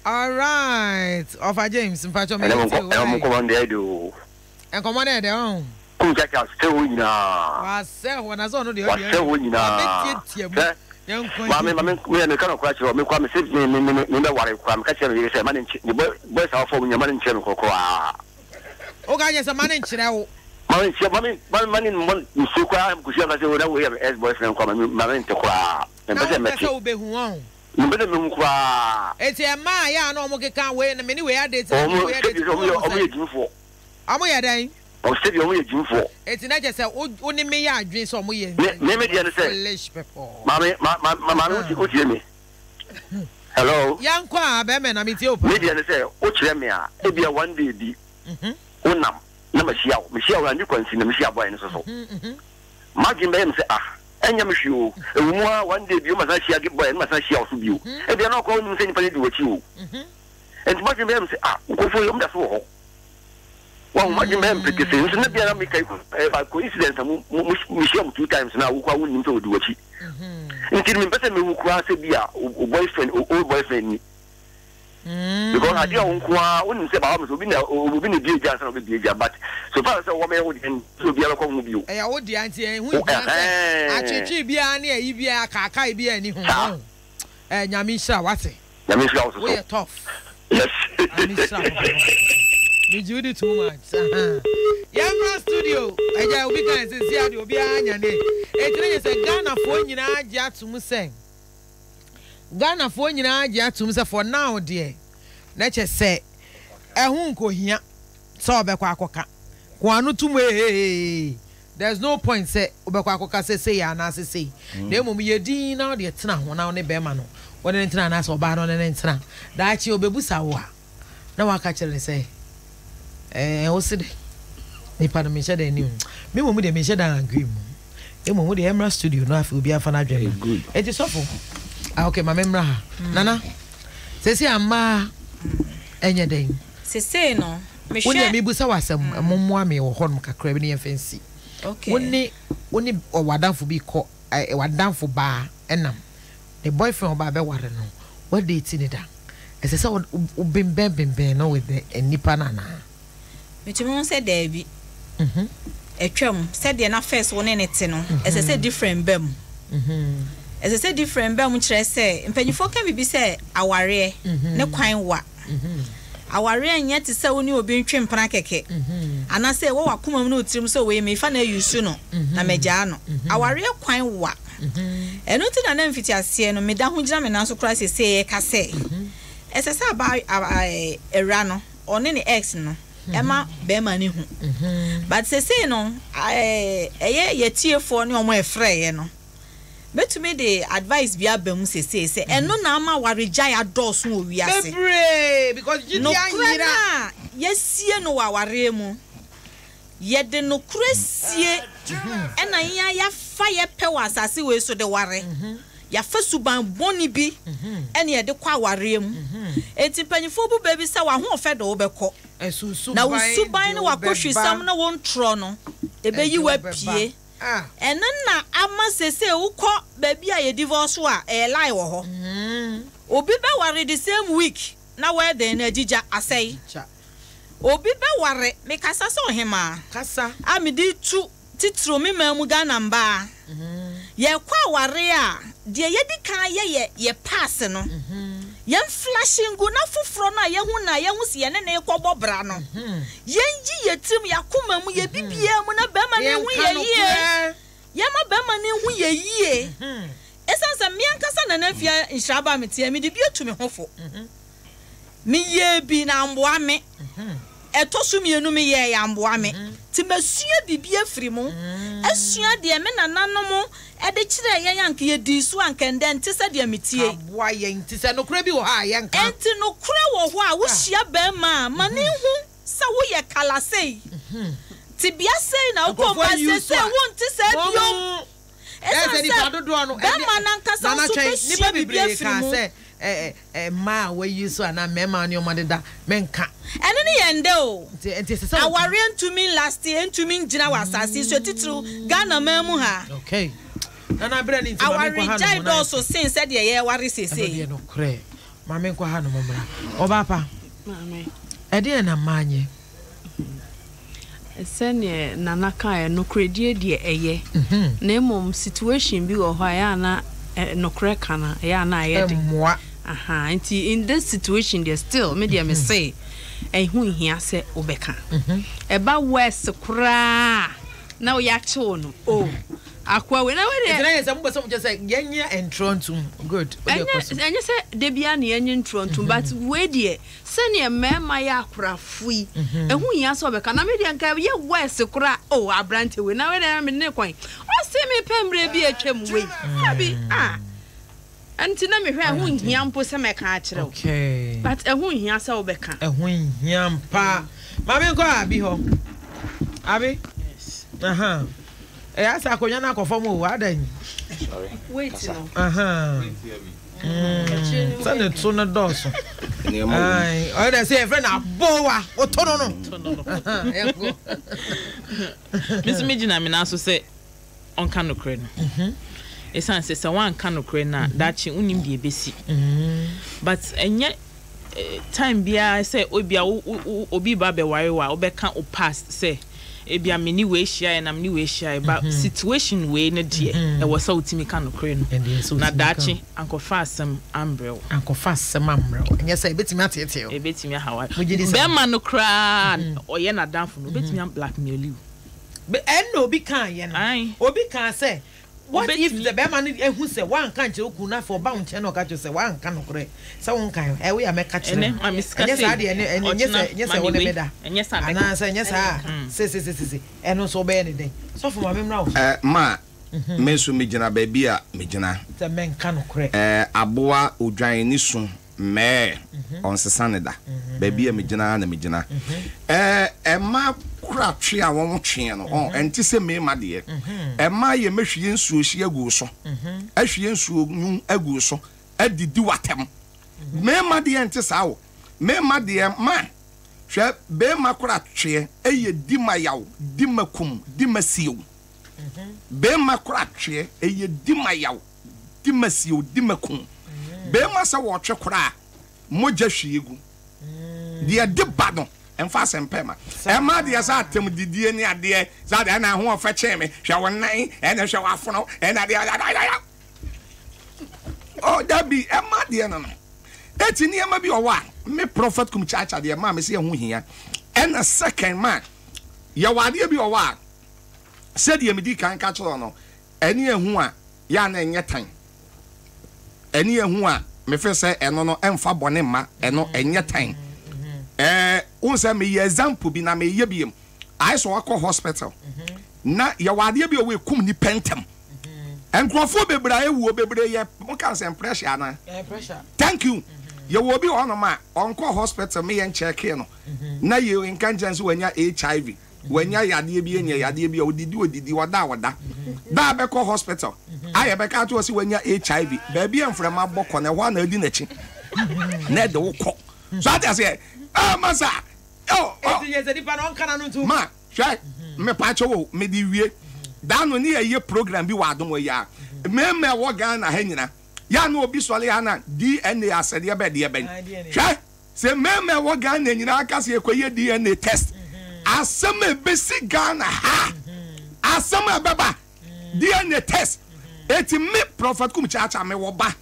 Alright, ɔfa James mpakyɛ Ɛnɛ mo meyɛ nkɔ ɛnɛ mo nkɔmɔ no deɛ ɛde o. Nkɔmɔ no ɛdɛ ɔn. Kum chacha sɛ hɔ nyinaa. Wasɛ hɔ na sɛ ɔno deɛ Wasɛ hɔ nyinaa. Wabɛtiatia mu. Sɛ Yɛnkɔ maame maame meyɛ meka no kora kyerɛ wo me kora me se me me me me bɛware kora meka kyerɛ me yere sɛ ma ne nkye ne boy boys a wɔfɔ mu nyinaa ma ne nkyerɛ me korɔ koraa. Woka kyerɛ sɛ ma ne nkyerɛ wo. Ma ne nkyerɛ ma me ma ma ne mmɔ nsuo koraa kɔsi anka sɛ o na wei yɛ me ex boyfriend koraa ma me ma me nte koraa. Na Mempɛ sɛ wompɛ mɛte. sɛ wobɛhu wɔn. Mempɛ sɛ mehu koraa. Eti ɛmaa yɛ a na wɔn keka wei na me ne wei adate na me ne Wɔn wei adate sɛbi wɔn yɛ wɔn wɔn yɛ gyimifoɔ. Wɔn yɛ dɛn? Wɔn sɛbi wɔn yɛ gyimifoɔ. Eti na kyerɛ sɛ wo wo ne me yɛ adwene sɛ wɔn yɛ Me me me deɛ ne sɛ foolish people. maame ma ma ma maame wotie wotie me. Hello. Yɛnkɔ a bɛrima na metie wo paa. Me deɛ ne sɛ wokyerɛ me a ebia one day bi wonam na mahyia wo mehyia wo na ne kwansi na mehyia boy no so so. M'adwene bɛyɛ me sɛ ah ɛnyɛ me hwee o ɛwɔ mu ara one day bio masan ahyia boy no masan ahyia wo so bio ebia na ɔkora wonim sɛ nipa no di w'akyi o nti m'adwene bɛyɛ me sɛ ah nkurɔfoɔ yi wɔn da so wɔ hɔ wahu m'adwene bɛyɛ me pekese nso na bia na meka yi by coincidence na mo mo mehyia mo two times na wokora wonim sɛ ɔdi w'akyi nti mempɛ sɛ mehu koraa sɛ bi a o boyfriend o old boyfriend ni because adeɛ a wo nko ara wonim sɛ baawa sɛ obi na obi na ebie gya ansa na obebie gya but so far sɛ wɔmɛyɛ wo deɛ sɛ obiara bɛkɔ ho bio. Ɛyɛ wo dea nti ɛho nhia sɛ atwetwe biara ne ayi biara akaakae biara nni ho. Saa. Ɛɛ Nyame nhyira wo wate. Nyame nhyira wo soso. Woyɛ tough. Yes. Nyame nhyira wo papa. Megye wo di too much. Yɛmmra studio. Agya obi kan sɛ si ade obiara anya ne. Eti ne yɛ sɛ Ghanafoɔ nyinaa gye ato mu sɛ Ghanafoɔ nyinaa agye atom sɛ for now deɛ na kyɛ sɛ ɛho nkohia sɛ ɔbɛkɔ akɔka. Ko ano tom eeii there's no point sɛ wobɛkɔ akɔka sɛ sei anaasɛ sei na mmom yɛ dinn na wodeɛ tena ho na wo ne bɛrima no wo ne no ntena anaasɛ ɔbaa no ne no ntena. Daakye ɔbɛbusa wo a na woaka kyerɛ no sɛ ɛɛ wo se dɛn? Nipa no menhyɛ da nni ho. Me mmom deɛ menhyɛ da agree mu. Mmom wo deɛ yɛmmra studio no afei obiara mfa n'adwene mmra. Enti sɔfo, ah okay ma memmra ha. Nana, seesei a mmaa ɛnyɛ dɛn? Seesei no, mehwɛ. Wo deɛ mebusa wo asɛm, mommoa me wɔ hɔnom kakra bi na yɛmfa nsi. Okay. Wo ne wo ne w'adamfo bi kɔ, w'adamfo baa ɛnam, ne boyfriend ɔbaa bɛware no, woadate no da? Ɛsɛ sɛ wobembɛn bembɛn no with the nipa no anaa? Metumi hu sɛ daabi. Atwam. Sɛdeɛ na first wo ne no te no, ɛsɛ sɛ different ba mu. Ɛsɛ sɛ different ba mu kyerɛ sɛ, mpanyinfoɔ ka biribi sɛ awareɛ ne kwan wa. Awareɛ nyɛ te sɛ wo ne obi ntwe mpena kɛkɛ. Anaasɛ ɛwɔ w'akoma mu ne wo tirim sɛ wei mefa no ayusu no na magyaa no. Awareɛ kwan wa. Ɛno nti na na mfitiaseɛ no meda ho gyina me nan so koraa seesei reka sɛ, ɛsɛ sɛ abaa awura no ɔne ne ex no ɛma bɛrima no hu but sesei no ɛyɛ yɛtiefoɔ ne ɔmo ɛfrɛɛyɛ no mɛtumi de advice bi aba mu sesei sɛ ɛno na ama awaregyae adɔɔso wɔ wiase Bebree because gyidi nokorɛ no anyera. a yɛsie no wɔ awareɛ mu Yɛde nokorɛ sie ɛna yɛn ara yɛafa yɛ pɛ wɔ asase wei so de ware. Yɛafa suban bɔne bi ɛna yɛde kɔ awareɛ mu. Enti mpanyinfoɔ bu bɛ bi sɛ w'ahoɔfɛ de wo bɛkɔ, na wo suban ne w'akohwisɛm ne wo ntorɔ no ɛbɛyi wo apue. Ɛno na ama seesei wokɔ baabi a yɛ divorce a ɛyɛ lie wɔ hɔ. Obi bɛware the same week na wedding no agyigya asɛe. Obi bɛware me kasa sɛ ɔhemaa a mede retu titiriw me man mu Ghana mbaa. Yɛrekɔ aware a, deɛ yɛdi kan yɛ yɛ yɛ pass no. Yɛn flush ngu na foforɔ no a yɛahu no a yɛahu sɛ yɛne no rekɔbɔ bra no, yɛnyi yɛn tirim, yɛn akoma mu, yɛn bibiara mu na barima no nhu yɛn yie. Yɛmma barima no nhu yɛn yie. Ɛsiane sɛ me ankasa Nana Afia Nhyira ba a meteɛ, mede bi atu me ho fo. Meyɛɛ bi na amboa me. Ɛtɔ so mienu meyɛɛe amboa me. Nti masua biribi afiri mu. Asua deɛ me nananom de kyerɛɛ yɛn a anka yɛdii so a anka ɛndɛ nte sɛ deɛ metie yi. Aboa yɛn. Nti sɛ nokorɛ bi wɔ hɔ a yɛnka. Nti nokorɛ wɔ hɔ a wohyia barima a ma no nhu sɛ woyɛ kala sei. Tebea sei na wokɔ mu but seesei wonte saa biom. Ɛsiane Esiane sɛ bɛrima no ankasa nso bɛsua biribi afiri mu. Mmaa a wɔayi so anaa mmarima ne wɔn adeda, menka. Ɛno ne yɛn dɛ o. Awareɛ ntumi nlaste, ɛntumi ngyina wɔ asase yi so, titiriw Ghana man mu ha. Awaregyae dɔɔso sen sɛdeɛ yɛreware seesei. Ɛno deɛ nokorɛ. Ma menkɔ hanom mmra. Ɔbaa pa, ɛdeɛn na mmaa nyɛ? Sɛdeɛ Nana kaeɛ, nokorɛdie deɛ ɛyɛ, na mmom situation bi wɔ hɔ a ɛyɛ a na nokorɛ ka no ɛyɛ a na ayɛ den. Ɛmmoa. Ahaa, nti in this situation deɛ still me deɛ mese ɛho nhia sɛ wobɛka. Ɛba worse koraa na yɛakye wo no, oh akoa wei na wei deɛ. Nti na yɛ sɛ mopɛ sɛ mokyerɛ sɛ yɛnyɛ ntorɔ ntom, good, wodeɛ kɔ so. Ɛnyɛ sɛ da biara na yɛnyɛ ntorɔ ntom but wei deɛ Sɛdeɛ mmarima yɛ akorafo yi, ɛho nhia sɛ ɔbɛka. Na me deɛ nka ɛyɛ worse koraa. Oh, aberante wei, na wei deɛ mede ne kwan. Ɔse mepɛ mmerɛ bi a atwam wei. Dabi, ah. Ɛnti na mehwɛ a ɛho nhia mpo sɛ mɛka akyerɛ wo. Okay. But ɛho nhia sɛ wobɛka. Ɛho nhia mpa. Maame nkɔ Abi hɔ. Abi? Yes. Aha. Ɛyɛ asɛ akonnwa no akɔ fam o, adɛn? Sorry. Wait no. Aha. Sɛ ne to no dɔɔso. Ɔyɛ dɛ sɛ yɛfrɛ no abowa woto no no. Me nso megyina me nan so sɛ ɔnka nokorɛ no. Ɛsiane sɛ sɛ woanka nokorɛ no a daakye wonim deɛ ɛbɛsi. But ɛnyɛ time biara sɛ ebia wo wo obi reba abɛware wo a wobɛka wo past sɛ ebia me ne wei hyiaeɛ na me ne wei hyiaeɛ but situation wei no deɛ ɛwɔ sɛ wotumi ka nokorɛ no na daakye ankɔfa asɛm ambrɛ wo. Ankɔfa asɛm ambrɛ wo ɛnyɛ sɛ ebetumi ateetee wo. Ebetumi ahaw wo. Mogye di saa? Bɛrima no koraa ɔyɛ n'adamfo no obetumi a blackmail wo. Ɛnna obi kaeɛ no obi kaa sɛ What if sɛ bɛrima no ehu sɛ woanka ankyerɛ wo kunu na afei ɔba wo nkyɛn na ɔka kyerɛ wo sɛ woanka nokorɛ sɛ wonkae ɛ woyɛ a mɛka kyerɛ no ɛnyɛ saa deɛ ɛne ɛne nyɛ sɛ nyɛ sɛ wo ne me da anaa sɛ nyɛ saa a sesesesese ɛno nso wobɛyɛ ne dɛn sɔfo ma me mmra wo so. Eh ma me nso megyina baabi a megyina. Sɛ mɛnka nokorɛ. Eh aboa odwan ne su. Mɛɛ, ɔnsesa ne da. Baabi a megyina ara na megyina. Ɛɛ, mmaa kora twe a wɔn tweɛ no, ɔn, ɛnte sɛ mmarima deɛ. Mmaa yɛ mɛhwie nsuo hye agu wo so, ahwie nsuo nwunu agu wo so, adidi w'atɛm. Mmarima deɛ ɛnte saa o. Mmarima deɛ, ma, hwɛ, barima kora tweɛ ɛyɛ di ma yaw, di ma kum, di ma siw. Barima kora tweɛ ɛyɛ di ma yaw. di ma sie o, di ma kum. Beema sɛ wɔɔtwe koraa a, mogya hwie gu. Deɛ ɛde ba no, ɛmfa asɛmpɛ ma. Ɛma deɛ sɛ atɛm didie ne adeɛ, sɛ adeɛ ɛna ho ɔfɛ kyɛn me, hwɛ wo nan, ɛna hwɛ w'afono, ɛna adeɛ ayayaya. Oh, dabi, ɛma deɛ no no. Eti nneɛma bi ɔwɔ a, me prophet kum kyaakya deɛ maa me sɛ ɛho hia. Ɛna second ma, yɛwɔ adeɛ bi ɔwɔ a, sɛdeɛ medi kan ka kyerɛ no, Ɛne ehu a yɛ a na ɛnyɛ tan. Ɛne ehu a mefe sɛ ɛno no ɛmfa bɔne mma, ɛno ɛnyɛ tan. Ɛɛ, wohu sɛ meyɛ example bi na meyɛ biom. Ayɛ sɛ wakɔ hospital na yɛwɔ adeɛ bi a ɔwɔ ekum nipa ntɛm. Nkurɔfoɔ bebree a ewuo bebree yɛ mo ka sɛ pressure anaa? Thank you. Yɛwɔ obi wɔ hɔnom a ɔnkɔ hospital me yɛn kyɛɛkee no na yɛ nka nkyɛn sɛ wanya HIV. Wanya yadeɛ bi anya yadeɛ bi a ɔdidi ɔdidi ɔda a ɔda da a bɛkɔ hospital a yɛbɛka ato ɔse wanya HIV baabi a mframa bɔ kɔ na ɛhɔ a na adi n'akyi na ɛde wo kɔ so ate aseɛ ah masa oh oh ma hwɛ mepaakyɛ wo mede wie da no ne yɛyɛ program bi wɔ adom wɔ yi a mmarima ɛwɔ Ghana ha nyina yɛ a na obi sɔre a na DNA asɛdeɛ bɛ deɛ bɛn hwɛ Sɛ mmarima a ɛwɔ Ghana nyinaa ka sɛ yɛkɔyɛ DNA test, asɛm a ɛbɛsi Ghana ha, asɛm a ɛbɛba, DNA test. Eti me Prophet Kum Kyaakyaa mewɔ ba,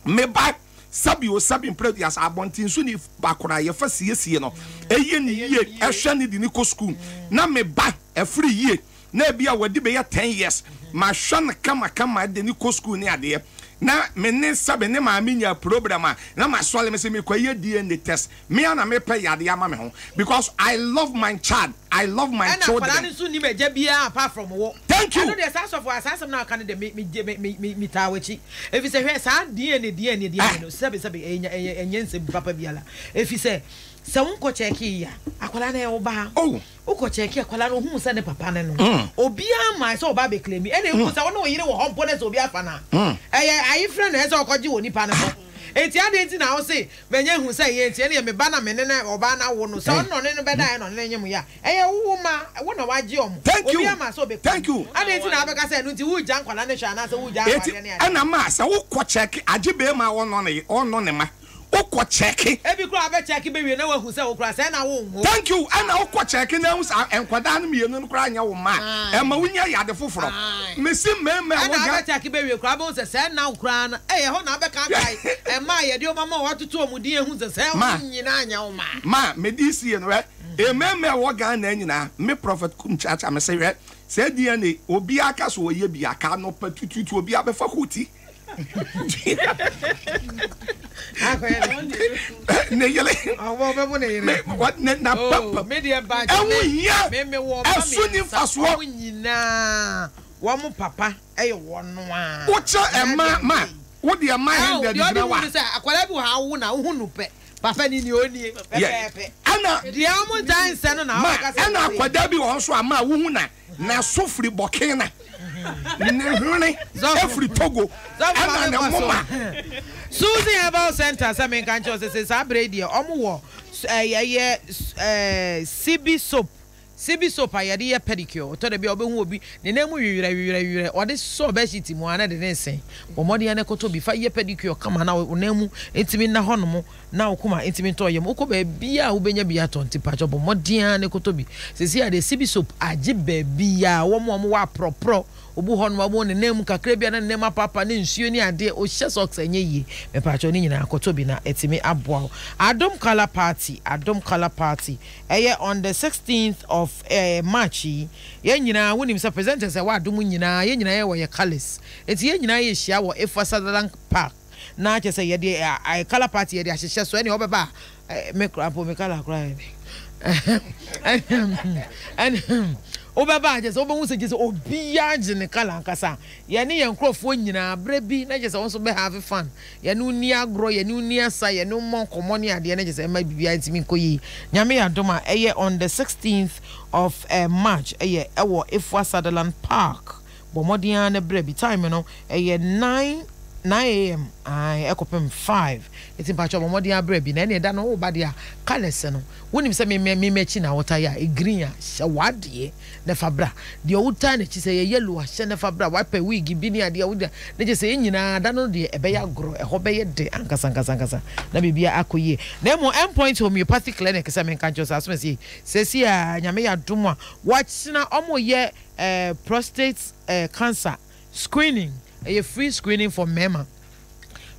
me ba sɛbi o sɛbi mprɛduasa abɔnten so ni ba koraa yɛfa siesie no, ɛyɛ ne yie, ɛhwɛ ne de ne kɔ sukuu, na me ba ɛfiri yie. na ebia wadi bɛyɛ ten years, mahwɛ no kamakama de no kɔ school ne adeɛ, na me ne sɛbe ne maame nyaa problem a, na masɔre mese mekɔyɛ DNA test, me ara na mepɛ yadeɛ ama me ho because I love my child, I love my Ɛna children. akwadaa no nso nnim agya biara apart from wo. Thank you. Ɛno deɛ saa sɔfo a saa asɛm no a woka no deɛ me me gye me me me me taa w'akyi. Efisɛ hwɛ saa DNA DNA DNA no sɛbe sɛbe ɛyɛ ɛyɛ ɛnyɛ nsɛm papa biara. Efisɛ sɛ wonkɔ kyɛɛkee yi a akwadaa no ɛyɛ wo ba. Oh. Wokɔ kyɛɛke akwadaa no ohuu sɛ ne papa ne no. Obiara mmae sɛ ɔba abɛclaimi. Ɛna mpo sɛ wo ne wo yere wɔ hɔ mpo na sɛ obi afa no a, ɛyɛ ayefrɛ na ɛsɛ sɛ ɔkɔgye wɔ nipa no hɔ. Enti adɛn nti na wose manya ahu sɛ ɛyɛ nti ɛneɛ me ba na me ne no ɔbaa no awo no. Sɛ ɔno na ɔne no bɛdaeɛ na ɔne no nyem yɛ a, ɛyɛ wo wo mma, wo na woagye wɔn. Thank you. Obiara mmaa sɛ ɔbɛclaimi. Thank you. Adɛn nti na wobɛka sɛ ɛno nti woregya nkwadaa no hwɛ anaasɛ woregya Enti awareɛ ne adeɛ. ɛna ma sɛ wokɔ kyɛɛke agye beema a ɔnnɔ ne ɔnnɔ ne mma. Wokɔ kyɛke. Ebi koraa wobɛ kyɛke bɛwie na wahu sɛ wo koraa sɛɛ na wo nwo. Thank you ɛna wokɔ kyɛke na ahu sɛ nkwadaa no mienu no koraa nyɛ wo mma a ɛma wo nya yade foforɔ. Mese mmarima a ɛwɔ Ɛna Ghana. wobɛ kyɛke bɛwie koraa wobɛhu sɛ sɛɛ na wo koraa no ɛyɛ hɔ na wobɛka akae mma a yɛde wɔn ama wo atoto wɔn din ahu sɛ sɛɛ Ma wɔn nyinaa nyɛ wo mma. Ma mede sie no hwɛ mmarima a ɛwɔ Ghana nyinaa me prophet Kum Chacha mese hwɛ sɛ DNA obiara ka sɛ ɔyɛ bi a ka anɔpa tututu obiara bɛfa koti. ne yere ne na papa ɛho hia ɛso ni nfasoɔ nyinaa wɔn papa ɛyɛ wɔn no a wokyɛ ɛma ma wode ɛma hundred gyina wa sɛ akwadaa bi wɔ ha awo na wohu no pɛ papa ni ni onie pɛpɛɛpɛ ɛna deɛ wɔn ntaa nsɛ no na ma ɛna akwadaa bi wɔ hɔ nso a ma wohu na N'aso firi Burkina, ne hwene firi Togo, ɛna ne moma. Suzy Herbal Centre sɛ menka nkyerɛ wo sɛ sɛ saa berɛ yi deɛ wɔn wɔ ɛyɛ sibi soap sibi soap a yɛde yɛ pedicure ɔtɔ da bi a wobɛhu obi ne nan mu wewerɛ wewerɛ wewerɛ ɔde sɔ bedsheet mu a na de ne nsen bɔ mmɔden a na ɛkɔtɔ bi fa yɛ pedicure kama na wo nan mu ntumi nna hɔ nom na wo koma ntumi ntɔ yam. Wokɔ baabiaa a wobɛnya bi atɔ nti pakyɛw bɔ mmɔden ara na kɔtɔ bi. Seesei a deɛ Sibi soap agye baabiaa, wɔn a wɔwɔ aprɔprɔ, obi hɔ nom a wobɛhu ne nan mu kakra bi a na ne nan mu apaapa ne nsuo ne adeɛ, ɔhyɛ socks a ɛnyɛ yie. Mepakyɛw ne nyinaa kɔtɔ bi na atumi aboa wo. Adom Colour Party, Adom Colour Party, ɛyɛ on the 16th of eh, March yi. Yɛn nyinaa wonim sɛ presenters a ɛwɔ Adom nyinaa, yɛn nyinaa yɛwɔ yɛ colours. Nti yɛn nyinaa yɛhyia wɔ Efua Sutherland Park. Na kyerɛ sɛ yɛde ɛ colour party yɛde ahyehyɛ so ɛnea ɔbɛba a me koraa mpo me colour koraa yɛ dɛ ɛne ɛne. Wobɛba a kyerɛ sɛ wobɛhu sɛ kyerɛ sɛ obiara gye ne colour ankasa. Yɛne yɛn nkorɔfoɔ nyinaa, berɛ bi na kyerɛ sɛ wo nso bɛ have fun. Yɛne wo nni agorɔ, yɛne wo nni asa, yɛne wo mmɔ nkɔmmɔ ne adeɛ na kyerɛ sɛ ɛmma biribiara ntumi nkɔ yie. Nyame yɛ adom a, ɛyɛ on the 16th of March, ɛyɛ ɛwɔ Efua Sutherland Park. Bɔ mmɔden ara na bra bi. Time no ɛyɛ 9 9am ae ɛkɔpem 5. Nti mpakyɛw bɔ mmɔden ara bra bi. Na ɛneɛ da no woba deɛ a colours no wonim sɛ me me m'akyi na wotae a green a hyɛ w'adeɛ na fa bra. Deɛ wotae n'akyi sɛ ɛyɛ yellow a hyɛ na fa bra. Wapɛ wig bi ne adeɛ a wode a na kyerɛ sɛ yɛn nyinaa da no deɛ ɛbɛyɛ agorɔ ɛhɔ bɛyɛ dɛ ankasa ankasa ankasa na biribiara akɔ yie. Na mmom Endpoint Homeopathic Clinic sɛ menka nkyerɛ wo sɛ asomasi seesei a Nyame yɛ adom a wɔakyena wɔyɛ eh, prostate eh, cancer screening ɛyɛ free screening for mmarima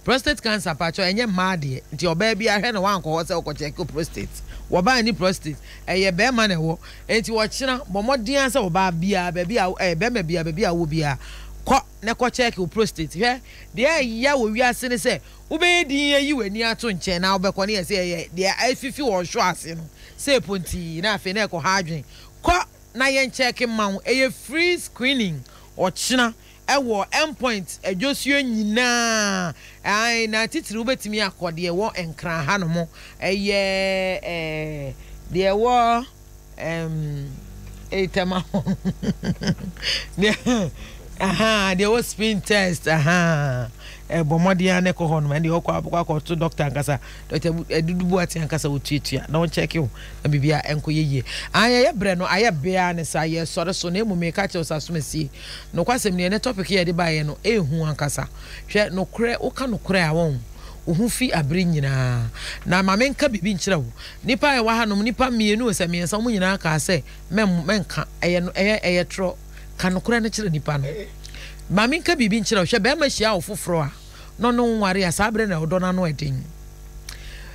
prostate cancer pakyɛ ɛnyɛ mmaa deɛ nti ɔbaa bi ahwɛ na wankɔ hɔ sɛ ɔkɔ check prostate wɔbaa ni prostate ɛyɛ bɛrima na ɛwɔ nti wɔkyena bɔ mmɔden sɛ ɔbaa biara baabi a ɛyɛ bɛrima biara baabi a wɔ biara kɔ na kɔ check wo prostate hwɛ deɛ ɛyɛ wɔ wiase ne sɛ wobɛyɛ din ayi w'ani ato nkyɛn na wobɛkɔ ne yɛ sɛ ɛyɛ deɛ afifi wɔ ɔhwɛ ase no sɛ pontii na afei na ɛkɔ ha adwen kɔ na yɛn kyɛɛke mma wo. Ɛyɛ free screening ɔkyena ɛwɔ Endpoint adwosuo nyinaa ae na titiri wobɛtumi akɔ deɛ ɛwɔ Nkran ha nom ɛyɛ ɛɛ deɛ ɛwɔ ɛɛm ei Tema hɔ deɛ ahaa deɛ ɛwɔ spin test ahaa ɛbɔ mmɔden ara na ɛkɔ hɔ nom ɛnde ɔkɔ akɔ akɔto doctor ankasa Doctor Adudu Boateng ankasa ɔtuatua na ɔnkyɛke wo na biribiara ɛnkɔ yɛ yie. Aane yɛyɛ brɛ no ayɛ bea ne saa yɛsɔre so na mmom meka kyerɛ wo sɛ asomasie nokwasɛm ni ɛnɛ topic yi a yɛde baeɛ no ɛhu ankasa hwɛ nokorɛ woka nokorɛ a wɔn wo ho fi abere nyinaa na ma menka biribi nkyerɛ wo nipa a ɛwɔ hanom nipa mmienu sɛ mmiɛnsa wɔn nyinaa kaa sɛ mɛnka ɛyɛ ɛyɛ ɛyɛ torɔ ka nokorɛ no kyerɛ nipa no ma menka biribi nkyerɛ wo hwɛ bɛrima hyia wo foforɔ a na ɔne wo nware a, saa berɛ na ɔdɔ no ano ɛden.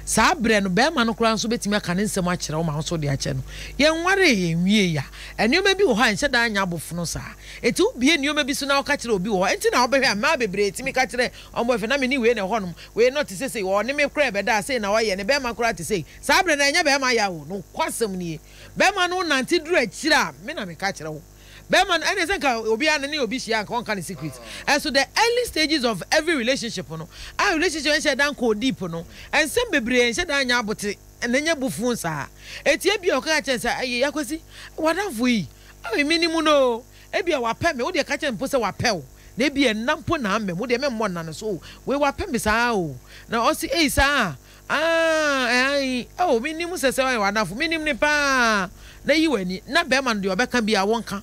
Saa berɛ no, barima no koraa nso bɛtumi aka ne nsɛm akyerɛ wo ma wo nso wode akyɛ no. Yɛnwaree, yɛnwiei a, nneɛma bi wɔ hɔ a ɛnhyɛ da nyɛ abofono saa. Enti wobue nneɛma bi so na woka kyerɛ obi wɔ hɔ. Enti na wobɛhwɛ a, mmaa bebree tumi ka kyerɛ wɔn boyfriend, na me ne wei na ɛwɔ hɔnom, wei no ɔte sesei, ɔne me koraa ɛbɛda a, sei na wayɛ, ne barima koraa te sei. Saa berɛ no, ɛnyɛ barima ya o, nokwasɛm nie. Barima no nante duru akyire a, me na meka kyerɛ wo. Bɛrima no ɛne sɛ nka obiara ne ne obi hyia nka ɔnka ne secret. Ɛnso the early stages of every relationship no, a relationship nhyɛ da nkɔɔ deep no, nsɛm bebree nhyɛ da nyɛ abote na ɛnyɛ bufuo saa. Enti ebia ɔka kyerɛ no sɛ, Ayi Akwasi, w'adamfo yi, oh menim no o, ebia wapɛ me, wo deɛ ka kyerɛ no mpo sɛ wapɛ wo, na ebia nna mpo na amma mu, wo deɛ memmɔ nna no so o, wei wapɛ me saa o. Na ɔse, Ei saa? Ah, aane, oh, mennim sɛ sɛ ɔyɛ w'adamfo, menim no paa, na yi w'ani, na bɛrima no deɛ ɔbɛka biara wonka,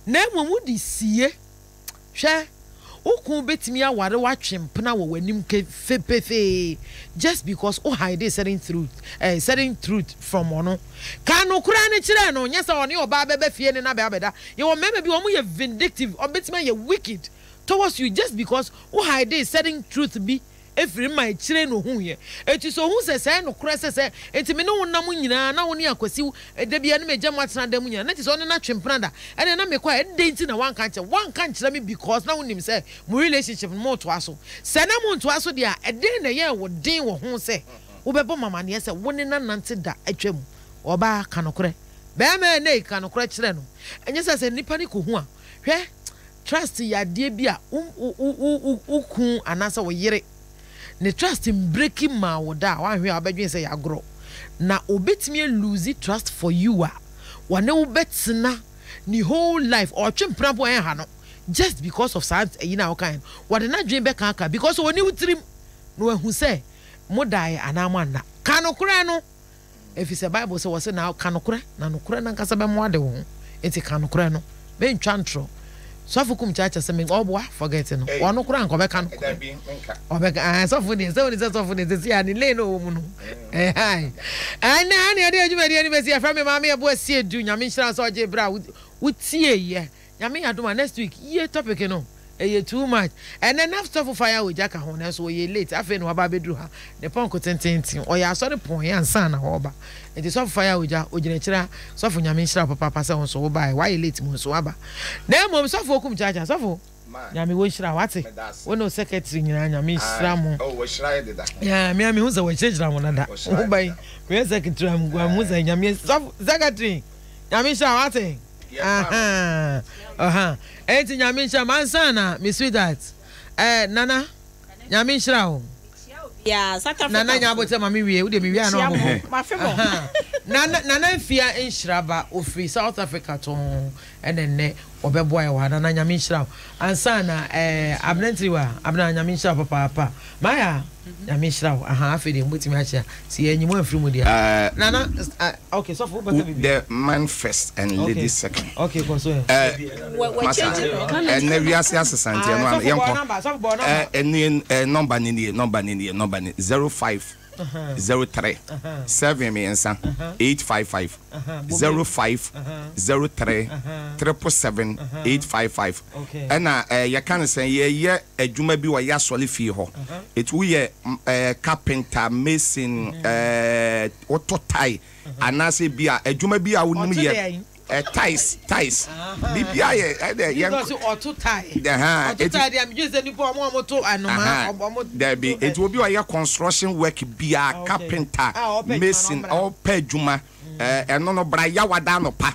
na mmom wode sie. Hwɛ, wo kunu bɛtumi aware wo atwe mpena wɔ w'anim kefe pefee just because wo hide certain truth, eh, certain truth from ɔno. Ka nokorɛ no kyerɛ no, nyɛ sɛ ɔne ɔbaa bɛba fie ne no abɛ abɛda. Yɛwɔ mmarima bi, wɔn yɛ vindictive, wɔn bɛtumi ayɛ wicked towards you just because wo hide certain truth bi Ɛfiri ma akyire na ɔhuiɛ. Enti sɛ ɔhu sɛ sɛɛ nokorɛ sɛ sɛ enti me ne wo nam nyinaa na wo ne Akwasi da biara ne m'agya mo atena dan mu nyinaa na kyerɛ sɛ ɔne no atwe mpena da ɛneɛ na mekɔ a ɛdɛn nti na woanka ankyerɛ woanka ankyerɛ me because na wonim sɛ mo relationship no motoa so sɛ na montoa so deɛ a ɛdɛn na ɛyɛɛ wo den wɔ ho sɛ wobɛbɔ me amaneɛ sɛ wo ne no anante da atwam ɔbaa ka nokorɛ bɛɛma ɛnɛ ka nokorɛ kyerɛ no ɛnyɛ sɛ sɛ nnipa no kɔhu a hwɛ Trust yɛ adeɛ bi a wo wo wo kun anaasɛ wo yere ne trust mbreki maa wo da a wanhwɛ a wobɛdwen sɛ yɛ agorɔ. Na obetumi a lose trust for you a wɔne wo bɛtena ne whole life ɔtwe mpena mpo ɛnha no just because of saa ayi no a wokaeɛ no wɔde n'adwene bɛkaaka because ɔni wo tirim na wahu sɛ mo daeɛ anaa mo anna. Ka nokorɛ no. Efisɛ Bible se, wɔse, Na ka nokorɛ, na nokorɛ no ankasa bɛma woade wo ho. Enti ka nokorɛ no. Mentwa ntorɔ. Sɔfo kum kyaakya sɛ me, ɔboa, forget no. Ɔno koraa anka ɔbɛka nokorɛ. Ɔbɛka, ah, sɔfo deɛ, sɛ wone sɛ sɔfo deɛ, sɛsi a ne lane a ɔwɔ mu no. Ɛhae. Ɛnna ɛne ɛde adwumadie no bɛsi, yɛfrɛ me Maame Ɛbo Asiedu. Nyame nhyira wo sɛ ɔgye berɛ a wotieeɛ. Nyame yɛ adom a next week yie topic no ɛyɛ too much ɛnɛ na sɔfo fire ogya ka ho nanso ɔyɛ late afei na waba abɛduru ha ne pɔnko tententen ɔyɛ asɔre pɔn ansa na ɔreba nti sɔfo fire ogya ogyina akyire ha sɔfo Nyame nhyira wo papaapa sɛ wo nso wobaeɛ wayɛ late mu nso waba na mmom sɔfo okum kyaakyaa sɔfo Nyame wɔ nhyira wate wo ne wo secretary nyinaa Nyame nhyira mo yeah, me a mehu sɛ wɔahyirahyira mo dada wo ba yi meyɛ secretary a mehu sɛ Nyame sɔfo secretary Nyame nhyira wate. Ahaa ɔha enti Nyame nhyira mo ansa na me sweetheart eh Nana Nyame nhyira wo. Nana nya abotire ma me wie wo deɛ me wie a na wabobɔ ahaa Nana Nana Afia nhyira ba ofiri South Africa tɔnn ɛna nnɛ wɔbɛboa yɛ wɔ ha Nana Nyame nhyira wo ansa na eh Abena Ntiriwa Abena Nyame nhyira wo papaapa Maya Nyame nhyira wo ahaa afei deɛ mobɛtumi akyea sɛ yɛanyi mo amfiri mu deɛ a Nana ah ok sɔfo wobɛka biribi. The man first and Ok lady second. ok kɔ so ɛ. Eh, masa, ɛnɛ wiase asesa nti ɛno ano yɛnkɔ. Eh, ɛne eh, nɔmba ne nie, nɔmba ne nie, nɔmba ne 05 03 7 mmiɛnsa 855 05 03 777 855 ɛna eh, yɛka no sɛ yɛyɛ adwuma bi wɔ yɛ asɔre fie hɔ ɛti woyɛ eh, carpenter, mason, eh, wotɔ tie anaasɛ bi a adwuma bi a wonim yɛ eh, ties ties biribiara yɛ ɛdɛ yɛn ɔto tie ɔto tie deɛ medwene sɛ nipa ɔmo a ɔmo to anoma ɔmo dabi eti obi a ɔyɛ construction work biara carpenter mason ɔpɛ adwuma ɛno no bra yawada anɔpa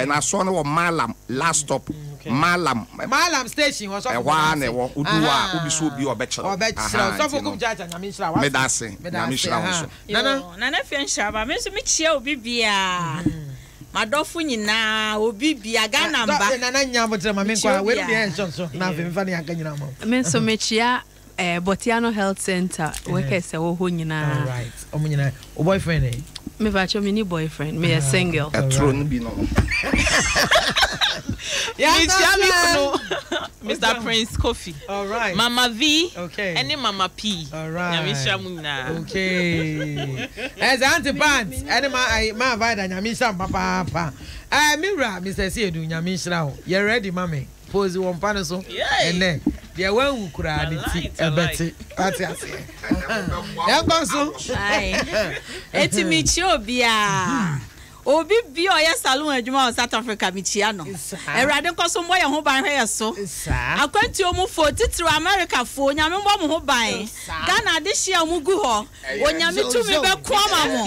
na asɔre no wɔ malam last stop malam malam station hɔ sɔfo ɛhɔ ara na ɛwɔ wodu hɔ a wobi so obi ɔbɛkyerɛ ɔbɛkyerɛ sɔfo kum kyaakya nyame nhyira wo meda ase nyame nhyira wo so nana nana fie nhyira ba me nso mekyia obi biara M'adɔfo nyinaa, obi bia, Ghana mba. Nana nya aboterɛ ma me nkɔ a, wei deɛ ɛnhyɛ nso na afei mefa ne anka nyinaa ma wo. Me nso mekyia eh, Botiano Health Center workers ɛwɔ hɔ nyinaa. Alright, ɔmo nyinaa. Wo boyfriend eh? Me pacho me ni boyfriend, me yɛ single. Ɛtoro no bi no no. Mekyia me kunu Mr Prince Kofi, Alright. Mama V Okay. ɛne Mama P. Alright. Nyame nhyira mo nyinaa. Okay. Ɛsɛ Auntie Pants ɛne ma ayi ma Vida Nyame nhyira mo papaapa. Ɛɛ me wura Mr. Siedu Nyame nhyira wo. Yɛ ready ma me. Pose wɔ mpa no so ɛnɛ. Deɛ wanwu koraa ne ti ɛbɛte. Wate aseɛ. Yɛnkɔ so. Aye. Eti mekyia obiara. Obi bia ɔyɛ saloon adwuma wɔ South Africa mekyia no. Awurade nkɔ so mmɔ yɛn ho ban hwɛ yɛ so. Akwantuo mu foɔ titiriw America foɔ Onyame mmɔ mo ho ban. Ghana adehyeɛ a ɔmo gu hɔ Onyame tumi bɛko ama mo.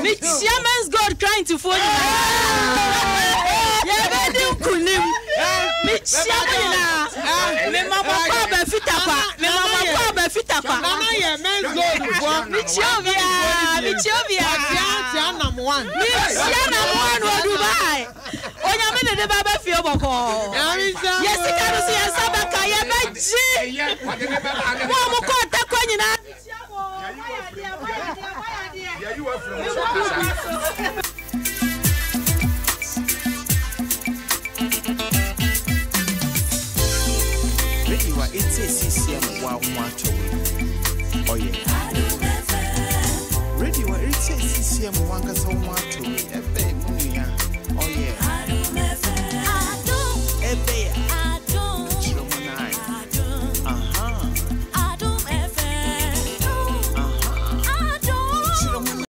Mekyia Men's Gold client foɔ nyinaa. Yɛbɛdi nkunim. Mekyia mo nyinaa. Mema mo akɔ aba fitakwa. Mema mo akɔ aba fitakwa. Mekyia obiara. Mekyia obiara. Mehyia Namoa no wɔ Dubai. Onyame de ne ba bɛ fie bɔkɔɔ. Yɛ sika no so yɛn nsa bɛka yɛbɛgye. Mo a mo kɔɔ Tarkwa nyinaa mehyia mo. Moayɛ adeɛ, moayɛ adeɛ, moayɛ adeɛ. Mebɔ mo aba so. Radio a etsie CCM wɔ wo ho atɔ wo yi, ɔyɛ. Radio a eritsie CCM wankasa wo ho atɔ wo yi.